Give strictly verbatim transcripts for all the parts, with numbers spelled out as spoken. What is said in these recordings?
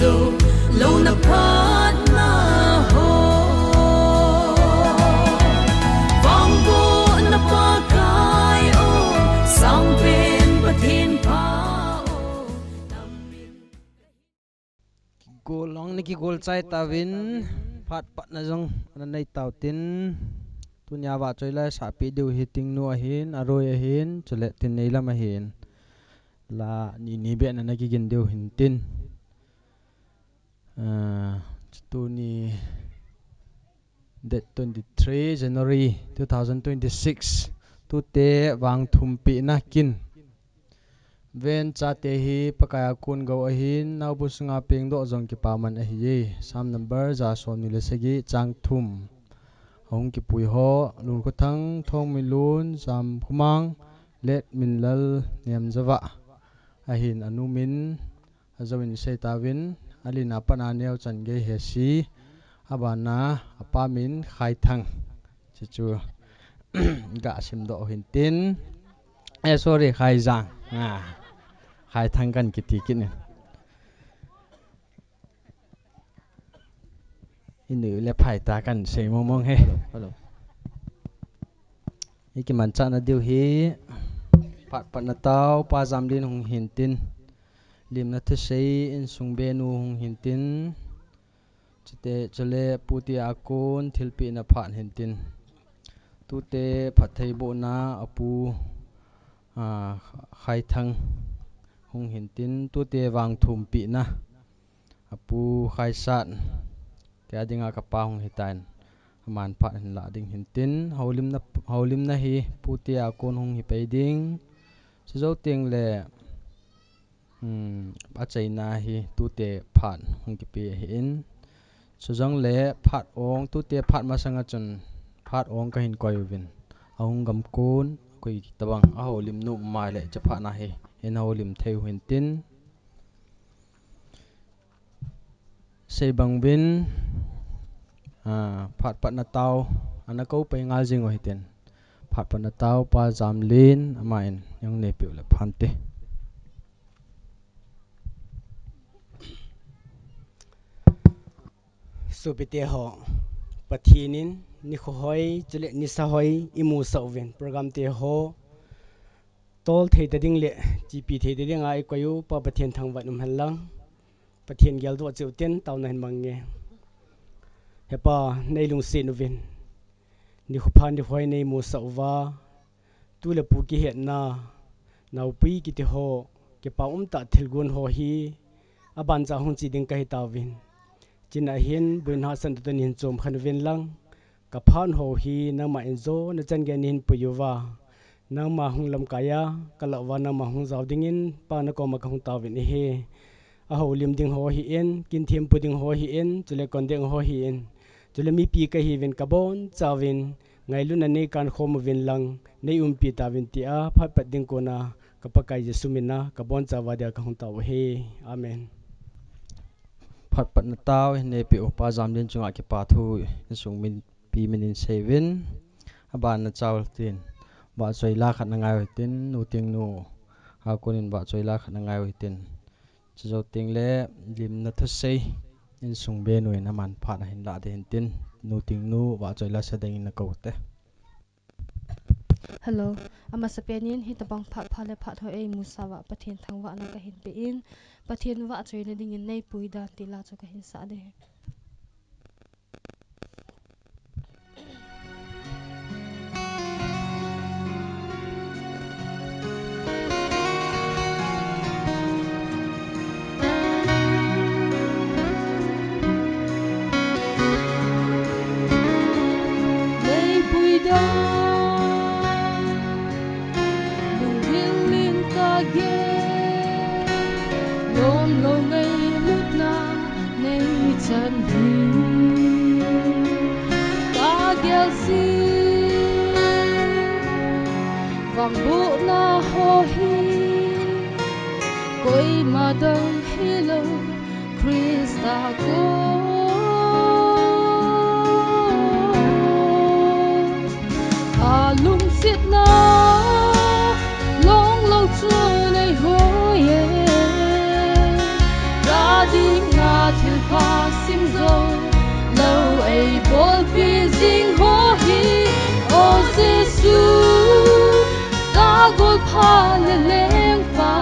Lona phatna ho, vangbohna Pakai o, sangpen Pathen pha o. Kigol long na kigol chai tauvin, phat patna jong ana nei tautin, tunia vahchoi la sahpi diu hi Tingnu ahin, Aroi ahin, chule Tinneilam ahin. La ni ni beh na na kigin diu hintin. Ah, tuni date twenty-three January two thousand twenty-six. Tute vang thumpina kin. Ven chate hi Pakai a kon gou ahin, naobu sunga pengdoh jong kipaman ahiye. Psalm number ja somni le sagi chang thum. Ahung kipui ho, Lunkhothang, Thongminlun, Jamkhomang, Letminlal, Niamjava. Ahin anu min, ajou in sei tauvin, alin a pat a neochan Geihesi, abana apa min Khaithang. Chuchu, ga simdoh hintin. Eh, sorry, Khaijang. Ah, Khaithang kan kiti kit in. Inu le phai ta kan sei mong mong he. Hello, hello. Ikimanchahna diu hi, phat patna tao, Pa Jamlin hung hintin. Limna thusei, insung benu hung hintin. Chute, chule, pute a kon, thilpehna phat hintin. Tute, phattheibohna, apu, ah, Khaithang hung hintin. Tute, vang thumpina. Apu Khaisat, kei a dinga kapa hung hitan, aman phat hin la ding hintin, houlimna, houlimna hi pute a kon hung hi pei ding, chujou teng le, um, achaina hi tute phat hung kipe ahin, chujong le phat ong, tute phat masanga chun phat ong kahin koi uvin, ahung gam kon, koi tabang, ahoulim nu mai le, cha phat na hi, hin houlim thei u hintin. Sei bang uvin, ah, phat patna tao, ana kou pei ngal jing u hitin. Phat patna tao, Pa Jamlin, aman, jong neipeh u le phante. Sopite ho, Pathen in, nikho hoi, chule nisa hoi, imusah uvin, program te ho, tol thei ta ding le, chipi thei ta ding a ikoi u, Pa Pathen thangvah in um hen lang. Pathen geldoh cheh u tin, taona hin mang nge. He Pa, nei lungset uvin. Nikho pha nikho hoi nei musah uva. Tu le pu kihetna, naopi kiti ho, kipa umtah thilgon ho hi, abancha hung che ding kahi tauvin. Chuna hin, boina hahsatna toh nei hin chom khen uvin lang. Ka phat ho hi nangma in jona chan geiya nei hin pui uva. Nangma hung lamkai a, ka lah uva nangma hung jao dingin, Pa na koma kahung taovin ahi. A houlim ding ho hi in, kin thempu ding ho hi in, chule kon ding ho hi in. Chule mipi kahiuvin ka bonchauvin, ngailutna nei kan khom uvin lang, nei umpi tauvin tia, phat pat ding kona, ka Pakai Jesu mina, ka bonchauva dia kahung tao ahi. Amen. Phat patna tao, hin neipeh u Pa Jamlin chunga kipa thu, insung mipi minin seiyuvin, abana chau tin, vahchoi la khat na ngai u hitin, Nu Tingnu, a konin vahchoi la khat na ngai u hitin. Chujou teng le, limna thusei, insung benu in aman phat ahin lah ding hintin, Nu Tingnu, vahchoi la sa dingin na kou te. Hello. Amasapen in, hitabang phat pha le phat hoi eimusah uva, Pathen thangvahna kahin pe in, Pathen vahchoina dingin neipui dan tila chu kahin sah ding. Neipui dan, lunggil in kagel, lomlou ngailutna neichan hi kagel jing. Vangbohna ho hi koima dang hilou, Christa kon. A lungsetna longlou chu neihoi e, ka dinga Sim zo lo ei bolpi jing ho hi, O Jesu, ka golpha le lengpa,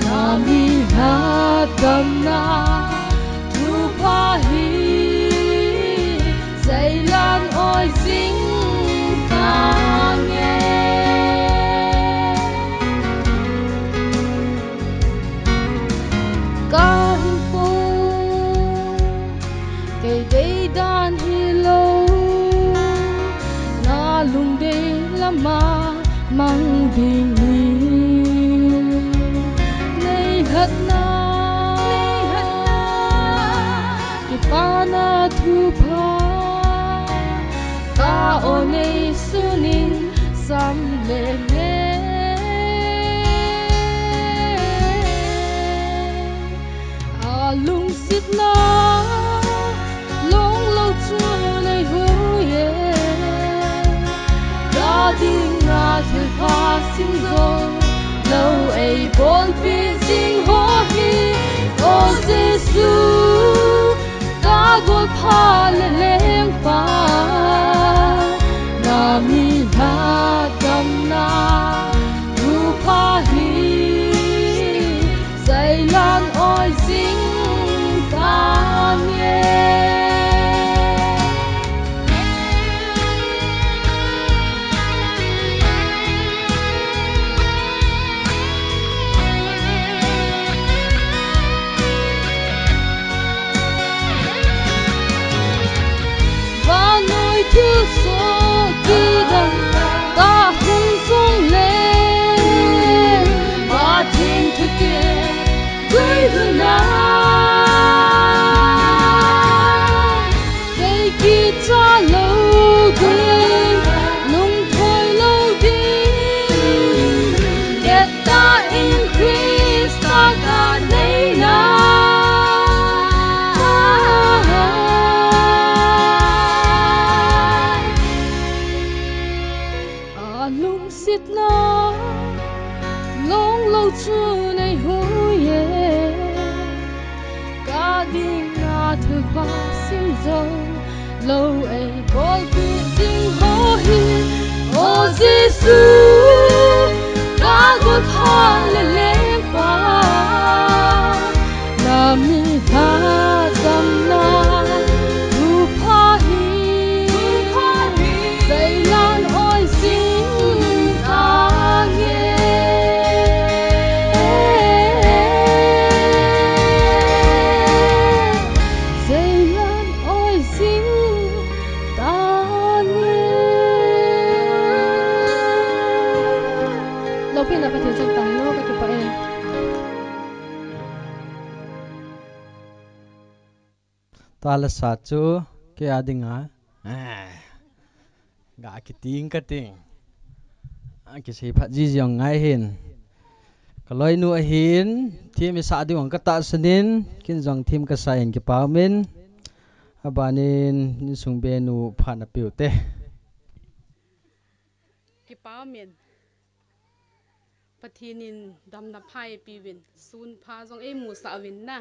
na mi lhatgamna thupha hi, seilan oi jing tange. Ka hinkho kei dei dan hilou, na lungdei lama mang ding hi. Nei lhatna, nei lhatna, kipana thupha, ka o nei sunin sam le nge. A lungsetna long lo chu nei hui e. Ka dinga thilpha sim zo lo ei bolpi jing ho hi, O Jesu, ka golpha le lengpa, na mi lhatgamna thupha hi, seilan oi jing tange. Vannoi thilsoh kidang ka hung jong le, Pathen thutep guilhunna kei kicha lou ding, lungthoi lou ding, ngettah in Christa ka neina. A lungsetna long lo chu nei hui e. Ka dinga thilpha sim zo lo ei bolpi jing ho hi, O Jesu, ka golpha le lengpa, na mi lhatgamna thupha hi, seilan oi jing tange. Seilan oi jing tange. Loupina Pathen chang tahi lo, ka kipah e. Tua lasa chu kei a dinga, eh, ga kiting kating. A kisei phat jiji jong ngai hin. Ka loinu ahin, thim isah ding jong ka tahsan in, ken jong thim kasa in kipa um in. Abanin, insung benu phat na peh u te. Kipa um in. Pathen in damna pha eipeuvin, sun pha jong eimusah uvin na.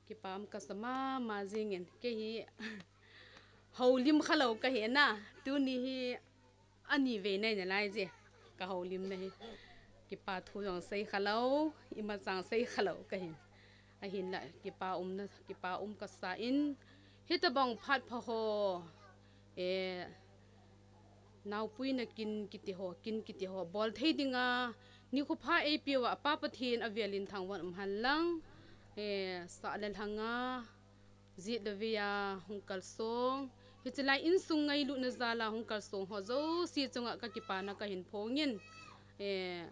Kipa um kasa mama jingin, kei hi houlim khalou kahi na, tuni hi ani vei nai nalai je, ka houlimna hi. Kipa thu jong sei khalou, imacha sei khalou kahin. Ahinla, kipa umna, kipa um kasa in, hitabang phat pha ho, eh, naopuina kin kiti ho, kin kiti ho, bol thei dinga, nikho pha eipeuva, Pa Pathen avel in thangvah in um hen lang, eh, sah le lhanga, jet le veiya hung kalsong, hiche lai insung ngailutna jal a hung kalsong ho jouse chunga ka kipana kahin phong in, eh,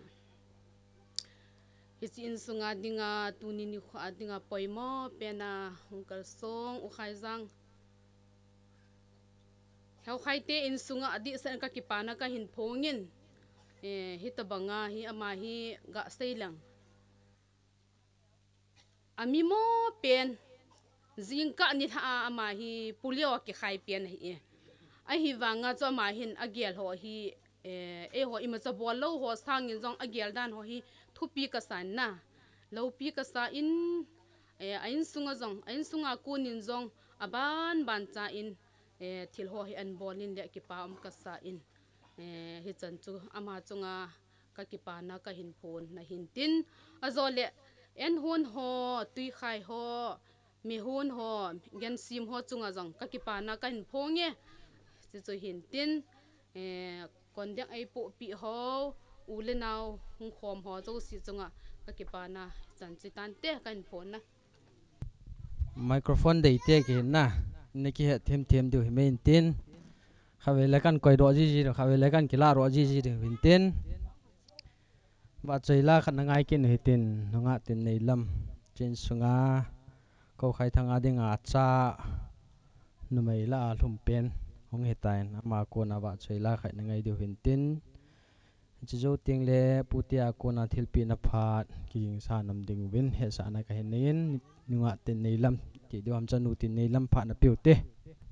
hiche insunga dinga, tuni nikho a dinga poimo pena hung kalsong, U Khaijang, Heo Khaite insunga adehset in ka kipana kahin phong in, eh, hitabanga hi ama hi ga sei leng. Ami mo pen, jingkah nilhah a ama hi polio a kikhai pen ahi e. Ahivanga chu ama hin agel ho hi, eh, eiho imacha bol lou ho sangin jong agel dan ho hi thupi kasa in na. Loupi kasa in, Eh, a insunga jong, a insunga konin jong, aban ban cha in, eh, thil ho hi ahin bol in le kipa um kasa in, eh, hichan chu ama chunga ka kipana kahin phong na hintin, ajole, en hon ho, tuikhai ho, mi hon ho, gensim ho chunga jong ka kipana kahin phong e, chuchu hintin, eh, Kon ding eipohpi ho, u le nao hung khom ho jouse chunga ka kipana chan chu tante kahin phong na. Microphone dei te kihin na, na kihet them them diu hi mei intin. Khatvei le kan koi doh jiji diu, khatvei le kan kilah doh jiji diu hintin. Vahchoi la khat na ngai kit u hitin, nungah tin neilam. Chin sunga, Kokhai Thanga dinga cha, numei la a lhum pen, hung hitan, ama kona vahchoi la khat na ngai diu hintin. Chujou teng le, Pu Tia kona thilpeh na phat, kigingsa nom ding uvin, hetsahna kahin nei in, nungah tin neilam, ti diu ham chanu tin neilam phat na peu te.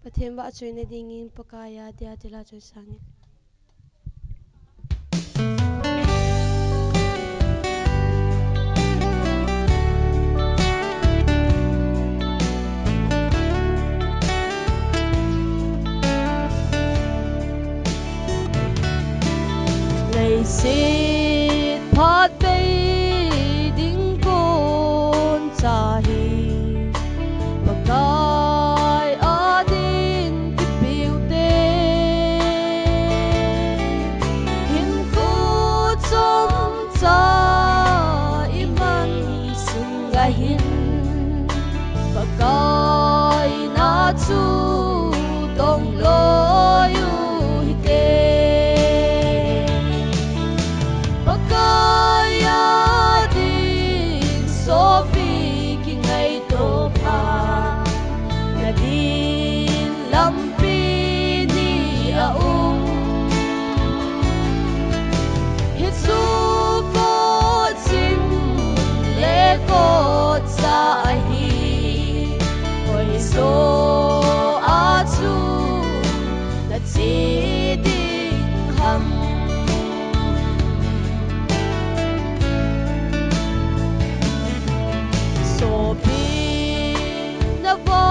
Pathen vahchoina dingin Pakai a dia thilha choi sangin. Leiset phat bei ding kon cha hi Pakai a din kipeu te, hinkho chomcha i man sunga hin, Pakai na chu dong loi u hite. Pakai a din sopi kingaito pha, na din lampi ni a um. Hichu kot sim le kot cha ahi, koi so a chu na che ding ham? Sopi na va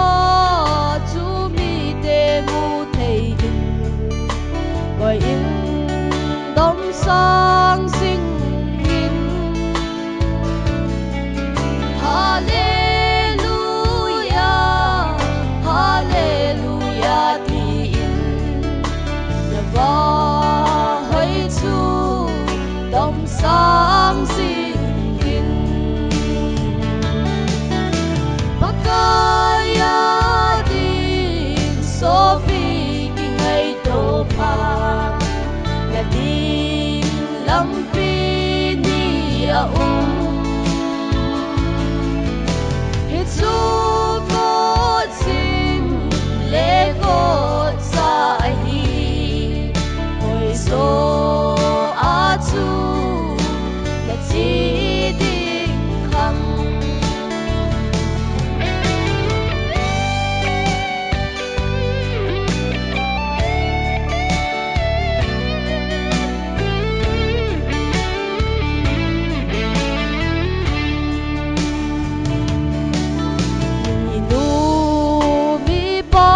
chu mite mu thei in, koi in domsang jing in. Hallelujah, Hallelujah, tin na va hoi chu domsang jing in. Pakai a din sopi kingaito pha, na din lampi ni a um. Hichu kot sim le kot cha ahi, koi so a chu na che ding ham? Minu mipa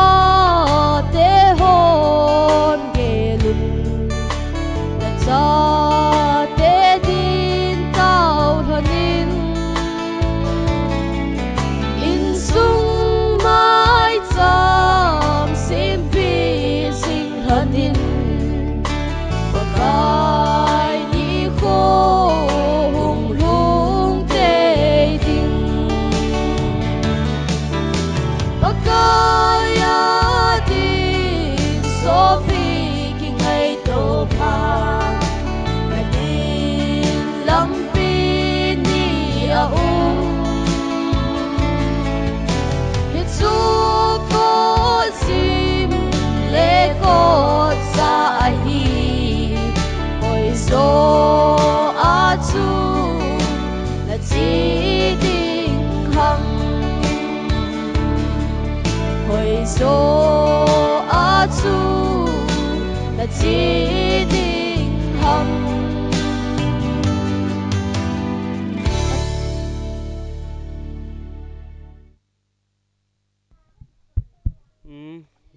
te hon gel un, na chate din tao lhon in, insung maicham sempi jing lhon in, Pakai nikho hung lhung tei ding. Pakai a din sopi kingaito pha, na din lampi ni a um. Hichu kot sim le kot cha ahi, koi so a chu na che ding ham? Koi so a chu na che ding ham?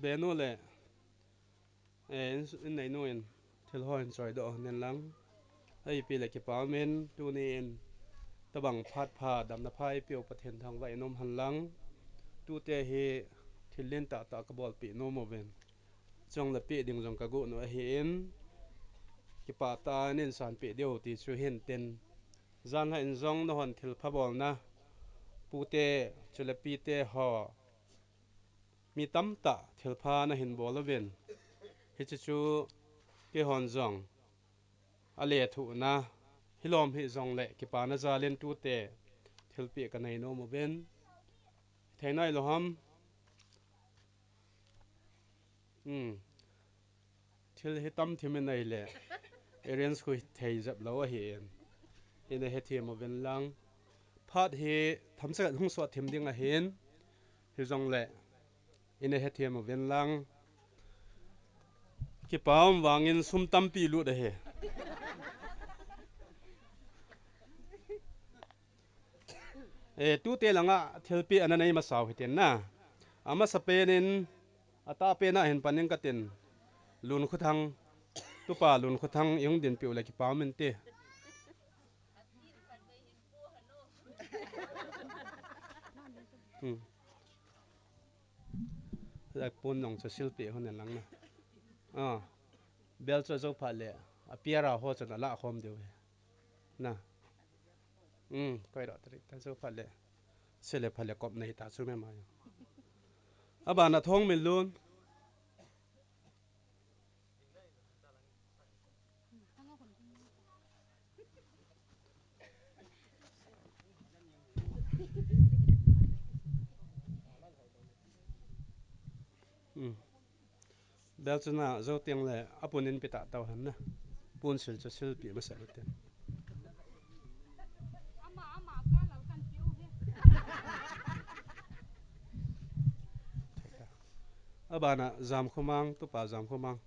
Enu le, eh, in, in neinu in thil ho hin choidoh nen lang. Ahipi le kipa umin, tuni in tabang phat pha, damna pha eipeu Pathen thangvah in um hen lang. Tute hi thil lentah tah kabolpeh nom uvin. Chule peh ding jong kagot u ahin, kipah tah in sanpeh diu ti chu hin tin. Janhi in jong nahon thilpha bolna, pute, chule pite ho, mi tamtah thilpha nahin bol uvin. Hiche chu keihon jong alethuhna hilom hih jongle kipana jal in tute thilpeh kanei nom uvin. Thei nailou ham? Hmm. Thil hi tam thim in nei le, arrange khu thei jep lou ahin. Ina hethem uvin lang. Phat hi themcha hung sot thim ding ahin. Hijongle, ina hethem uvin lang. Kipa um vangin sum tampi lut ahi. Eh, tute langa thilpeh ana nei masau hitin na. Amasapen in, atahpen a hin pan ing katin. Lunkhothang, tupa Lunkhothang ihung dinpeh u le kipa um inte. Hmm. Lai pon nong chu silpeh hon en lang na. Ah. Bel chu ajou phat le, apiara ho chun alah khom diu ahi. Na. Hmm, koi ro tari ta jou phat le. Sele phat le kop nei ta chu me ma yo. Abana thong min lun. Hmm. Bel chu na jou teng le, apun in pe ta tau hen na. Pun sil chu silpeh masa u ten. Abana Jamkhomang, tupa Jamkhomang.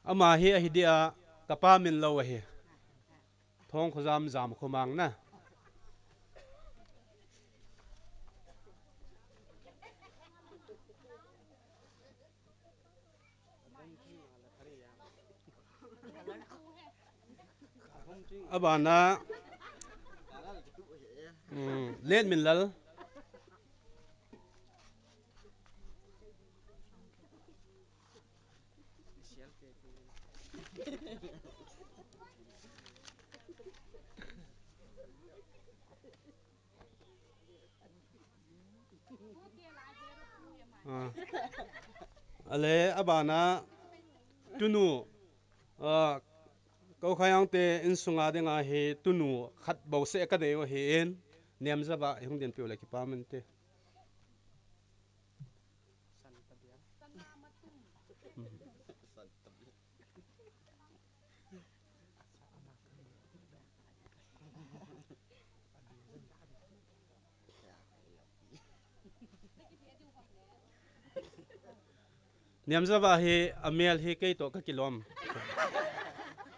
Ama hi ahi dia, kapa min lou ahi. Thongkhojam Jamkhomang na. Abana, um, Letminlal. Ah. Ale, abana, tunu, ah, Koukhayang te insunga dinga hi tunu khat bou seh kanei u ahin, Nemjava ihung dinpeh u le kipa um inte. Nemjava hi amel hi kei toh kakilom.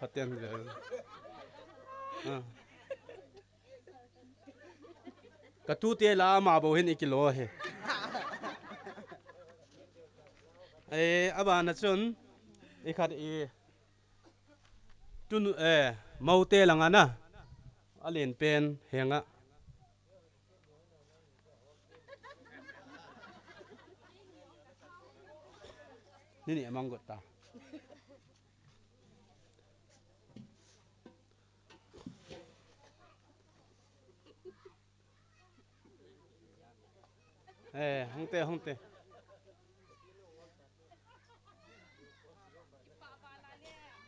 Phaten ve. Ah. Katute lah a ama bou hin ikilo hi. Eh, abana chun, ikhat i, tun, eh, Mote langa na, alen pen henga. Nini amang got ta. Eh, hung te, hung te.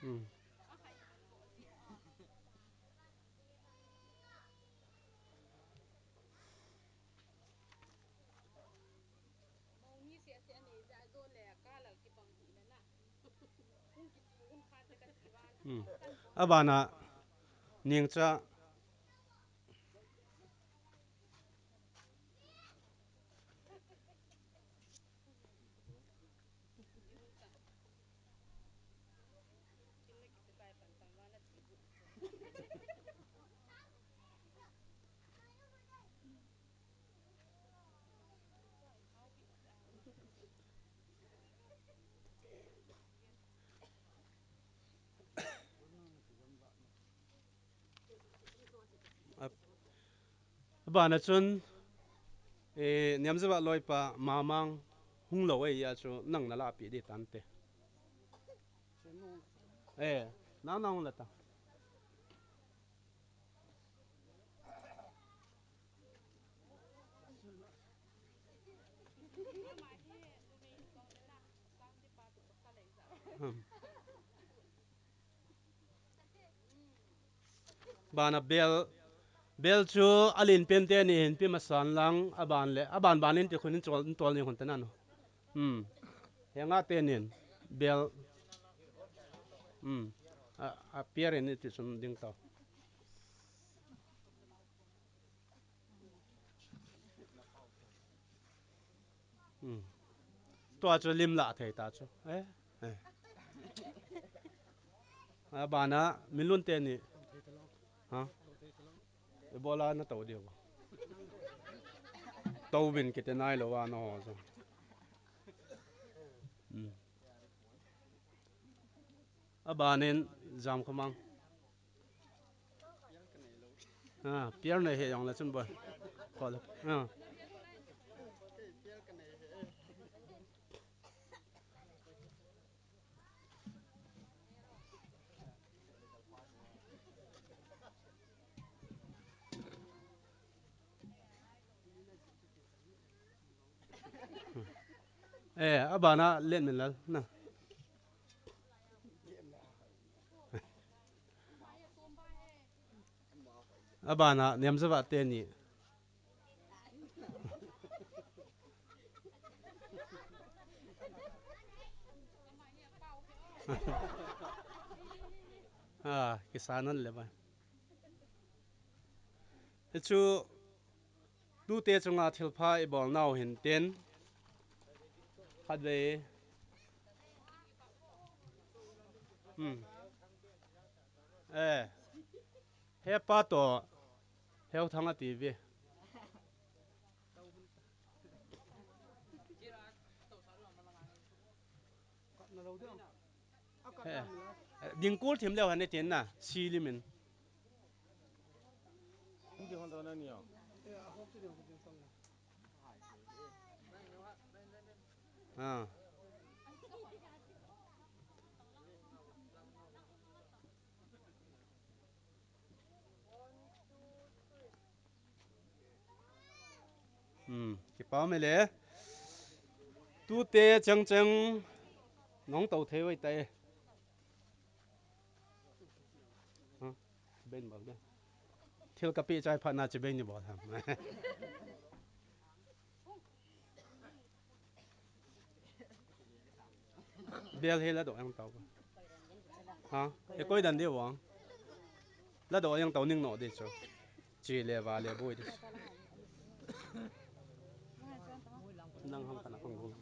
Hmm. Hmm. Abana Ningcha. Bana chun, eh, Niamjava loipa Mamang hung lou ahi a chu nang nala pi di tante. Eh, nang nang la ta. Hmm. Bana bel, bel chu alen pen teni hin pi masan lang, aban le, aban ban in ti khun in tol, tol ni khun tena no. Hmm. Henga teni bel. Hmm. A, a pier in ti sun ding tau. Hmm. Tua chu lim la thei ta chu. Eh, eh. Abana milun teni. Ha? Ebola na tau diu. Tau bin kite nai lo wa no ho chu. Hmm. Abanin jam khamang. Ah, pier nei he jong la chun boi. Khol. Ah. Eh, abana len min lal na. Abana Niamjava teni. Ah, kisanan le ba. Hichu tute chunga thilpha i bol nau hin tin. Khatvei. Hmm. Eh. Hepa to. Heu thang a ti ve. Eh. Ding kul thim leu han e tin na. Si limin. Ah. Hmm, kipa um e le. Tute chang chang nong to thei wai tai. Ha, ben bol de. Thil ka pi chai phat na chi ben ni bol ham. Bel hi la do ang tau. Ha? E koi dan di wang. La do ang tau ning no di chu. Chi le va le bui di. Nang ham kana khong khong.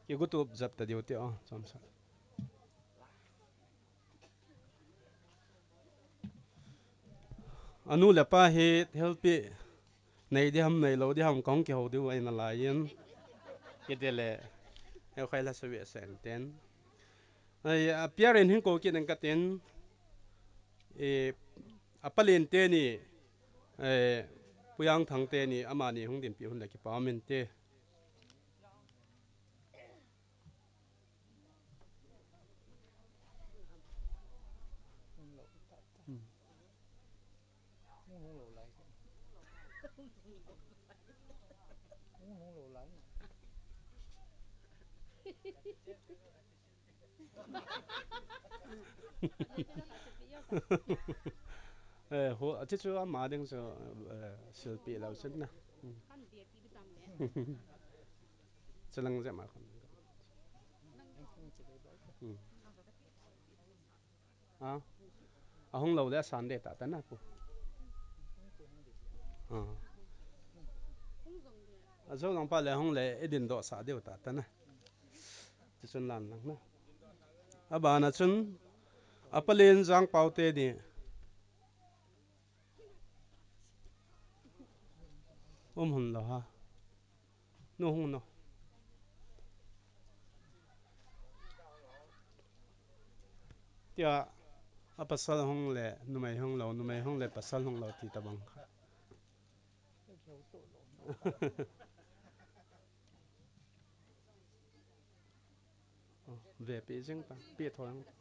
Ki gutup jap ta diu ti o, chomsa. Anu le pa hi helpi nei di ham, nei lo di ham, kong ki ho diu ai na lai in. Ki de le, he khai la sa wi sen ten. Ai, a piarin hin ko ki nang ka tin. E, a palin te ni, e, Puyang Thang te ni, ama ni hung din pi hun le ki pa min te. Eh, ho, achi chu ama ding chu, eh, silpi lo sin na. Hmm. Chalang je ma khon. Hmm. A, ahung lou le asan de ta ta na pu. A. Ajo nang pa le hung le i din doh sa diu ta ta na. Ti chun lan lang na. Abana chun, a palin Jangpau te ni. Um hung lo ha. Nu hung no. Tia, a pasal hung le, numei hung lo, numei hung le, pasal hung lo, ti tabang. Ve pi jing ta, pi tho jing ta.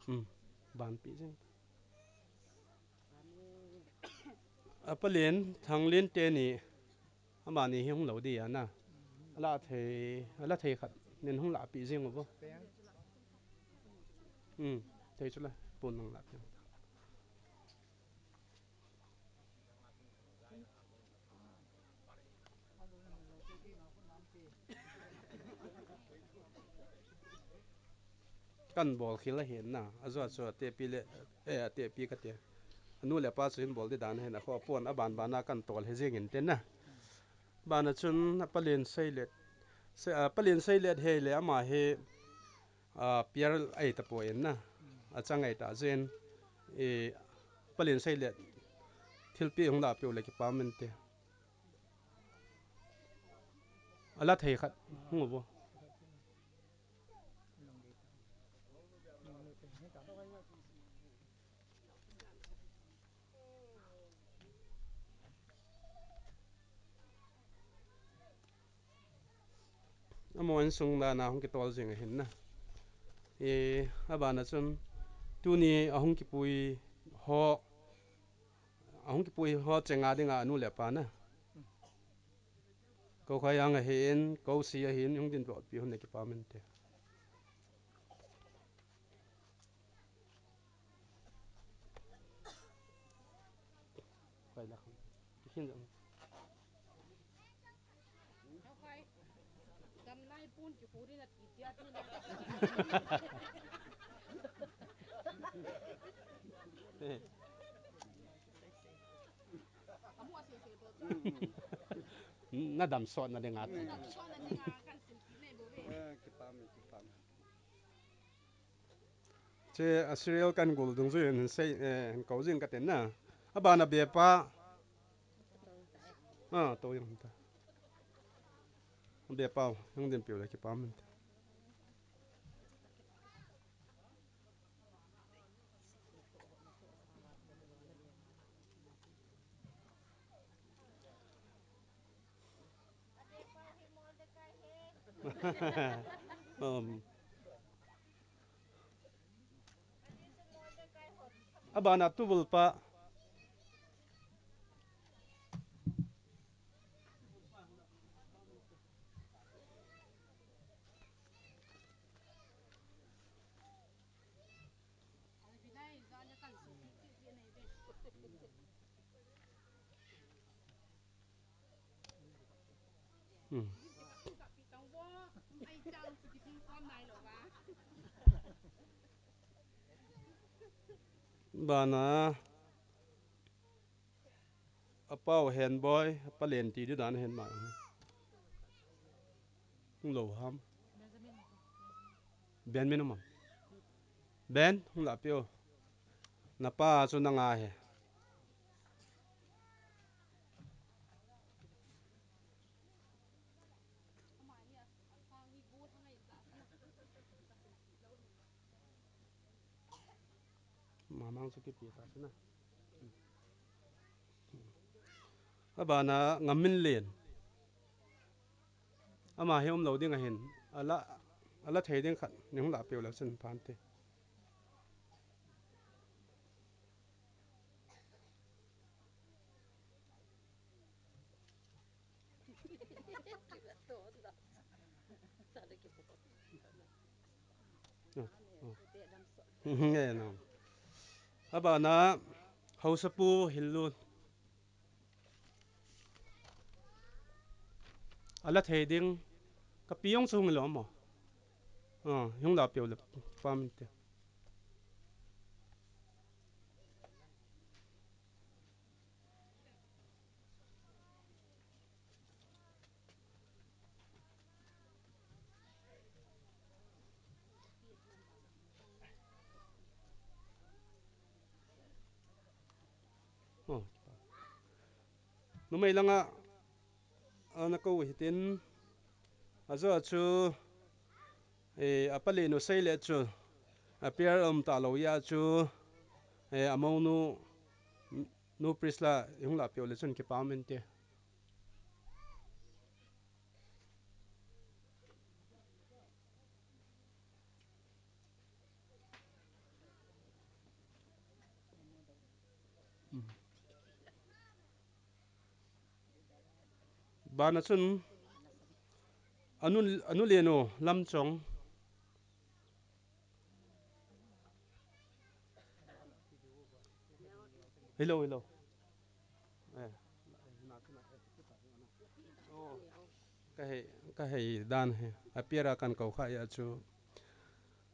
Hmm, ban pi jing ta. A palen, Thanglin teni, amani hi hung lo di ana. Ala thei, ala thei khat, nin hung la pi jing uvo. Hmm, thei chula, pun nang la pi. Kan bol khil ahin na, a jo chu a tepi le, eh, a tepi ka ti. Anu le apa chu hin bol di dan ahin, a kho pon a ban ban a kan tol he jing in te na. Bana chun a palen sei let, se, a palen sei let he le ama he, a, piar ai ta po in na. A chang ai ta jin, e, palen sei let thilpi hung la piu le kipah men te. Ala thei khat hung uvo. Amaho insung dan a hung kitol jing ahin na. E, abana chun tuni a hung kipui ho, a hung kipui ho chenga dinga anu le apa na. Ko khai ang ahin, ko si ahin, hung din pi hun ne kipah men te. Khai la khang. Kikhin jang. Gamlai pun ki puri na ti tia ti na. Amu ase se bo. Na dam sot na dinga. Na dam sot na dinga kan sim ki nei bo ve. Eh, kipah me, kipah me. Che a serial kan gol dungjuiyin sei, eh, hin ko jing ka ten na. Abana bepa. Ah, to jong ta. Bepa, jong din piu le kipah men te. Um. Abana tubul pa. Hmm. Bana. Apau hen boi, apa len ti di dan hen ma. Hung lo ham. Ben min um am. Ben, hung la piu. Na pa chu na nga he. Mamang chu kipi ta chu na. Abana Ngaminlen. Ama hi um lo ding ahin. Ala, ala thei ding khat. Ni hung la piu le chun phan te. Nge no. Abana Haosapu Hillut. Ala thei ding. Ka pi jong chu hung lo mo. Ah, hung la piu le pam te. Numei langa ana kou hitin, ajo chu, eh, apa le nu sei le chu, a piar um ta lo ya chu, eh, amonu, nu Prisla, ihung la piu le chun kipa um inte. Bana chun anu, anu le nu Lamchong. Hello, hello. Eh, ka hei, ka hei dan hi. A piara kan kou kha ya chu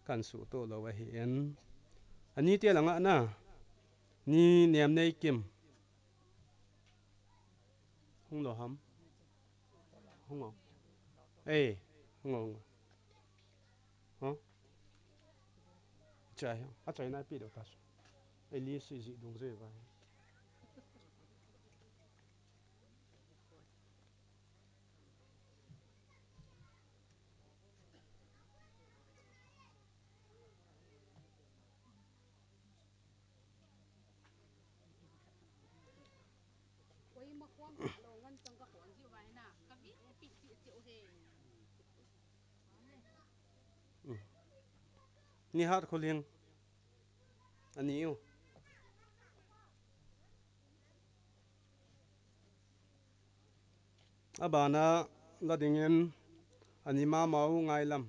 kan su to lo ahi en. Ani te langa na. Ni nem nei kim. Hung lo ham. Hung lo. Eh, hung lo, hung lo. Hả? Chai, a chai nai pi do ta. Ai li si ji dung je ba. Koi ma khon ka lo ngan chang ka khon ji vai na. Ka vi pi ti ti o he. Ni hat khuling. Ani u. Abana la dingin ani mama u ngailam.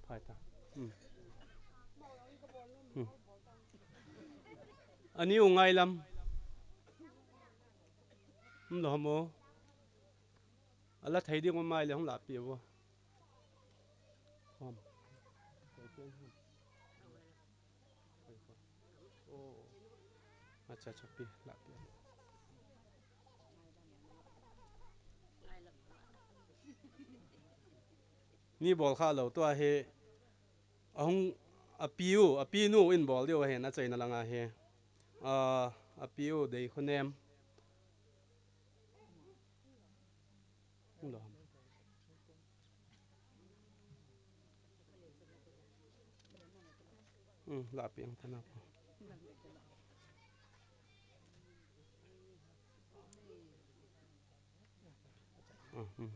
Phai ta. Hmm. Hmm. Ani u ngailam. Hmm, lo mo. Ala thei ding um mai le hung la pi vo. Hom. Oh. Acha, acha, pi, la pi. Ni bol kha lo tua hi. Ahung, api u, api nu in bol diu ahin achaina langa hi. A, api u dei khunem. Hung lo ham. Hmm, la piang ta na ko. Hmm, hmm.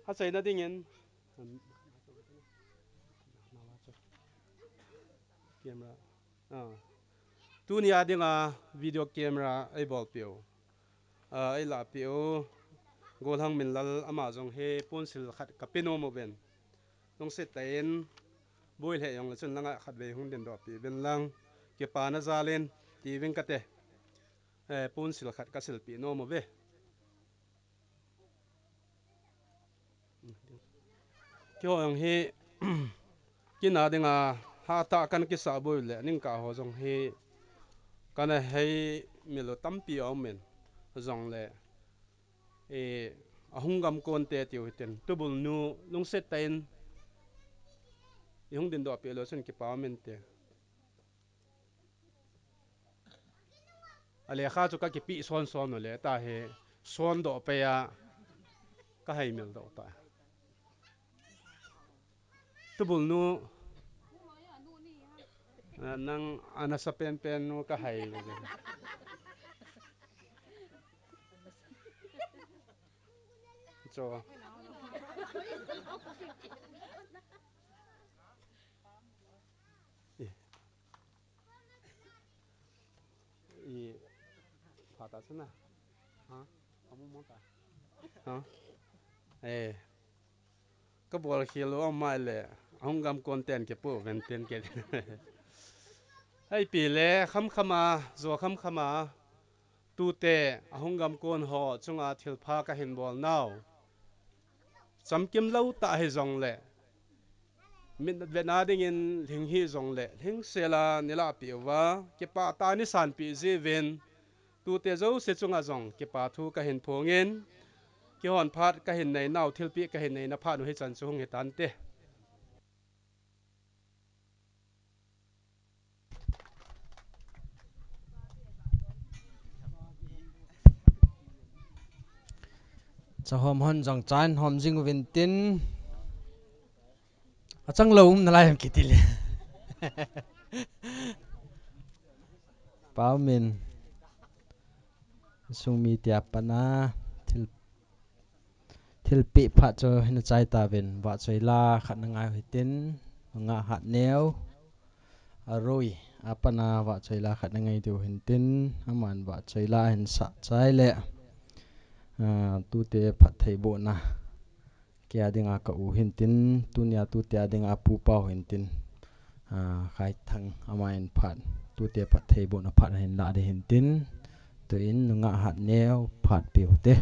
Achaina dingin. Camera. Ah. Tunia dinga video camera ei bol piu. Ah, ei la piu. Golhang Minlal ama jong hi ponsil khat ka pe nom uvin. Lungset tah in boi lheh jong le chun langa khat vei hung din doh pi uvin lang. Kipana jalin ti uvin kate. Eh, ponsil khat ka silpi nom uve. Keiho jong hi, kina dinga hatah kan kisa boi le, ningkah ho jong hi, kana hei mil u tampi aum in, jong le, e, ahung gam kon te tiu hitin, tubul nu, lungset tah in, ihung din doh pi lo chun kipa um inte. A lekha chu ka kipi son son u le ta hi son doh pe a ka hei mil doh ta. Tubul nu, a, nang ana sa pen pen nu ka hei le. Cho. I, pha ta chuna. Ha? Amu mo ta. Ha? Eh. Ka bol khel u amai le. Ahung gam kon ten ke pu ven ten ke. Hai pi le kham kham a, zo kham kham a. Tute ahung gamkon ho chunga thilpha kahin bol nau, chamkim lou tah hijongle, mit vetna dingin lhing hijongle, lhingsel a neilah peh uva, kipah tah a neisanpeh jiuvin, tute jouse chunga jong kipathu kahin phongin, kihon phat kahin nei nau, thilpeh kahin neina phat u hichan chu hung hitante. Cha hom hon jong chan hom jing uvin tin. Achang lou um nalai em kiti le. Pau min. Sung mi tia pana thil Thilpeh phat chu hin achai tauvin, vahchoi la khat na ngai u hitin, nungah Hatneo, arui, apana vahchoi la khat na ngai diu hintin, aman vahchoi la hin sah chai le, ah, tute phattheibohna, kei a dinga ka u hintin, tunia tute a dinga pu pa u hintin, ah, Khaithang, aman phat, tute phattheibohna phat hin la ding hintin, tuin nungah Hatneo phat peh u te.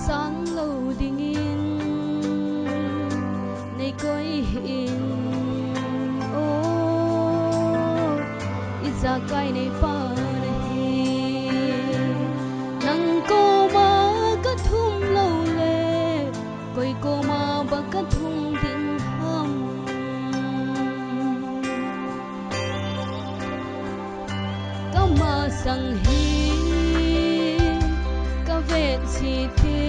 Sang lou dingin nei koi hih in, o, ijakai nei pa nahi. Nang koma ka thum lou le, koi koma bang ka thum ding ham. Ka masang hi ka vet chite,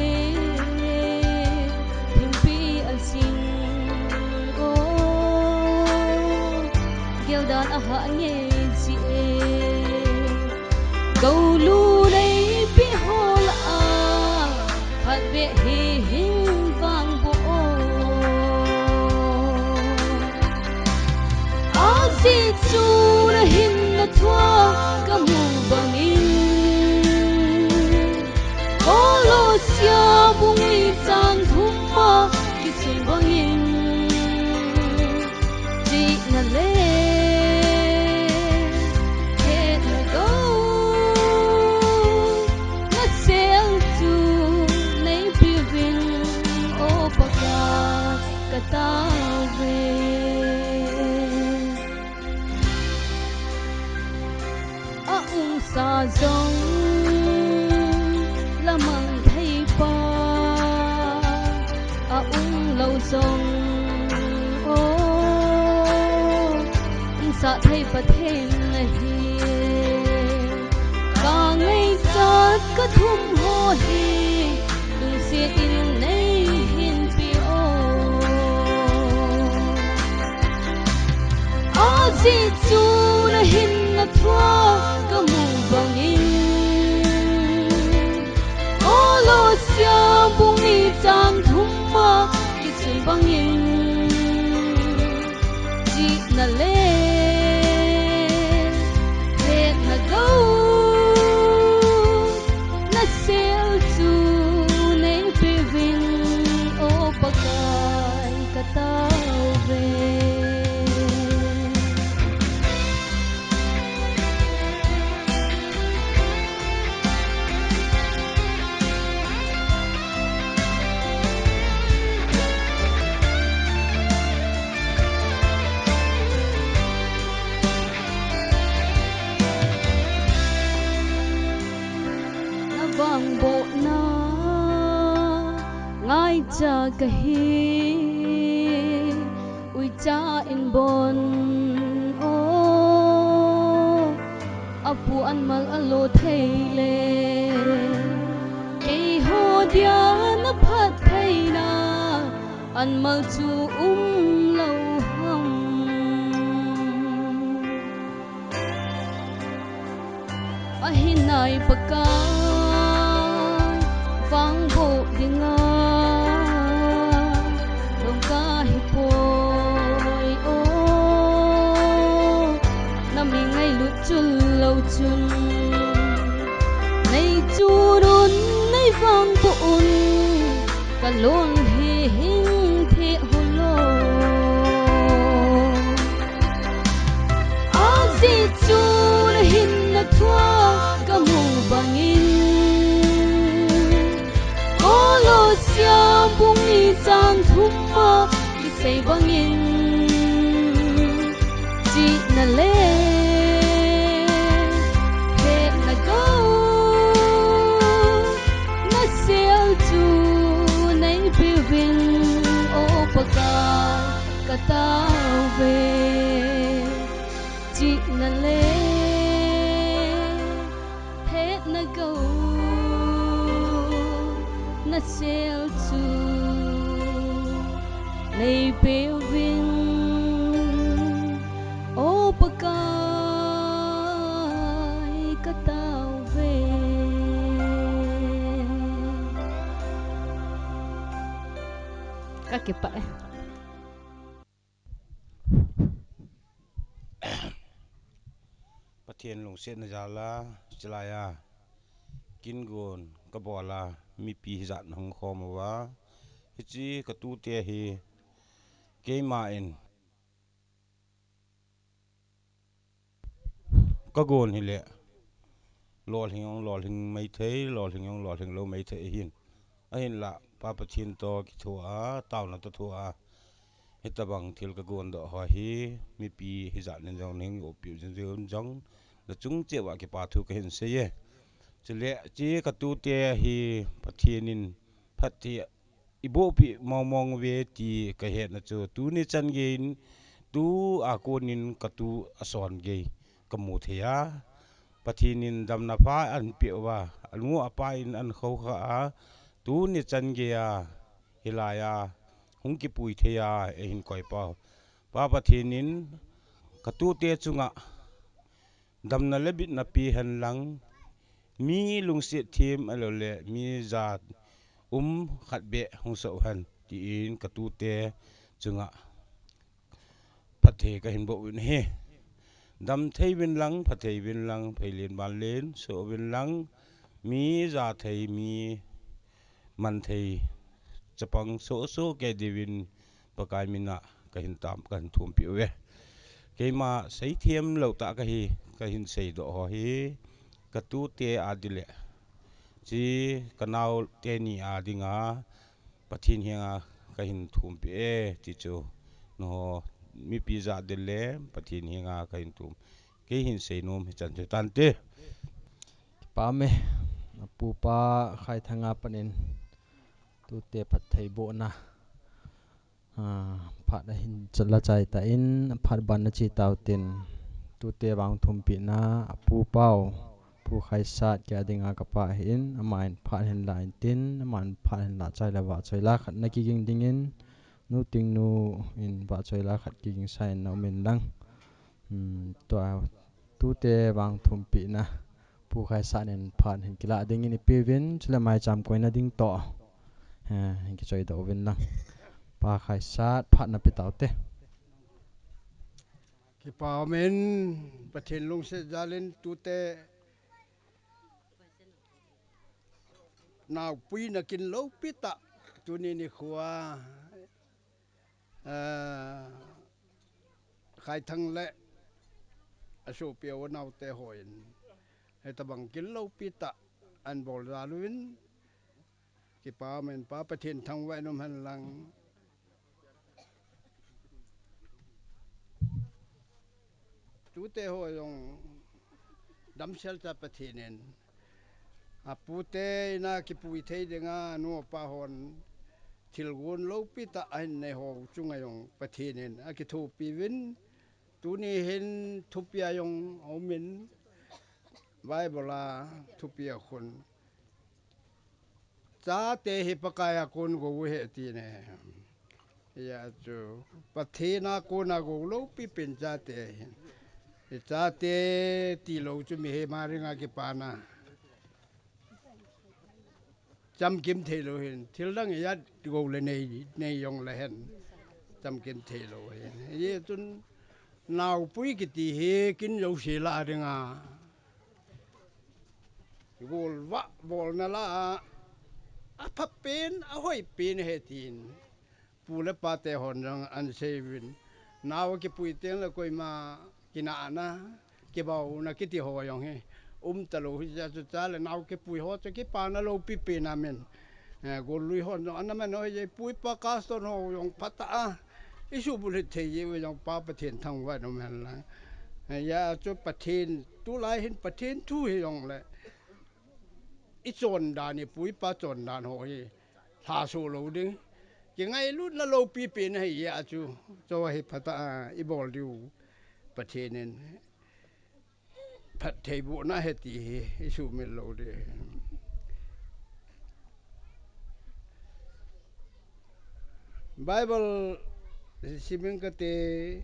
thimpi a sing o, geldan a hah ngei chi e. Golu nei pi hol a, khat ve hi hing vang bo o. Ajeh chu na hinna thua ka mu bangin, Kolosia bung li chang thum a kisun bangin, chihna le hetna gou na sel chu nei peuvin, o Pakai ka tao ve. A umsa jong lamang thei pa, a um lou jong, o, umsa thei Pathen ahi. Ka ngaichat ka thum ho hi, lungset in nei hinpi o. Ajeh chu na hinna thua ka mu bangin, Kolosia bung li chang thum a kisun bangin, chihna le hetna gou na sel chu nei peuvin, o Pakai ka tao ve. Na vangbohna ngaicha kahi, uicha in bon o, apu an mal a lo thei le, keiho dia na phattheina Anmal chu umlou ham. Ahinai Pakai, vangboh dinga lungka hipoi o. Nami ngailut chul lou chun, nei chun un, nei vangboh un, kalon hi hing thei hulou. Ajeh chu nahinna thua kamu bangin, Kolosia bung ni chang thum a kisei bangin, chihna le phetna gou nasel chu neipeuvin, O Pakai, kataove. Chihna le phetna gou nasel chu neipeuvin, O Pakai, kataove. Kakipah e. Pathen lungsetna jal a, chulai a kin gon kabol a, mipi hijat nahung khom uva, hiche katute hi keiman kagon hile, lolhing jong lolhing maithei, lolhing jong lolhing lou maithei ahin. Ahinlah, Pa Pathen toh kithoa, taona toh thoa, hitobang thil kagon doh ho hi, mipi hijat nin jong nahung opiu jing jing jong, nachung cheh uva kipa thu kahin sei e. Chule, hiche katute hi Pathen in phatthei eibohpeh mong mong uve ti kahetna chu, tuni chan geiyin, tua konin katu ason gei kamu thei a, Pathen in damna pha ahin peh uva, anu apa in ahin khoukhah a, tuni chan geiya, hilai a hung kipui thei a eihin koi pau. Pa Pathen in katute chunga damna le bitna pe hen lang, mi lungset them ahilouleh mi ja um khat beh hung soh hen, tin katute chunga phatthei kahin boh uvin ahi. Damthei uvin lang, phathei uvin lang, pheilen banlen soh uvin lang, mi jathei, mi manthei chapang soh soh kei diuvin Pakai mina kahin tam, kahin thumpeh uve. Keima seithem lou tah kahi, kahin seidoh ho hi, katute adinga le, hiche kanaote ni adinga, Pathen henga kahin thumpeh e, ti chu, nangho mipi jat dinga le, Pathen henga kahin thum, kei hin seinom hichan chu tante. Kipah e, apupa Khaithanga panin, tute phatthei bohna Ah, phat ahin chalachai tan, aphat ban ache tautin, tute vang thumpehna, apu pau, Pu Khaisat, kei adinga kapa ahin, aman phat ahin la intin, aman phat ahin lachai le vahchoi la khat nakiging dingin, Nu Tingnu in vahchoi la khat kigingsa in naum in lang. Hmm, tua, tute vang thumpehna, Pu Khaisat in phat hin kilah dingin ipeuvin, chule maicham koina ding toh, eh, hin kichoidoh uvin lang. Pa Khaisat, phat nape taute. Kipah umin, Pathen lungset jalin tute naopuina kin loupi tah, tuni nikhoa, eh, Khaithang le asopi u anaote hon, hitobang kin loupi tah ahin bol jal uvin, kipah umin, Pa Pathen thangvah in um hen lang. Tute ho jong damsel cha Pathen in, apute ina kipui thei dinga, anu apa hon thilgon loupi tah ahin nei ho chunga jong Pathen in akithopi uvin, tuni hin thupia jong aumin, Bible a thupia khun, chate hi Pakai a kon gou ahi ati ne. Hijeh chun Pathen a kona gou loupi pen chate ahin. Chate tilou chu mihem a dinga kipana chamkim theilou ahin. Thil dang ijat gou le nei, nei jongle hen chamkim theilou ahin. Hijeh chun naopui kiti hi kin jouse lah a dinga golvah bolna lah a aphapen, ahoipen ahi tin pu le pate hon jong ahin seiuvin. Nao kipui tengle koima kinahna, kibauna kiti ho jong hi umtalou hijeh chun cha le nao kipui ho chu kipana loupi pen amen. Eh, gollui hon jong ana man u hijeh, pu ipa Carson ho jong phatah a isuhbulhit thei jeh u jong Pa Pathen thangvah in um henlang. Hijeh chun Pathen, tulai hin Pathen thu hijongle ichondan, ipu ipa chondan ho hi lhaso lou ding, kingailutna loupi pen ahi jeh chun, chu hi phatah a ibol diu Pathen in phattheibohna ahi ti hi isumil lou ding. Bible simin kate,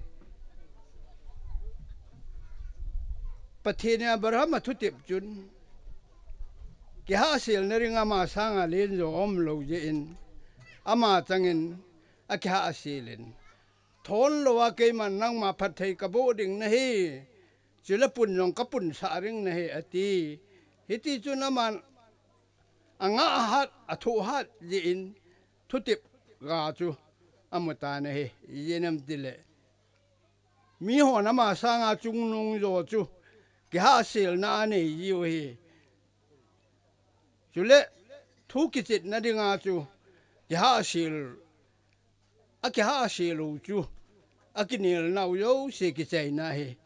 Pathen in Abraham athutep chun kihahselna ding ama sanga lenjo aumlou jeh in ama changin akihahsel in, thonlou a keiman nangma phatthei kaboh ding nahi, chule pun jong kapunsah ding nahi, ati. Hitichun aman angah hat, athoh hat jeh in thutep ga chu amutan ahi. Ijeh inem itile mihon ama sanga chungnung jo chu kihahselna anei jiu ahi. Chule thu kichetna dinga chu kihahsel, akihahsel u chu akinelnau jouse kichaina ahi.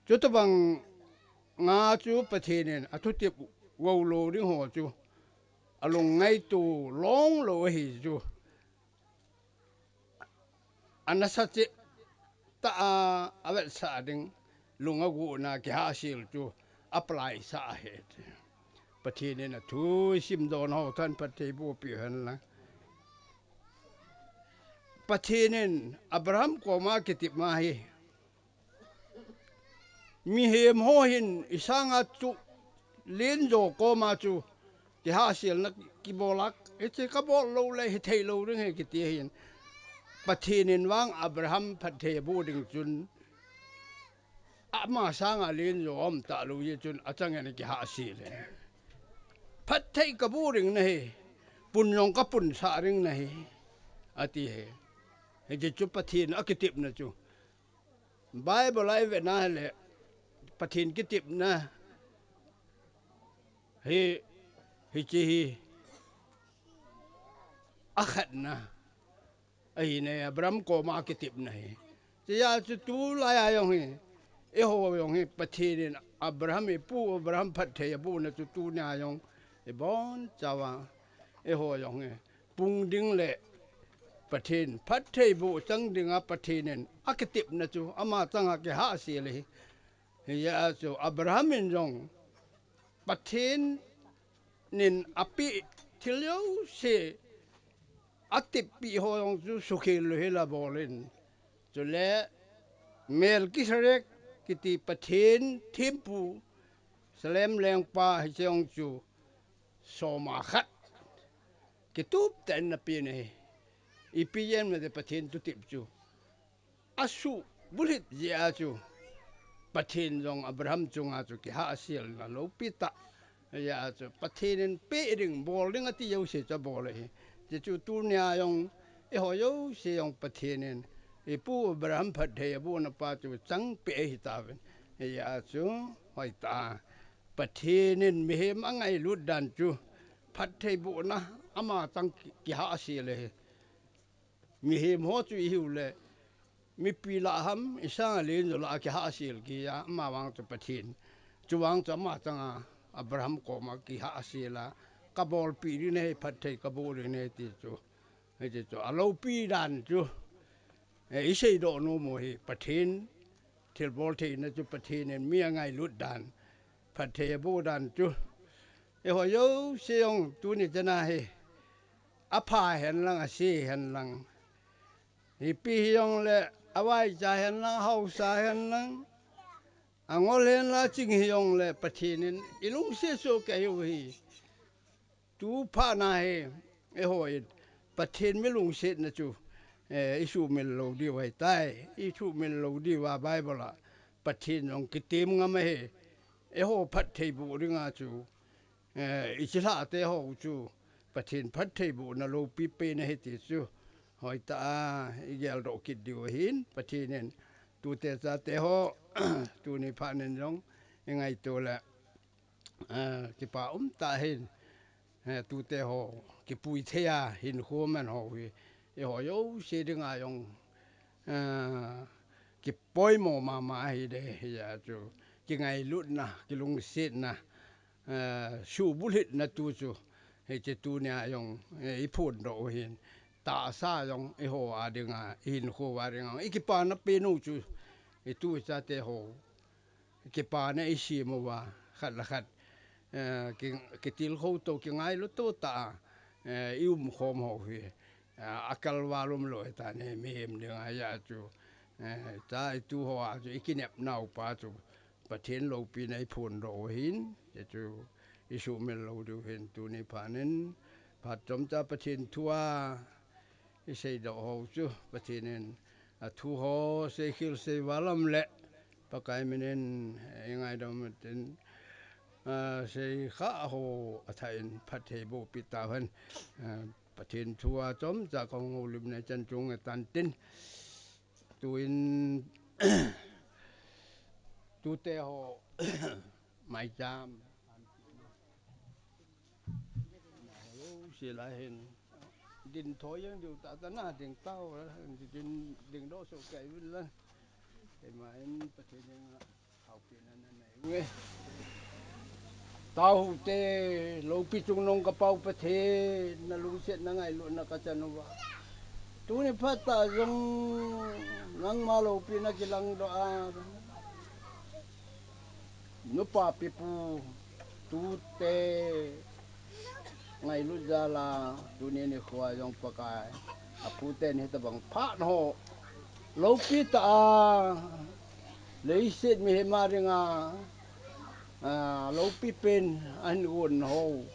Chutobang a chu Pathen in athutep gou lou ding ho chu alung ngaito longlou ahi chu, anasatah a avetsah ding, lung agohna kihahsel chu apalaisah ahi. Pathen in athu isimdoh ho tah in phattheiboh peh hen lang. Pathen in Abraham koma kitepna hi mihem ho hin isanga chu lenjo koma chu kihahselna kibol a, hiche kabol loule hithei lou ding ahi kiti ahin. Pathen in vang Abraham phatthei aboh ding chun ama sanga lenjo aumtalou jeh chun achangin akihahsel in, phatthei kaboh ding nahi, pun jong kapunsah ding nahi, ati ahi. Hiche chu Pathen akitepna chu Bible a ivet na hile, Pathen kitepna hi, hiche hi akhatna ahi, Abraham koma kitepna hi. Hijeh chun tulai a jong hi, eiho jong hi Pathen in Abraham, ipu Abraham phatthei abohna chu tunia jong ibonchauva eiho jong hi pung ding le Pathen phattheiboh chang dinga Pathen in akitepna chu ama changa kihahsel ahi. Hijeh chun Abraham in jong Pathen in apeh thil jouse, ateppeh ho jong chu sukhel louhel a abol in, chule Melchizedek kiti Pathen thempu, Salem lengpa hiche jong chu soma khat kitup tah in ana pen ahi. Ipi jeh ham itile Pathen thutep chu asuhbulhit jeh a chu Pathen jong Abraham chunga chu kihahselna loupi tah, hijeh a chu Pathen in peh ding, bol ding ati jouse chu abol ahi. Hiche chu tunia jong eiho jouse jong Pathen in ipu Abraham phatthei abohna pa chu changpeh ahitauvin, hijeh a chu hoitah a Pathen in mihem angailut dan chu phattheibohna ama chang ki, kihahsel ahi. Mihem ho chu ihiu le, mipi lah ham, isanga lenjo lah a kihahsel kit a, amavang chu Pathen, chuvang chu ama changa Abraham koma kihahsel a, kabolpeh ding nahi, phatthei kaboh ding nahi ti chu, hiche chu aloupi dan chu, eh, iseidoh nom u hi Pathen thilbol theina chu Pathen in mi angailut dan, phatthei aboh dan chu, eiho jouse jong tuni chana hi apha hen lang, ase hen lang, ipi hijongle, avaicha hen lang, ahaosa hen lang, angol hen lang, aching hijongle, Pathen in ilungset soh kei u ahi. Tu phat na hi, eihon Pathen mi lungsetna chu, eh, isuhmil lou diu ahitai, isuhmil lou diu a Bible a Pathen jong kitem ngam ahi. Eiho phattheiboh dinga chu, eh, ichilhah te ho chu Pathen phattheibohna loupi pen ahi ti chu hoitah a igeldoh kit diu ahin, Pathen in tute chate ho, tuni phat in jong ingaito le, eh, kipa um tah in, eh, tute ho kipui thei a hinkho man ho hi, eiho jouse dinga jong, eh, kipoimo mama ahi de, hijeh a chu kingailutna, kilungsetna, eh, suhbulhitna tu chu, hiche tunia jong, eh, iphondoh u ahin, tahsa jong eiho a dinga, ihinkho a dinga ikipana pen u chu, itu ichate ho kipana isem uva, khat le khat, eh, ki, kitilkhou to, kingailu to tah a, eh, iumkhom ho hi, eh, akalval umlou ahitan, mihem dinga hijeh a chu, eh, cha itu ho a chu ikinepnau pa chu Pathen loupina iphondoh u ahin, hiche chu isuhmil lou diu ahin, tuni phat in, phat chomcha Pathen thu a iseidoh ho chu Pathen in athu ho seikhel seival um le, Pakai min in, eh, ingaidam utin, ah, seikhah ho athah in phattheibohpi tahen, ah, Pathen thu a chomcha kahung houlimna chan chung e tan tin. Tuin, tute ho, maicham, jouse lai hin, ding thoi jeng diu tah tah na, ding tao, ding, dingdoh soh kei uvin lang. Keima in Pathen in a, haopina nanei unge. Taote, loupi chungnung kapau Pathen, nalungsetna ngailutna kachan uva, tuni phat a jong nangma loupina kilangdoh a, nupa pipu, tute, ngailut jal a, tuni nikho a jong Pakai, aputen hitobang phat ho loupi tah a, leiset mihem a dinga, ah, loupi pen ahin gon ho,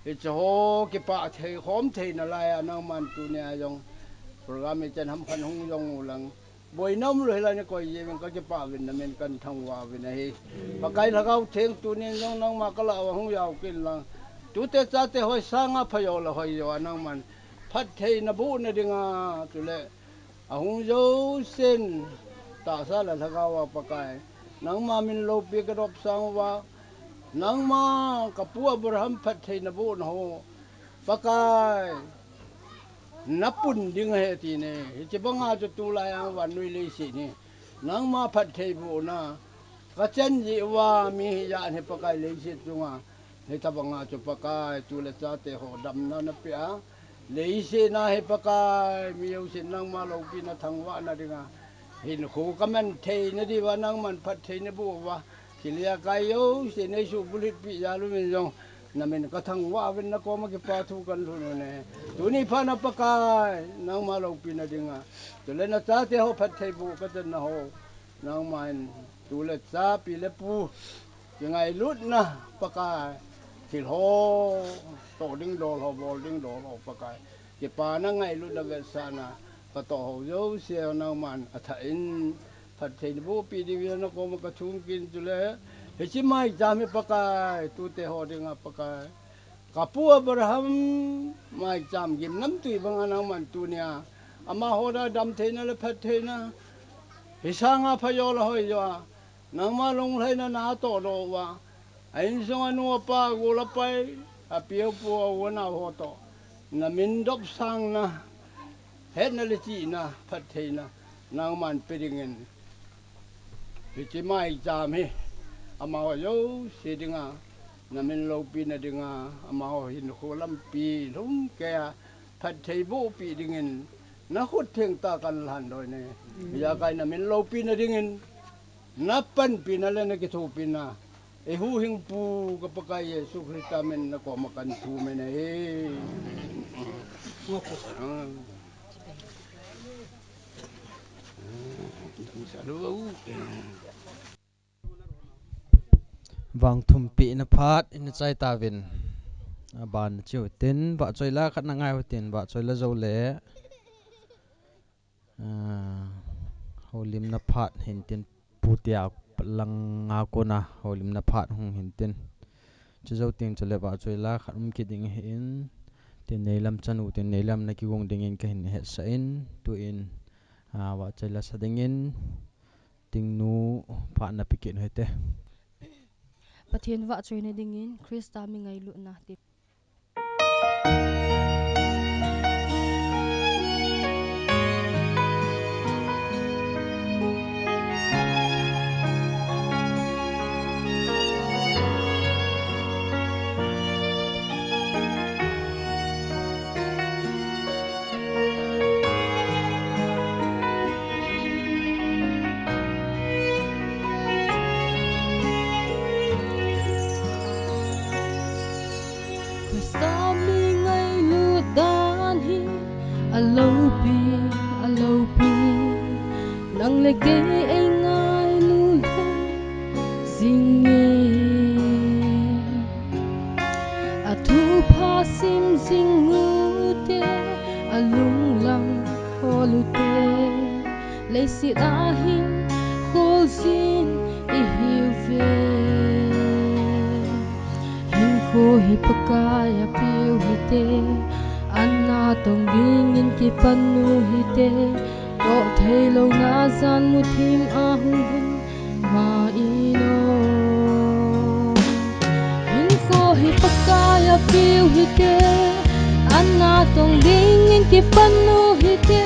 hiche ho kipah thei, khom theina lai a nangman tunia jong program hichan hamkhat hung jong u lang, boina umlou hilai a nakoi jeh uvin kakipah uvin, namin kathangvah uvin ahi. Pakai Lhagao Theng, tunin jong nangma kalah uva hung jao kit in lang, tute chate hoi sanga phajo le hoijo a nangman phatthei nabohna dinga, chule ahung jousen tahsa le lhagao a Pakai, nangma min loupi kadopsang uva, nangma kapu Abraham phatthei nabohna ho, Pakai, napun ding ahi tin e. Hiche banga chu tulai a vannoi leiset hi nangma phattheibohna kachan jeh uva mi hijat hi Pakai, leiset chunga hitobanga chu Pakai, tu le chate ho damna napeh a, leiset na hi Pakai, mi jousen nangma loupina thangvahna dinga hinkho kaman theina diuva nangman phatthei naboh uva, thil akai jouse neisuhbulhitpeh jal uvin jong, namin kathangvah uvin, nakoma kipa thu kalhun u ahi. Tuni phat na Pakai, nangma loupina dinga, chule nachate ho phattheiboh kachanna ho, nangman tu le cha, pi le pu kingailutna Pakai, thil ho toh ding dol ho, bol ding dol ho Pakai, kipana, ngailutna, vetsahna katoh ho jouse nangman athah in phatthei nabohpeh diuvin nakoma kathum kit in, chule hiche maicham hi Pakai, tute ho dinga Pakai, kapu Abraham maicham gimnamtui banga nangman tunia amaho dia damtheina le phattheina hisanga phajo le hoijo a, nangma lunglhaina natohdoh uva, a insung a nu apa, agol apai, api apu, a u anao ho toh namin dopsangna, hetna le chihna, phattheina nangman pe dingin, hiche maicham hi amaho jouse dinga, namin loupina dinga, amaho hinkho lampi lhumkeiya phatthei bohpeh dingin nakhut thengtah a kalhan doh e. Hijeh a Pakai, namin loupina dingin napanpina le nakithopina Eihuhhingpu ka Pakai Jesu Christa min a nakoma kathum e. Vangthumpehna phat ina chai tauvin. Aban chiu tin, vahchoi la khat na ngai u tin, vahchoi la jou le. Ah, houlimna phat hin tin, putia langa kona houlimna phat hung hin tin. Chujou teng chule vahchoi la khat um kit ding ahin, tin neilam chanu, tin neilam na kigong dingin kahin hetsah in, tuin, ah, vahchoi la sa dingin, Tingnu phat na pe kit u hite. Pathen vahchoina dingin Christa mi ngailutna ti. Christa mi ngailut dan hi aloupi, aloupi. Nang le kei eingailut jing e. Athupha sim jing u te, alunglam khol u te, leiset a hin kholjin ihiuve. Hinkho hi Pakai a peu hite, an natong dingin kipan u hite, toh theilou na jan muthim a hung hun ma in o. Hinkho hi Pakai a peu hite, an natong dingin kipan u hite,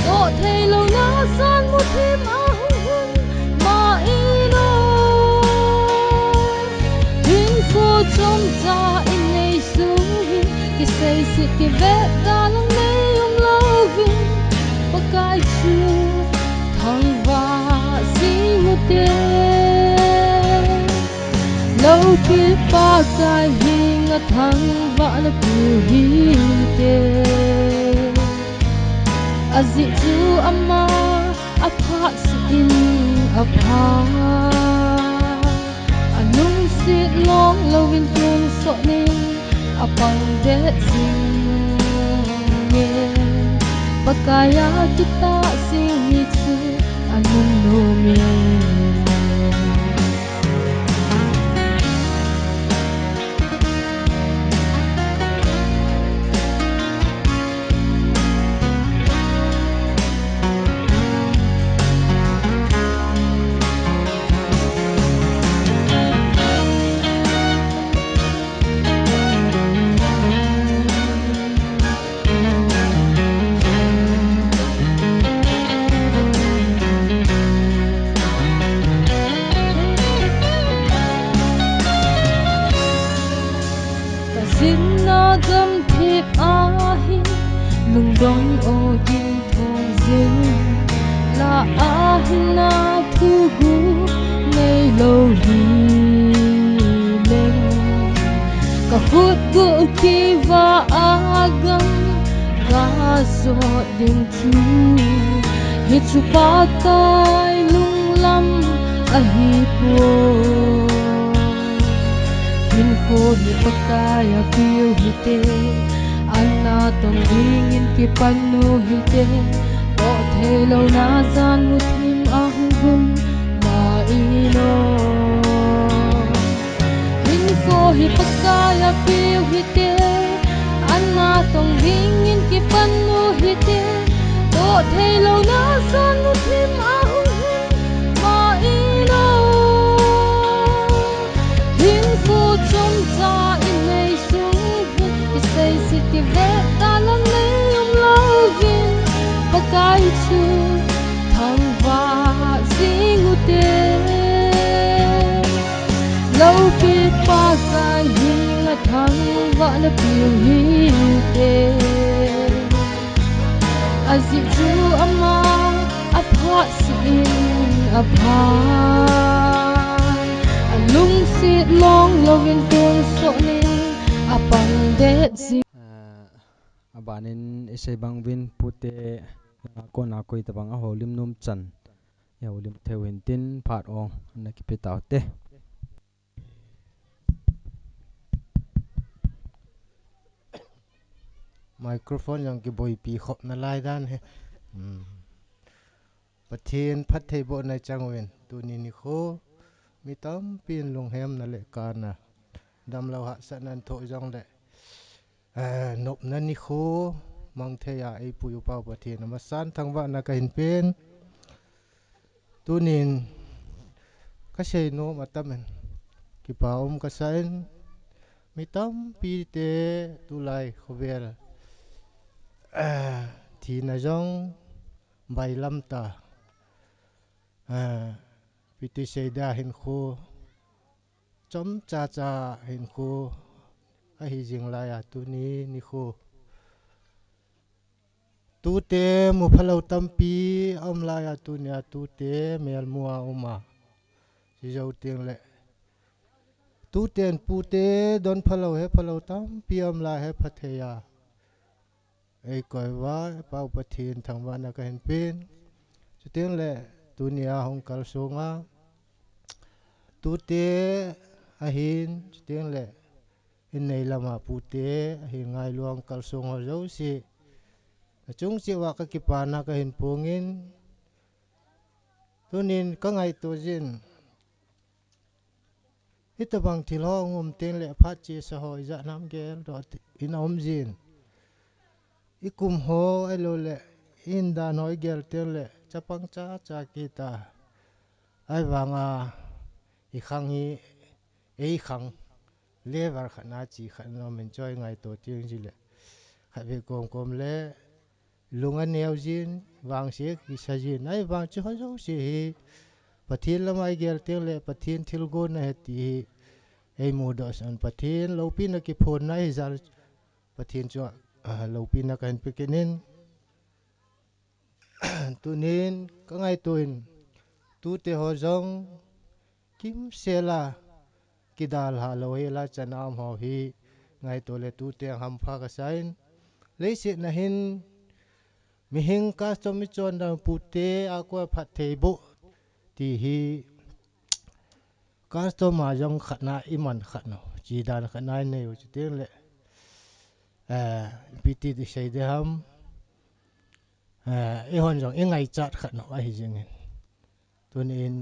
toh theilou na jan muthim a hung hun ma in o. Hinkho chomcha inei sung hi, kiseiset kivet dan lang nei um louvin, Pakai chu thangvah jing u te. Loupi Pakai henga thangvahna peu hite. Ajeh chu ama aphat sih in apha. Alungset long louvin tonsot in apang det jing e. Pakai a kitah jing mi chu anunnom e. Ka jinna gamthip ahi, lungdong o ding thong jing, la ahi na thuguh neilou hi leng. Ka khut gul kiva a gam ka jot ding chu, hichu Pakai lunglam ahipoi. Hinkho hi Pakai a peu hite, an natong dingin kipan u hite, toh theilou na jan muthim a hung hun ma in o. Hinkho hi Pakai a peu hite, an natong dingin kipan u hite, toh theilou na jan muthim a hung hun ma in o. Hinkho chomcha inei sung hi, kiseiset kivet dan lang nei um louvin, Pakai chu thangvah jing u te. Loupi Pakai henga thangvahna peu hite. Ajeh chu ama aphat sih in apha. Lungset long lovin tun sonin a pang det ji. Ah, abanin isei bang uvin pute, ah, kona koi tabang a holim nom chan. Holim theu hin tin phat ong na kipe tau te. Microphone jong kiboipi khop na lai dan he. Hmm. Pathen phattheibohna i chang uvin, tuni nikho, mi tampin lunghemna le kana, damlou hahsatna in thoh jongle, eh, nopna nikho mang thei a eipui u Pau Pathen amasan thangvahna kahin pen. Tunin kasei nom atamin, kipa um kasan, mi tampi te tulai khovel, eh, thina jong bailam ta, eh, ipi ti sei da hinkho chomcha cha hinkho ahi jing lai a tuni nikho. Tute mu phalou tampi a um lai a tunia tute melmu a um a. Chi jou teng le. Tuten pute don phalou he phalou tampi a um lai he phathei a. Eikoi uva, Pau Pathen thangvahna kahin pen. Chuteng le, tunia hung kalsong a. Tute ahin, chuteng le, in nei lama pute ahin ngailu a hung kalsong ho jouse. Nachung cheh uva kakipana kahin pongin. Tunin kangaito jin. Hitabang thil ho hung um teng le phat chesa ho ijat nam geldoh in a um jin. I kum ho ahilou le, i indan ho i gel teng le, chapang chacha kit a. Ahivanga, i khang hi, ei khang, level khat na chi khat na min choi ngaito teng ji le. Khatvei komkom le, lung aneo jin, vangse kisa jin. Ahivang chu ho jouse hi, Pathen lama i gel teng le, Pathen thilgon ahi ti hi, ei mudoh san Pathen, loupina kiphonna hi jal, Pathen chu, ah, loupina kahin pe kit in. Tunin kangaito in tute ho jong kimsel a kidalha lou hel a chan a um ho hi ngaito le tute hampha kasan. Leiset na hin mihing custom i chon dan pute a koi phatthei boh ti hi custom a jong khat na i man khat no. Chi dan khat na i nei u chuteng le. Eh, ipi ti ti sei ding ham. Eh, eihon jong i ngaichat khat no ahi jingin. Tunin,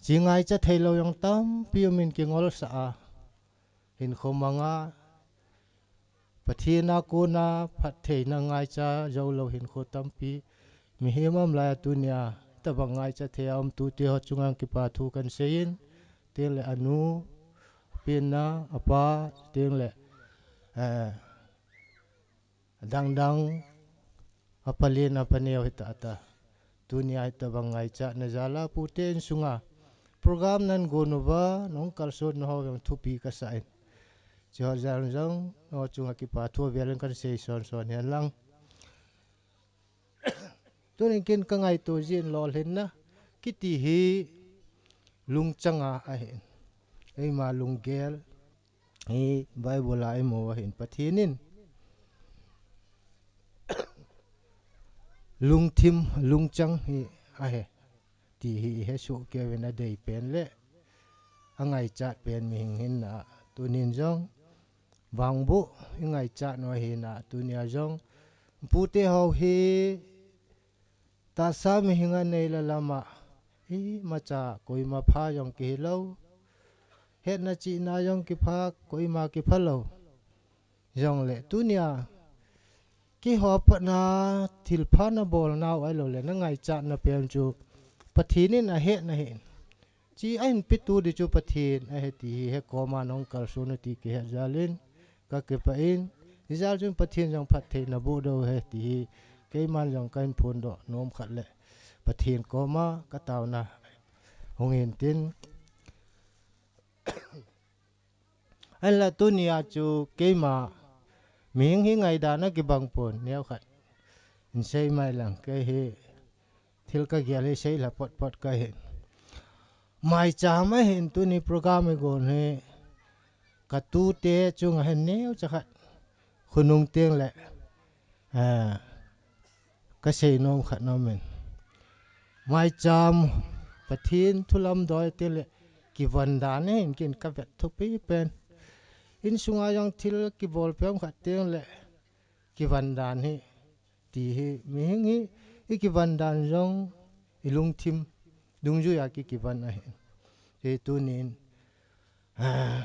chi ngaichat thei lou jong tampi um in kingolsah a. Hinkho mang a, Pathen a kona phattheina ngaicha jou lou hinkho tampi. Mihem a um lai a tunia, tabang ngaicha thei a um tute ho chunga kipa thu kahin seiyin. Teng le anu, pen a, apa, teng le, eh, dangdang, apa len apa neo hita ta. Tunia hitabang ngaichatna jal a pute insunga. Program nan gon uva, nahung kalson na ho jong thupi kasa in. Chi ho jal jong, nangho chunga kipa thu avel in kahin sei son son hen lang. Tunin ken kangaito jin lolhinna kiti hi lungchang a ahin. Eima lunggel hi Bible a imu ahin Pathen in lungthim lungchang hi ahi ti hi ihe soh kei uvin adei pen le angaichat pen mihing hinna tunin jong vangboh i ngaichat u ahi na tunia jong pute ho hi tahsa mihing a nei le lama imacha koima pha jong kihi lou. Hetna chihna jong kipha, koima kipha lou. Jongle tunia kihoupa na thilpha na bol nau ahilou le na ngaichat na pen chu Pathen in ahet na hin. Chi ahin petu di chu Pathen ahi ti hi he koma nahung kalson u ti kihet jal in kakipah in, hijal chun Pathen jong phattheina boh doh u ahi ti hi keiman jong kahin phondoh nom khat le Pathen koma kataona hung hin tin. Ahinla tunia chu keima mihing hi ngaidan a kibang pon neo khat in sei mai lang kei hi thil kagel hi sei la potpot kahin. Maicham ahin tuni program igon hi ka tute chunga hin neocha khat khonung teng le, ah, ka seinom khat nom in. Maicham Pathen thu lamdoi teng le kivon dan ahin ken ka vet thupi pen. Insunga jong thil kibol pem khat teng le kivon dan hi, ti hi, mihing hi, i kivon dan jong, i lungthim, dungjuia ki kivon ahi. Ti tunin, ah,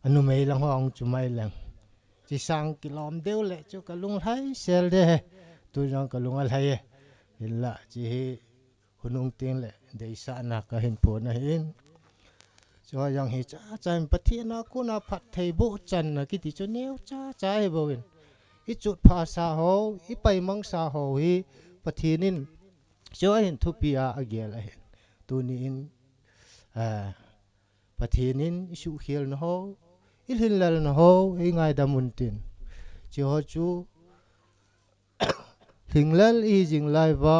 anumei lang ho ang chu mai lang. Chi sang kilom deu le chu ka lunglhai sel de he. Tu jong ka lung alhai e. Hinla chi hi hunung teng le deisahna ka hin pon ahin. Chua jong hi cha cha in Pathen a kona phatthei boh channa kiti chu neocha cha hi bou in. I chutphah sa ho, i paimang sa ho hi Pathen in chua hin thupi a agel ahin. Tuni in, ah, Pathen in i suhkhelna ho, i lhinlelna ho, i ngaidam un tin. Chi ho chu lhinglel i jing lai uva,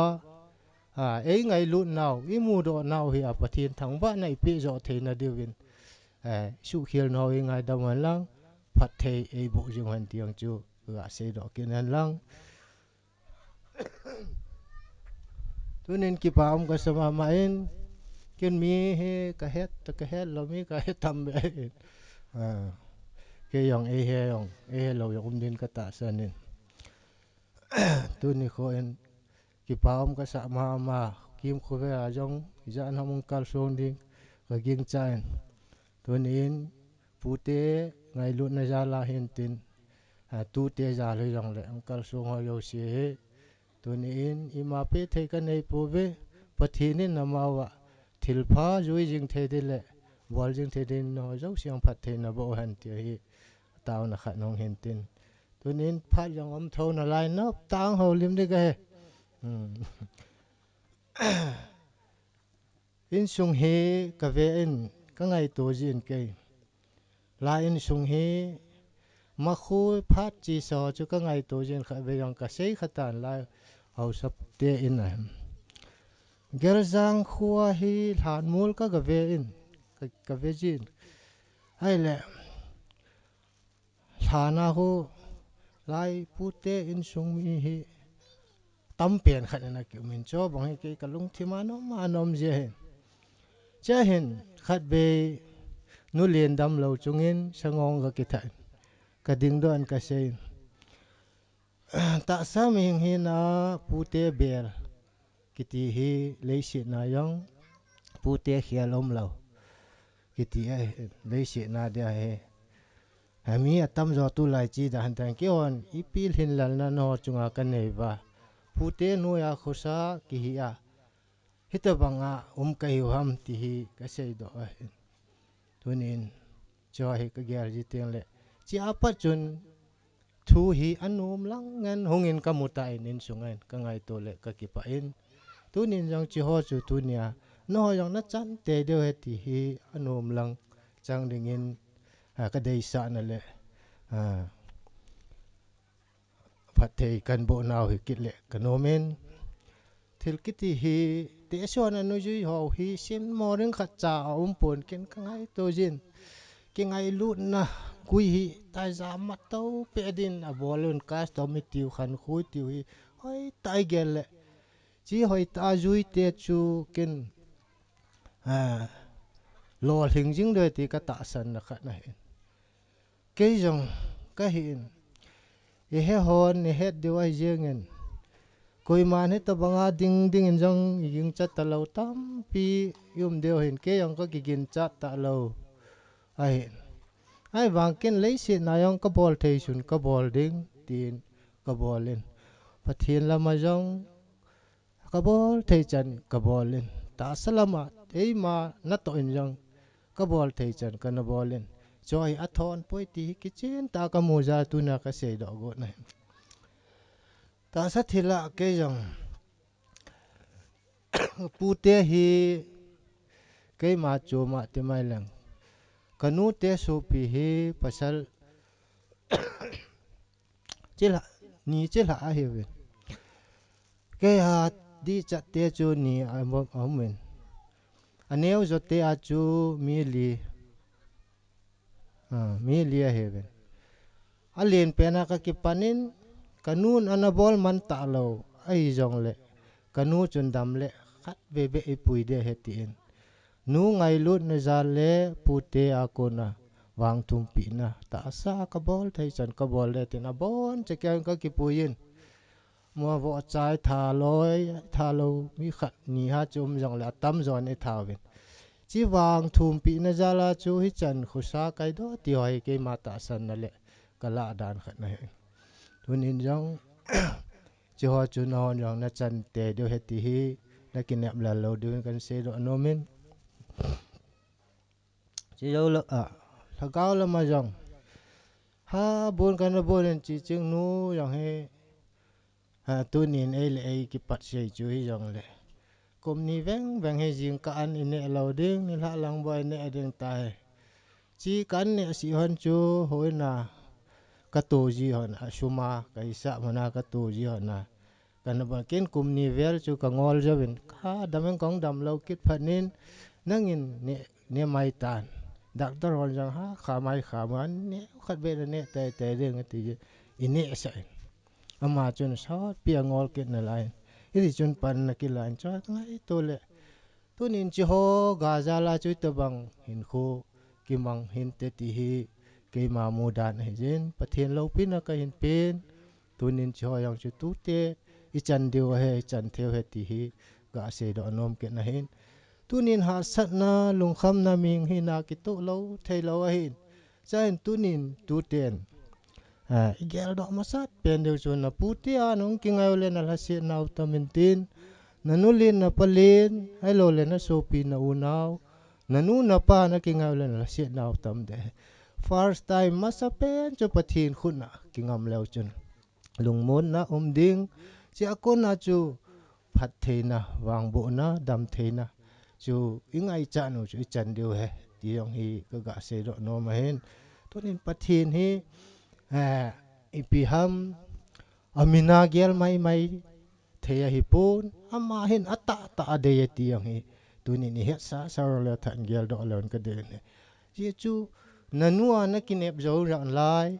a, ei ngailut nau, i mudoh nau hi a Pathen thangvahna i peh joh theina diuvin, eh, suhkhelna ho i ngaidam hen lang, phatthei ei boh jing hen ti jong chu, ka seidoh kit hen lang. Tunin kipa um ka sa mama in, ken mi hi ka het, ka het lou mi ka het tam be in. Ah, kei jong ei he jong, ei he lou jong um din ka tahsan in. Tuni kho in kipa um ka sa mama, Kimkhovei a jong, ijat ham hung kalsong ding ka gingchan. Tunin pute ngailutna jal a hin tin, a, tute jal hi jong le hung kalsong ho jouse hi. Tunin ima peh thei ka nei pouve, Pathen in amau a thilpha jui jing thei ding le bol jing thei ding ho jouse jong phattheina boh hen ti hi taona khat nong hin tin. Tunin phat jong um tho nalai nop tang ho lim ding ka he. Hmm. Insung hi ka ve in ka ngaito jin kei. Lai insung hi makhu phat chi sa chu ka ngaito jin kha ve jong ka sei kha tan lai hausap te in a. Geljang khua hi lhanmol ka, ka ve in, ka, ka ve jin. Hai le, lhana khu lai pute insung mi hi tam pen khat in a ki um in chu bang hi kei ka lungthim a nom a nom je hin. Chia hin khat vei nu len damlou chungin sangong ka kitha in ka dingdoh in ka sei in. Tahsa mihing hina pute bel kiti hi leiset na jong pute khel umlou. Kiti a leiset na dia hi. Hami atamjo tulai chi da han tang kihon ipi lhinlelna nangho chunga ka nei uva. Pute noiya khosa kihi a. Hitabanga um ka hiu ham ti hi ka seidoh ahi. Tunin, chua hi ka gel ji teng le. Chi apat chun thu hi anom lang ngen hungin ka mu tan insunga in ka ngaito le ka kipah in. Tunin jong chi ho chu tunia, nangho jong na chan tei diu ahi ti hi anom lang chang dingin, a, ka deisahna le, a, phatthei kan boh nau hi kit le ka nom in. Thil kiti hi, tehse hon a nujui ho hi, sin moring khat cha a um pon ken ka ngaito jin. Kingailutna gui hi, taija matah pe din a bol un custom i tiu khankhu i tiu hi, hoitah i gel le. Chi hoitah a jui te chu ken, a, lolhing jing diu ti ka tahsan na khat na hin. Kei jong ka hi in. I he hon, i het diu ahi jeng in. Koiman hitabanga ding ding in jong i ginchat talou tampi i um diu hin. Kei jong ka kiginchat talou ahi in. Ahivang ken leiset na jong ka bol thei sun ka bol ding, tin ka bol in. Pathen lama jong ka bol thei chan ka bol in. Tahsa lama, eima natoh in jong ka bol thei chan ka na bol in. Chua hi athon poi ti hi kichen tah a ka mu jal tuna ka seidoh got na hi. Tahsa thil a kei jong pute hi keima chom a ti mai leng. Ka nute sopi hi pasal chilha, ni chilha ahi uvin. Kei a dichat te chu ni a um, a um in. aneo jote a chu mi li, a, mi li ahiuvin. Alen pen a kakipan in, kanun ana bol man talou ahi jongle, kanu chun dam le khat veve ipui ding ahi tin. Nu ngailutna jal le pute a kona vangthumpina tahsa kabol thei chan kabol ding tin abon cheh kei in kakipui in. Mo vo chai thalou, thalou mi khat ni ha chu um jongle atamjon ithauvin. Chi vangthumpina jal a chu hichan khosa kaidoh ti ho hi keima tahsanna le kalah dan khat ahi. Tunin jong chi ho chu nahon jong nachan tei diu ahi ti hi nakinep lal lou diuvin kahin seidoh nom in. Chi jou la, a, lhagao lama jong ha bon kana bon in chi ching nu jong hi, a, tunin ei le ei kipat sei chu hi jongle, kum ni veng veng hi jingkah an ineh lou ding, nilhah lang bou ineh ding tai. Chi kahin neh sih hon chu hoina kato ji hon, a sum a kahisah mana kato ji hon a. Kana bang ken kum ni vel chu kangol jouvin, ka dam in kahung dam lou kit phat in, nangin neh, neh mai tan. Doctor hon jong ha kha mai kha ma, neh khat beh naneh tei tei ding ati jin, ineh sah in. Ama chun sotpi a ngol kit nalai in. Hiti chun pan nakilah in, chua kangaito le. Tunin chi ho ga jal a chu itobang hinkho kimang hinte ti hi keima mudan ahi jin, Pathen loupina kahin pen. Tunin chi ho jong chu tute ichan diu ahi, ichan theiu ahi ti hi kaseidoh nom kit ahin. Tunin hahsatna, lungkhamna, mihing hina kitoh lou thei lou ahin. Chuin tunin tuten, a, igeldoh masat pen diu chu napu te a nahung kingai u le nalhasetnau tam in tin, nanu len napa len, ahilou le nasopi naunau, nanu napa nakingai u le nalhasetnau tam ding. First time masa pen chu Pathen khut a kingam leu chun lungmonna um ding, chia kona chu phattheina, vangbohna, damtheina chu ingaichat u chu ichan diu ahi ti jong hi kaga seidoh nom ahin. Tunin Pathen hi, eh, ipi ham, amin a gel maimai thei ahipon, ama hin atahtah a dei e ti jong hi tunin ihetsah sah le tah in geldoh leu in kadei in ahi. Ajeh chu, nanu a nakinep jou nalai,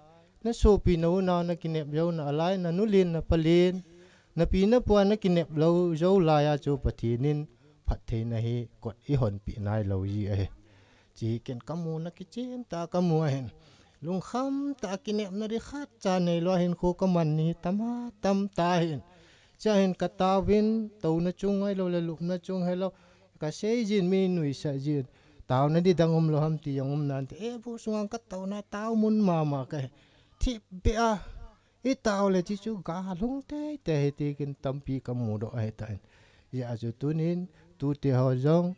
nasopi naunau nakinep jou nalai, nanu len napa len, napi napu a nakinep lou jou lai a chu Pathen in phattheina hi kot ihonpeh nailou ji ahi. Chi ken kamu na kichen tah a kamu ahin. Lungkham tah a kinepna ding khatcha neilou a hinkho kaman ni hi tam a tam tah ahin. Chua hin kataovin, touna chung ahilou le lupna chung hilou, kasei jin, mi nuisat jin. Taona ding dang umlou ham ti jong um nante, e, bu sunga katouna tao mun mama kahi. Thipbeh a itao le chi chu galhung teitei ahi ti ken tampi kamudoh ahitan. Hijeh a chu tunin tute ho jong,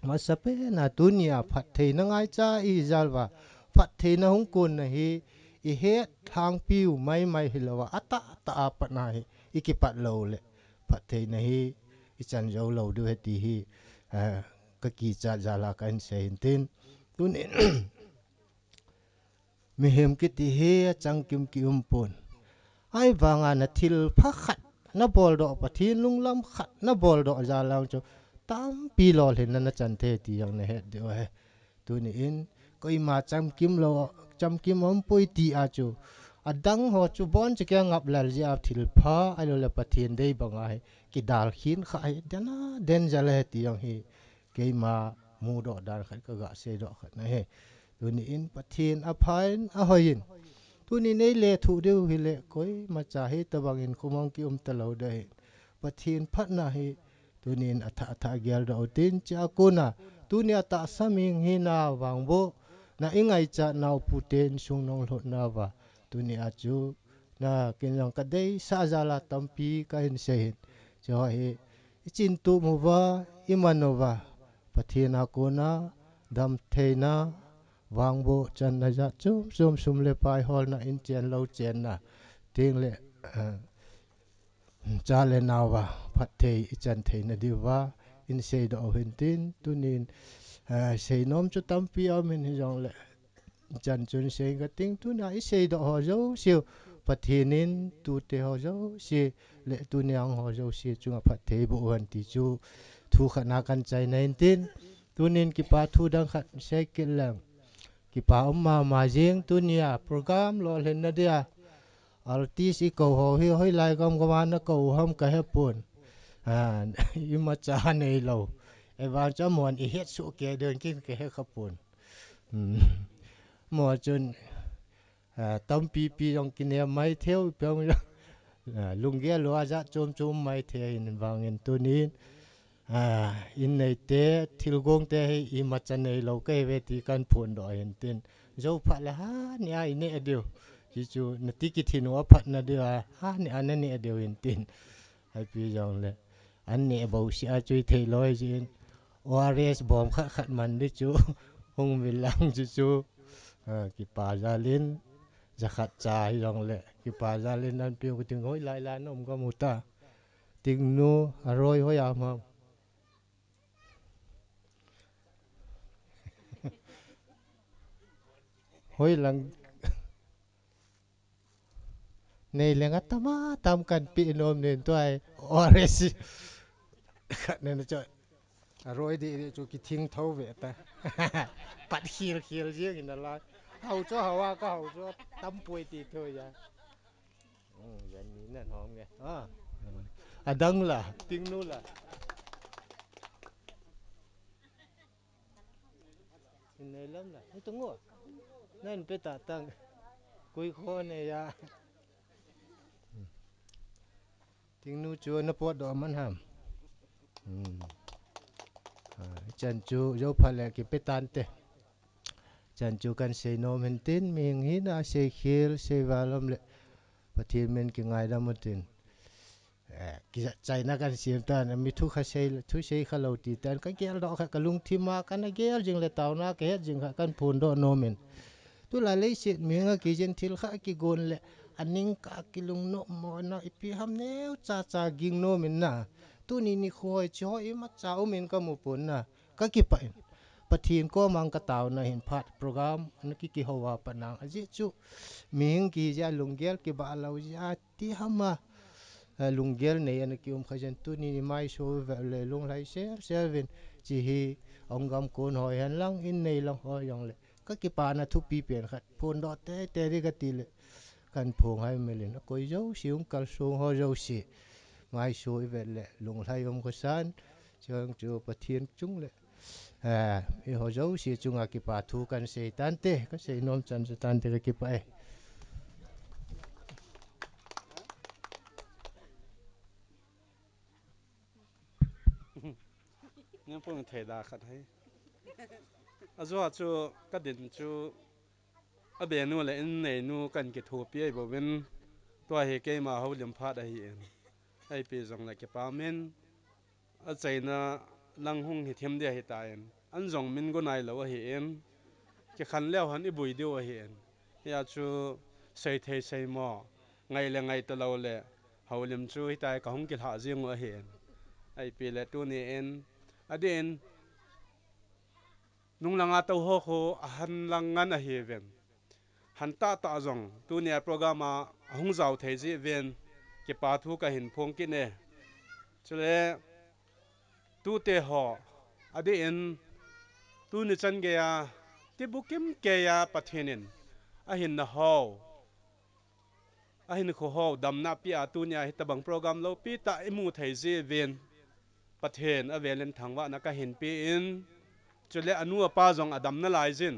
masapen a tunia phattheina ngaicha ijal uva, phattheina hung konna hi ihet lhangpiu maimai hilouva, atahtah a patna hi ikipat lou le phattheina hi ichan jou lou diu ahi ti hi, eh, kakichat jal a kahin sei hin tin. Tunin mihem kiti hi achangkim kiumpon. Ahivanga nathilpha khat naboldoh, Pathen lunglam khat naboldoh jal a chu tampi lolhinna nachan thei ti jong nahet diu ahi. Tunin koima chamkim lou, chamkim aumpoi ti a chu, adang ho chu boncha kingap lel jeh a thilpha ahilou le Pathen dei banga hi kidal khin kha hi den a den jal ahi ti jong hi keima mudoh dan khat kaga seidoh khat ahi. Tunin Pathen aphan ahoiyin, tunin eilethuh diu hile koimacha hitobangin khomang kium talou ding ahin. Pathen phatna hi tunin athah athah geldoh utin, chia kona tunia tahsa mihing hina vangbohna ingaichat nau pute insung nahung lhutna uva, tunia chu na ken jong kadeisah jal a tampi kahin sei hin. Chuho hi ichintup uva, iman uva, Pathen a kona damtheina, vangboh channa jat chom chom, sum le pai holna, in chen lou chenna, tengle, eh, cha le nao uva phatthei ichan theina diuva in seidoh u hin tin, tunin, eh, seinom chu tampi aum in hijongle, chan chun sei kating, tunia iseidoh ho jouse u Pathen in tute ho jouse le tunia hung ho jouse chunga phatthei boh uhen ti chu thu khat na kan chai na in tin. Tunin kipa thu dang khat sei kit leng. Kipa um mama jing tunia program lolhinna dia. Artist i ko ho hi hoilai gam gam a na ko ham ka he pon. Ah, imacha nei lo. Evang cha mon i het su ke den kin ka he kha pon. Hmm. Mo chun, ah, tampi pi jong kine mai theu, pi jong, ah, lunggel lua ja chom chom mai thei in vangin tunin, ah, in nei te, thilgong te hi imacha nei lo ka hi ve ti kan phun do hin tin. Zo pha le ha ni a i ne diu. Chi chu na ti ki thin u a phat na diu a, ha ni a na ne diu hin tin. Hai pi jong le. An ne bo si a chui thei loi jin. O R S bom khat khat man di chu. Hung vil lang chu chu. Ah, kipa jalin. Za khat cha hi jong le. Kipa jalin an pi ku ting hoi lai lai nom ka mu ta. Ting nu a roi hoi a ma. Hoi lang. Nei leng a tam a tam kan pi nom nen tuai. O R S. Khat nen chu. A roi di di chu ki thing tho ve ta. Pat khil khil jing in a lai. Hau chu hau a ka hau chu tam pui ti tho ya. Hmm, yan ni na hom nge. Ah. A dang la, ting nu la. In nei lam la. Ni tu ngo. Nan pe ta tang. Kui kho ne ya. Ting nu chu na pot do man ham. Hmm. Ah, chan chu zo pha le ki pe tan te. Chan chu kan sei nom hin tin, mi hing hin a sei khel, sei val om le. Pathian min ki ngai dam u tin. Eh, ki za chai na kan siam tan, mi thu kha sei, thu sei kha lo ti tan, ka gel do kha ka lungthim a, kan a gel jing le tau na, ka het jing kha kan phun do nom in. Tu la lei sit mi hing a ki jin thil kha ki gon le, a ning ka ki lung no mo na, i pi ham neu cha cha ging nom in na. Tu ni ni khoi chi ho imacha um in ka mu pon na. Ka kipah in. Pathian ko mang ka tau na hin phat program, na ki ki ho a pa nang. A ji chu, mi hing ki ja lunggel ki ba lo ja ti ham a. Eh, lunggel nei ana ki um kha jen tu ni ni mai so ve le lung lai sel sel vin. Chi hi ong gam kon hoi han lang in nei lang hoi jong le. Ka kipa na thupi pen khat. Phun do te te ri ka ti le. Kan phong hai melin. A koi jo si ung kal sung ho jo si. Mai so i vet le lung lai um ko san. Chang chu Pathian chung le. Eh, i ho jo si chung a kipa thu kan sei tan te. Ka sei nom chan se tan te ka kipa e. Nang pung thei da khat hai. A zo chu ka din chu a be nu le in nei nu kan ki thu pi ai bo vin. Tua hi keima ho lim phat ahi in. Ai pi zong le kipa min. A chaina lang hung hi thim dia hi ta in. An zong min go nai lo ahi in. Ki khan leo han i bui diu ahi in. Hi a chu sei thei sei mo. Ngai le ngai ta lo le. Ho lim chu hi ta i ka hung ki lha zing u ahi in. Ai pi le tu ni in. A din. Nung langa to ho kho a han lang ngan ahi vin. Han ta ta zong, tu nia program a a hung zau thei zi vin, kipa thu ka hin phong kit ne. Chule, tu te ho, a di in, tu ni chan gei a, ti bu kim kei a Pathian in, a hin na ho, a hin kho ho, damna pi a tu nia hi tabang program lo pi ta i mu thei zi vin. Pathen a velin thangvahna ka hin pe in, chule a nu a pa zong a damna lai zin,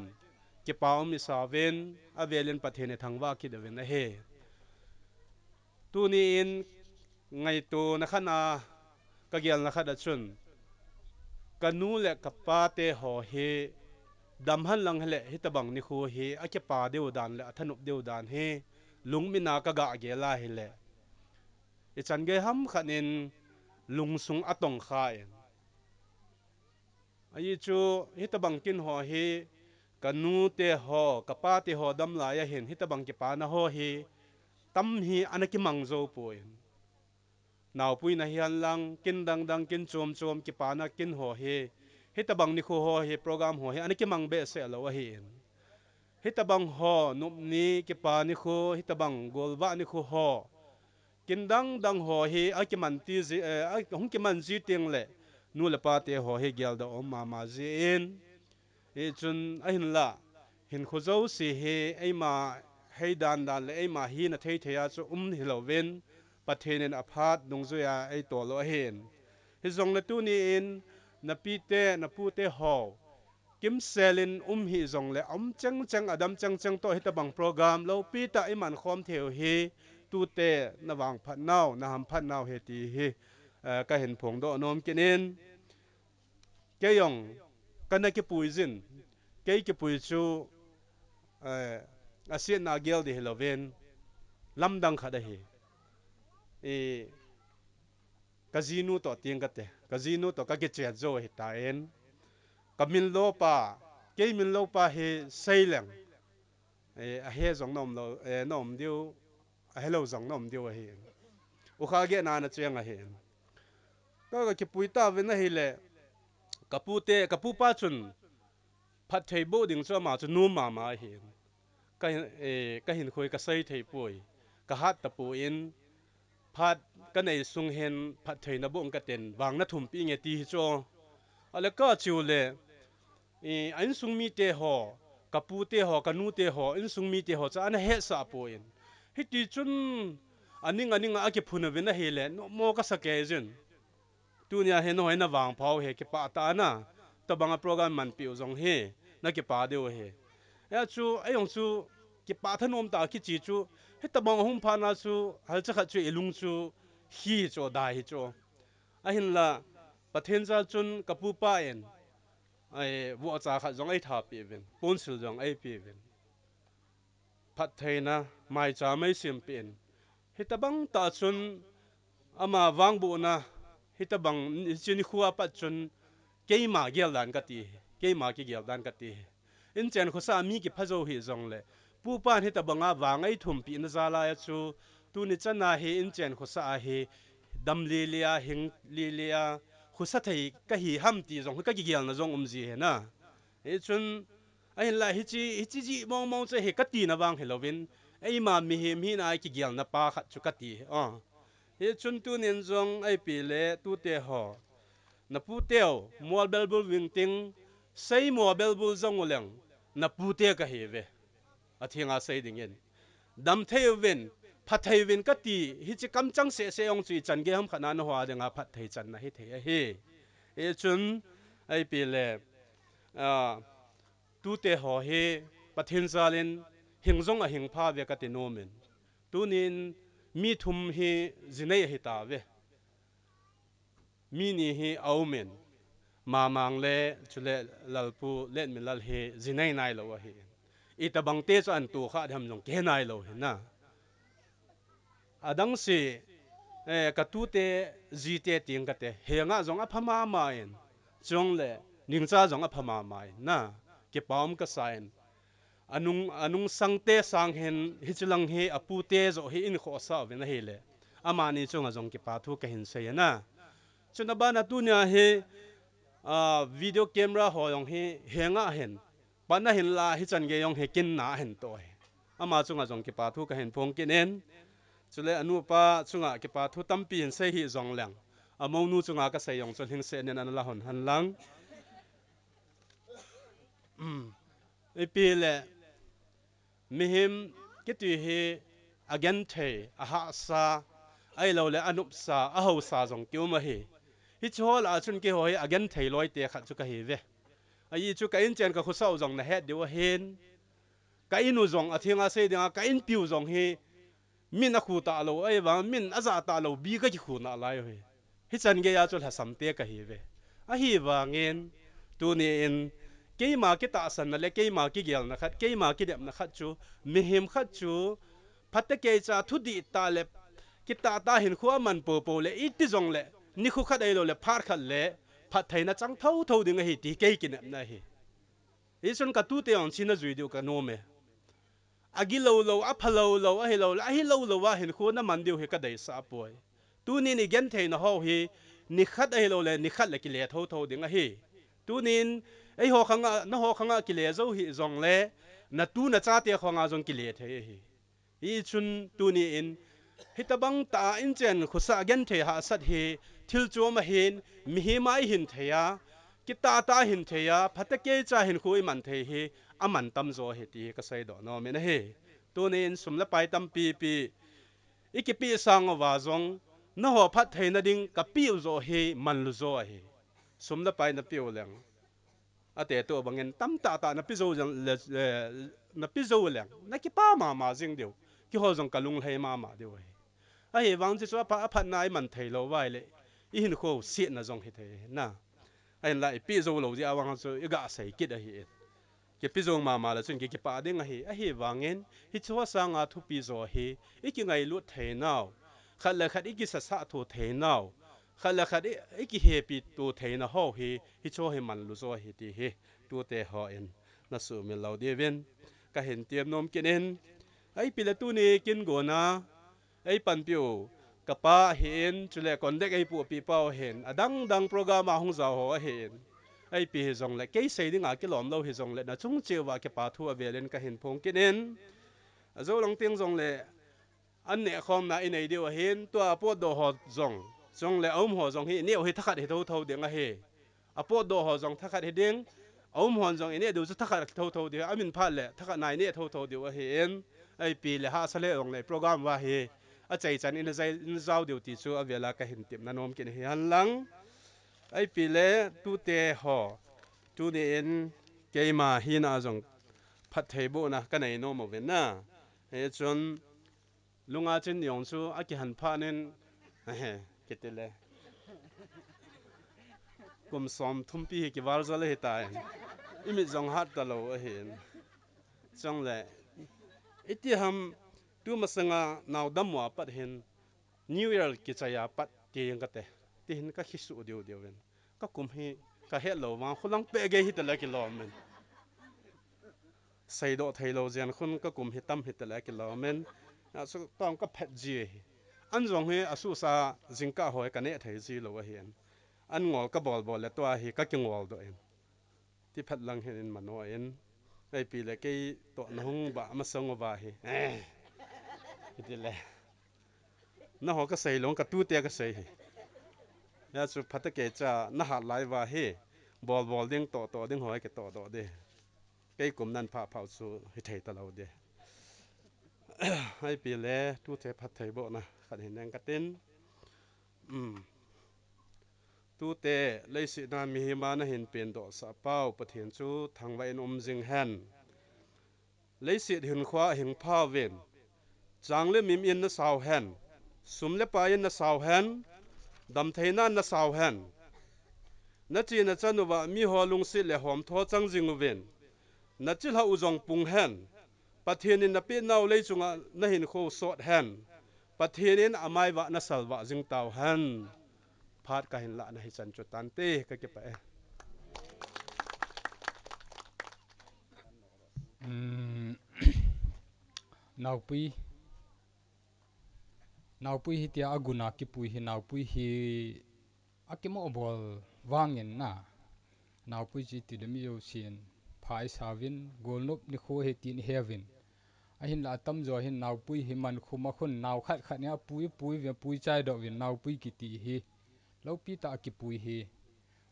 kipa um i sa vin, a velin Pathen i thangvah kit a vin a he. Tuni in ngaito na khan a, ka gel na khat a chun, ka nu le ka pa te ho hi dam han lang hele, hi tabang ni khu hi a kipa deu dan le a thanup deu dan hi, lungmina ka ga gel a hele. I chan gei ham khat in lungsung a tong kha in. Ahi chu, hi tabang kin ho hi, ka nu te ho, ka pa te ho dam lai a hin, hi tabang kipa na ho hi, tam hi ana kimang zo pu in. Naupui na hi han lang, kin dang dang, kin chom chom, kipa na kin ho hi, hi tabang ni khu ho hi, program ho hi, ana kimang be se lo a hi in. Hi tabang ho, nup ni, kipa ni khu, hi tabang golva ni khu ho, kin dang dang ho hi a kiman ti zi, eh, a hung kiman zi ting le, nu le pa te ho hi geldoh um mama jin, hichun ahinla, hinkho jouse hi eima heidan dan le eima hina thei thei a chu um hilouvin, Pathen in aphat dungjuia eitol u ahin. Hijongle tuni in, napi te, napu te ho, kimsel in um hih jongle, aum cheng cheng, adam cheng cheng toh hitabang program loupi tah iman khom thei u hi, tute na vangphat nau, na hamphat nau ahi ti hi, eh, kahin phongdoh nom kit in. Kei jong, kana kipui jin, kei kipui chu, eh, asetna gel ding hilouvin, lamdang khat ahi. I, kajinu toh ting kate, kajinu toh kakichen jou ahitan. Kamin lopa, kei min lopa hi seileng, eh, ahe jong na um lou, eh, na um diu, ahelou jong na um diu ahi. Ukha gehna na cheng ahi. Ka, kakipui tauvin ahile, kapute, kapupa chun, phatthei boh ding chu ama chu nom mama ahi. Ka, eh, kahinkho hi kasei thei poi. Kahat tapon, phat kanei sung hin phattheina boh katen, vang na thumpi nge ti hi chu. Ale kache u le, eh, a insung mite ho, kapute ho, kanute ho, insung mite ho chu ana hetsah pon. Hiti chun, aning aning a akiphun uvin ahile, nomo kasa kei jin. Tunia hi nahoi na vangpha u hi kipah tah a na. Tabanga program manpi u jong hi, na kipah diu ahi. Hia chu, ajong chu, kipah thanom tah a kiche chu, hitabang ahung phat na chu, halcha khat chu ilung chu, khi chu, dai hi chu. Ahinla, Pathen jal chun kapupa in, ai, vohcha khat jong eithapi uvin, ponsil jong eipe uvin. Phattheina, maicham eisempeh in. Hitabang tah chun ama vangbohna, hitabang, hiche nikho a pat chun keima geldan kati, keima kigeldan kati. Inchen khosa mi kipha jou hih jongle, pupan hitabanga vang eithumpeh na jal a chu, tuni chan a hi inchen khosa a hi dam lele a, hing lele a, khosa thei kahi ham ti jong hi kakigelna jong um ji ahi na. Hichun, ahinla hiche, hiche jeh mong mong chu hi katina vang hilouvin, eima mihem hina a kigelna pa khat chu kati. Aw. Hichun tunin jong eipe le tute ho, naputeu, mualbel bul vingting, seimo bel bul jong uleng, napute kahiuve. Athenga sei dingin. Damthei uvin, phathei uvin kati, hiche kamchang seh seh jong chu ichan gei ham khat na naho a dinga phatthei channa hithei ahi. Hichun, eipe le, ah, tute ho hi Pathen jal in hing jong ahing phauve kati nomin. Tunin mi thum hi jinei ahitauve. Mi ni hi aumin. Mamang le, chule Lalpu Letminlal hi jinei nailou ahi. Itabang te chu ahin tokha diham jong kihe nailou ahi na. Adang se, eh, katute, jite ting kate, henga jong apha mama in, chule ningcha jong apha mama in, na, kipa um kasa in. Anung, anungsang te sang hin, hichelang hi apute joh hi eihin khohsah uvin ahile, amani chunga jong kipa thu kahin sei e na. Chuna bana tunia hi, ah, video camera ho jong hi henga hin, pan ahin la hichan gei jong hi kinna ahin toh e. Ama chunga jong kipa thu kahin phong kit in. Chule anupa chunga kipa thu tampi hin sei hih jongleng, amounu chunga kasei jong chu lhingset nin ana la hon hen lang. Ipi le, mihem kiti hi agenthei, ahahsa, ahilouleh anopsa, ahaosa jong kium ahi. Hiche ho lah a chun keiho hi agenthei loite khat chu kahiuve. Ajeh chu ka inchen kakhosah u jong nahet diu ahin, ka in u jong, athenga sei dinga, ka inpiu jong hi min akhu talou, ahivang min ajah talou bi kakikhu nalai u ahi. Hichan geiya chu lhasam te kahiuve. Ahivangin, tuni in, keima kitahsanna le keima kigelna khat, keima kidepna khat chu, mihem khat chu, phatecha keicha thudihtah le, kitahtah hinkho aman poupou le, iti jongle, nikho khat ahiloule, phat khat le, phattheina chang thouthou ding ahi ti kei kinepna ahi. Hichun katute jong chu najui diu kanom e. Agilou lou, aphalou lou, ahiloule, ahilou lou a hinkho naman diu hi kadeisah poi. Tunin igentheina ho hi, nikhat ahiloule, nikhat le kile thouthou ding ahi. Tunin, eiho khanga, naho khanga kile jou hih jongle, natu nachate khanga jong kile thei ahi. Hichun tuni in, Hitabang tah a inchen khosah genthei hahsat hi thil chom ahin, mihem a ihin thei a, kitah tah a ihin thei a, phatecha hinkho iman thei hi aman tamjo ahi ti hi kaseidoh nom in ahi. Tunin sum le pai tampipi ikipeh sang uva jong, nangho phattheina ding kapeh u joh hi manlu jo ahi. Sum le pai napeh u leng, ate toh bangin tamtah tah napeh jou leng, le, le, napeh jou leng, nakipah mama jing diu. Keiho jong kalunglhai mama diu ahi. Ahivang chu apha, aphatna iman thei lou uva ahile, ihinkho setna jong hithei na. Ahinla ipeh jou lou jeh a vang chu iga sei kit ahi. Kipeh jou mama le chun ki, kipah ding ahi. Ahivangin hicheho sanga thupi jo hi ikingailut theinau, khat le khat ikisasah to theinau, khat le khat i, ikihepi to theina ho hi, hicheho hi manlu jo ahi ti hi tute hon nasuhmil lou diuvin kahin tem nom kit in. Ipi le tuni kin gona eipanpiu kapa ahin, chule conduct eipohpi pau ahin, adang dang program a hung jao ho ahin, ipi hijongle, kei sei dinga kilom lou hijongle, nachung cheh uva kipathu avelin kahin phong kit in. Ajou lang teng jongle, an nehkhomna inei diu ahin, tua apotdoh ho jong, chule aum ho jong hi, ineh u hi thakhat hi thotho ding ahi. Apotdoh ho jong thakhat hiding, aum hon jong ineh diu chu thakhat thotho ding, amin phat le thakhat na ineh thotho diu ahin, ipi le hahsa le jongle program uva hi achaichan in ajao diu ti chu avela kahin temna nom kit in ahi henlang. Ipi le tute ho, tuni in keima hina a jong phattheibohna kanei nom uvin na. Hichun, Lunga chin jong chu akihan phat in, ehe, kiti le, kum somthum pi hi kival jol ahitai. Imit jong hat talou ahin. Chule, itiham tumasanga naodam mo a pat hin, New Year kichai a pat ti jeng kate, tihin kakisuh diu diuvin. Kakum hi kahet lou vang, khulang peh gei hitale kilom in. Seidoh theilou jeng khun kakum hi tam hitale kilom in. Achu tong kaphet ji ahi. An jong hi asuhsa jingkah ho kaneh thei ji lou ahin. An ngol kabol bol le tua hi kakingoldoh in. Tiphat lang hin in mano in. Ipi le kei toh nahung vah masang uva hi. Eh. Itile. Nangho kasei lou, katute kasei hi. Hijeh chun phatecha nahat lai uva hi, bol bol ding, toh toh ding ho kitoh doh ding. Kei kum nan pha phau chu hithei talou ding. Ipi le, tute phattheibohna khat hin neng katin. Um. Tute, leiset a mihem a nahin pendohsah pau, Pathen chu thangvah in um jing hen. Leiset hinkhoa hing phauvin, chang le mim in nasao hen, sum le pai in nasao hen, damtheina nasao hen. Nache nachan uva miho lungset le homtho chang jing uvin, nachilhah u jong pung hen, Pathen in napeh nau lei chunga nahinkho sot hen, Pathen in amai uva nasalvah jing tau hen. Phat kahin lahna hichan chu tante, kakipah e. Um, naopui, naopui hitia agun a kipui hi, naopui hi akimoh bol vangin na. Naopui chu iti le mi jousen pha isauvin, golnop nikho ahi tin iheuvin. Ahinla atamjo hin naopui hi mankhum a khun nao khat khat in apui, apui uvin, apui chaidoh uvin, naopui kiti hi loupi tah a kipui hi.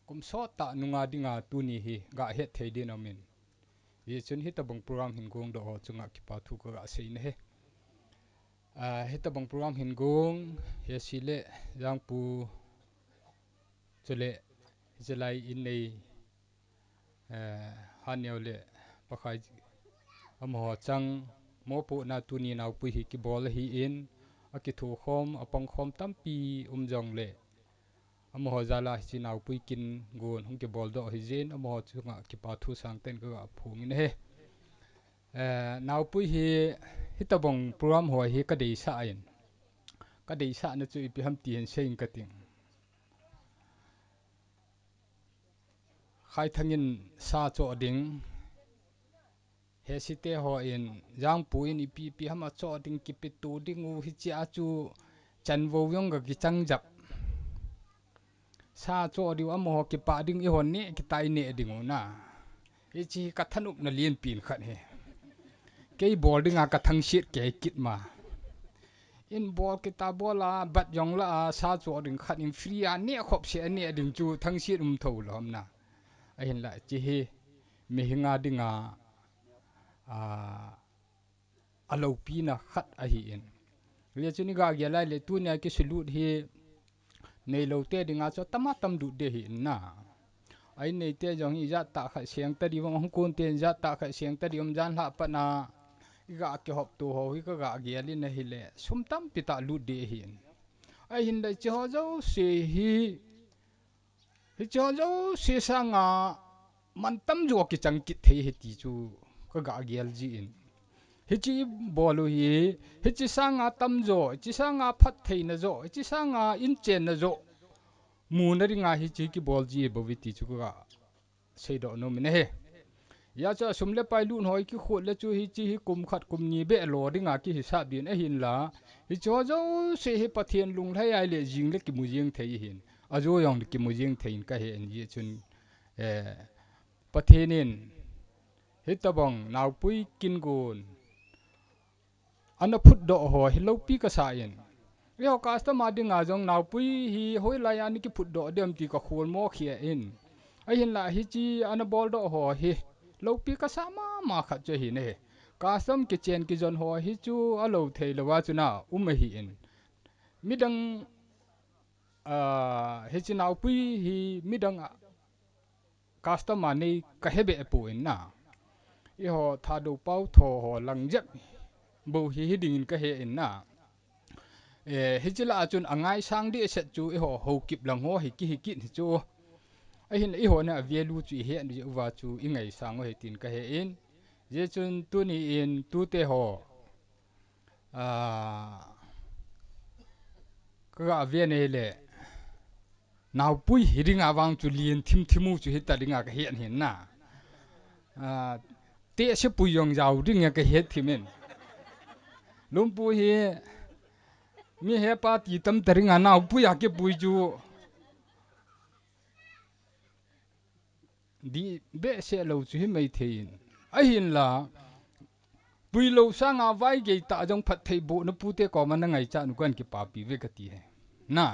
Kum sot tah nunga dinga tuni hi gahet thei din aumin. Hijeh chun hitobang program hin gongdoh ho chunga kipa thu kaga seina ahi. Ah, hitobang program hin gong, Hesi le Jangpu, chule, hichelai in nei, eh, Haneo le Pakhai amaho chang mopohna tuni naopui hi kibol ahin, akithokhom, apangkhom tampi um jongle, amaho jal a hiche naopui kin gon hung kiboldoh ahi jeh in, amaho chunga kipa thu sangtah in kaga phongin ahi. Eh, naopui hi, hitobang program ho hi kadeisah in, kadeisahna chu ipi ham ti hin seiyin kating. Khaithang in sa choh ding, Hesi te hon, Jangpu in ipi ipi ham achoh ding, kipeto ding u, hichea chu chanvou jong kakichangjap. Sa choh diu amaho kipah ding, eihon neh kitah in neh ding u na. Hiche hi kathanopna lenpen khat ahi. Kei bol dinga kathangset kei kit ma. in bol kita bol a, bat jong la a, sa cho ding khat in free a, neh khop se a neh ding chu thangsiat um tho lou ham na. Ahinla, hiche hi, mihinga dinga, a, a loupina khat ahi in. Hijeh chun i ga gel lai le tunia kisulut hi, neilou te dinga chu tama tam lut de hi in na. A in nei te jong hi jat tah khat seng ta di vang, hung kun te jat tah khat seng ta di um jan lha pat na. I ga kihop tu ho hi ka ga gel in ahile, sum tampi tah lut de hi in. Ahinla hiche ho jouse hi, hiche ho jouse sanga man tamjo kichang kit thei hi ti chu ka ga gel ji in. Hiche i bol u hi, hiche sanga tamjo, hiche sanga phattheina jo, hiche sanga inchenna jo, muna dinga hiche kibol ji bou hi ti chu ka ga seidoh nom in ahi. Hijeh chun a sum le pai lut ho i kikhot le chu hiche hi kum khat kum ni beh lo dinga kihisap din ahinla. Hiche ho jouse hi Pathen lunglhai a ahile jing le kimu jeng thei hin. Ajo jong le kimu jeng thei in ka he in hijeh chun, eh, Pathen in hitabang naopui kin gon ana phutdoh ho hi loupi ka sa in. Eiho customer dinga jong naopui hi hoilai a ana kiphutdoh dem ti ka khol mo khia in. Ahinla hiche ana boldoh ho hi loupi ka sa mama khat chu ahi in ahi. Custom kichen kijon ho hi chu alou thei lou a chu na um ahi in. Midang, ah, hiche naopui hi midang a customer nei ka he beh poi na. Eiho Thadou Pau tho ho lang jep bou hi hi ding in ka he in na. Eh, hiche lah a chun angaisang dehset chu eiho Haokip lang ho hi kihi kit hi chu. Ahin eiho na value chu i he jeh uva chu i ngaisang u ahi tin ka he in. Hijeh chun tuni in tute ho, ah, ka ga ven ahile, naopui hi dinga vang chu lien thim thim u chu hita dinga ka he in hin na. Ah, tehse pui jong jao dinga ka he thim in. Lumpu hi mi hepa ti tam ta dinga naopui a kipui chu dih behseh lou chu hi mai thei in. Ahinla, pui lou sanga vai gei tah jong phatthei bohna pute koma na ngaichat u kan kipapi ve ka ti hi. Na.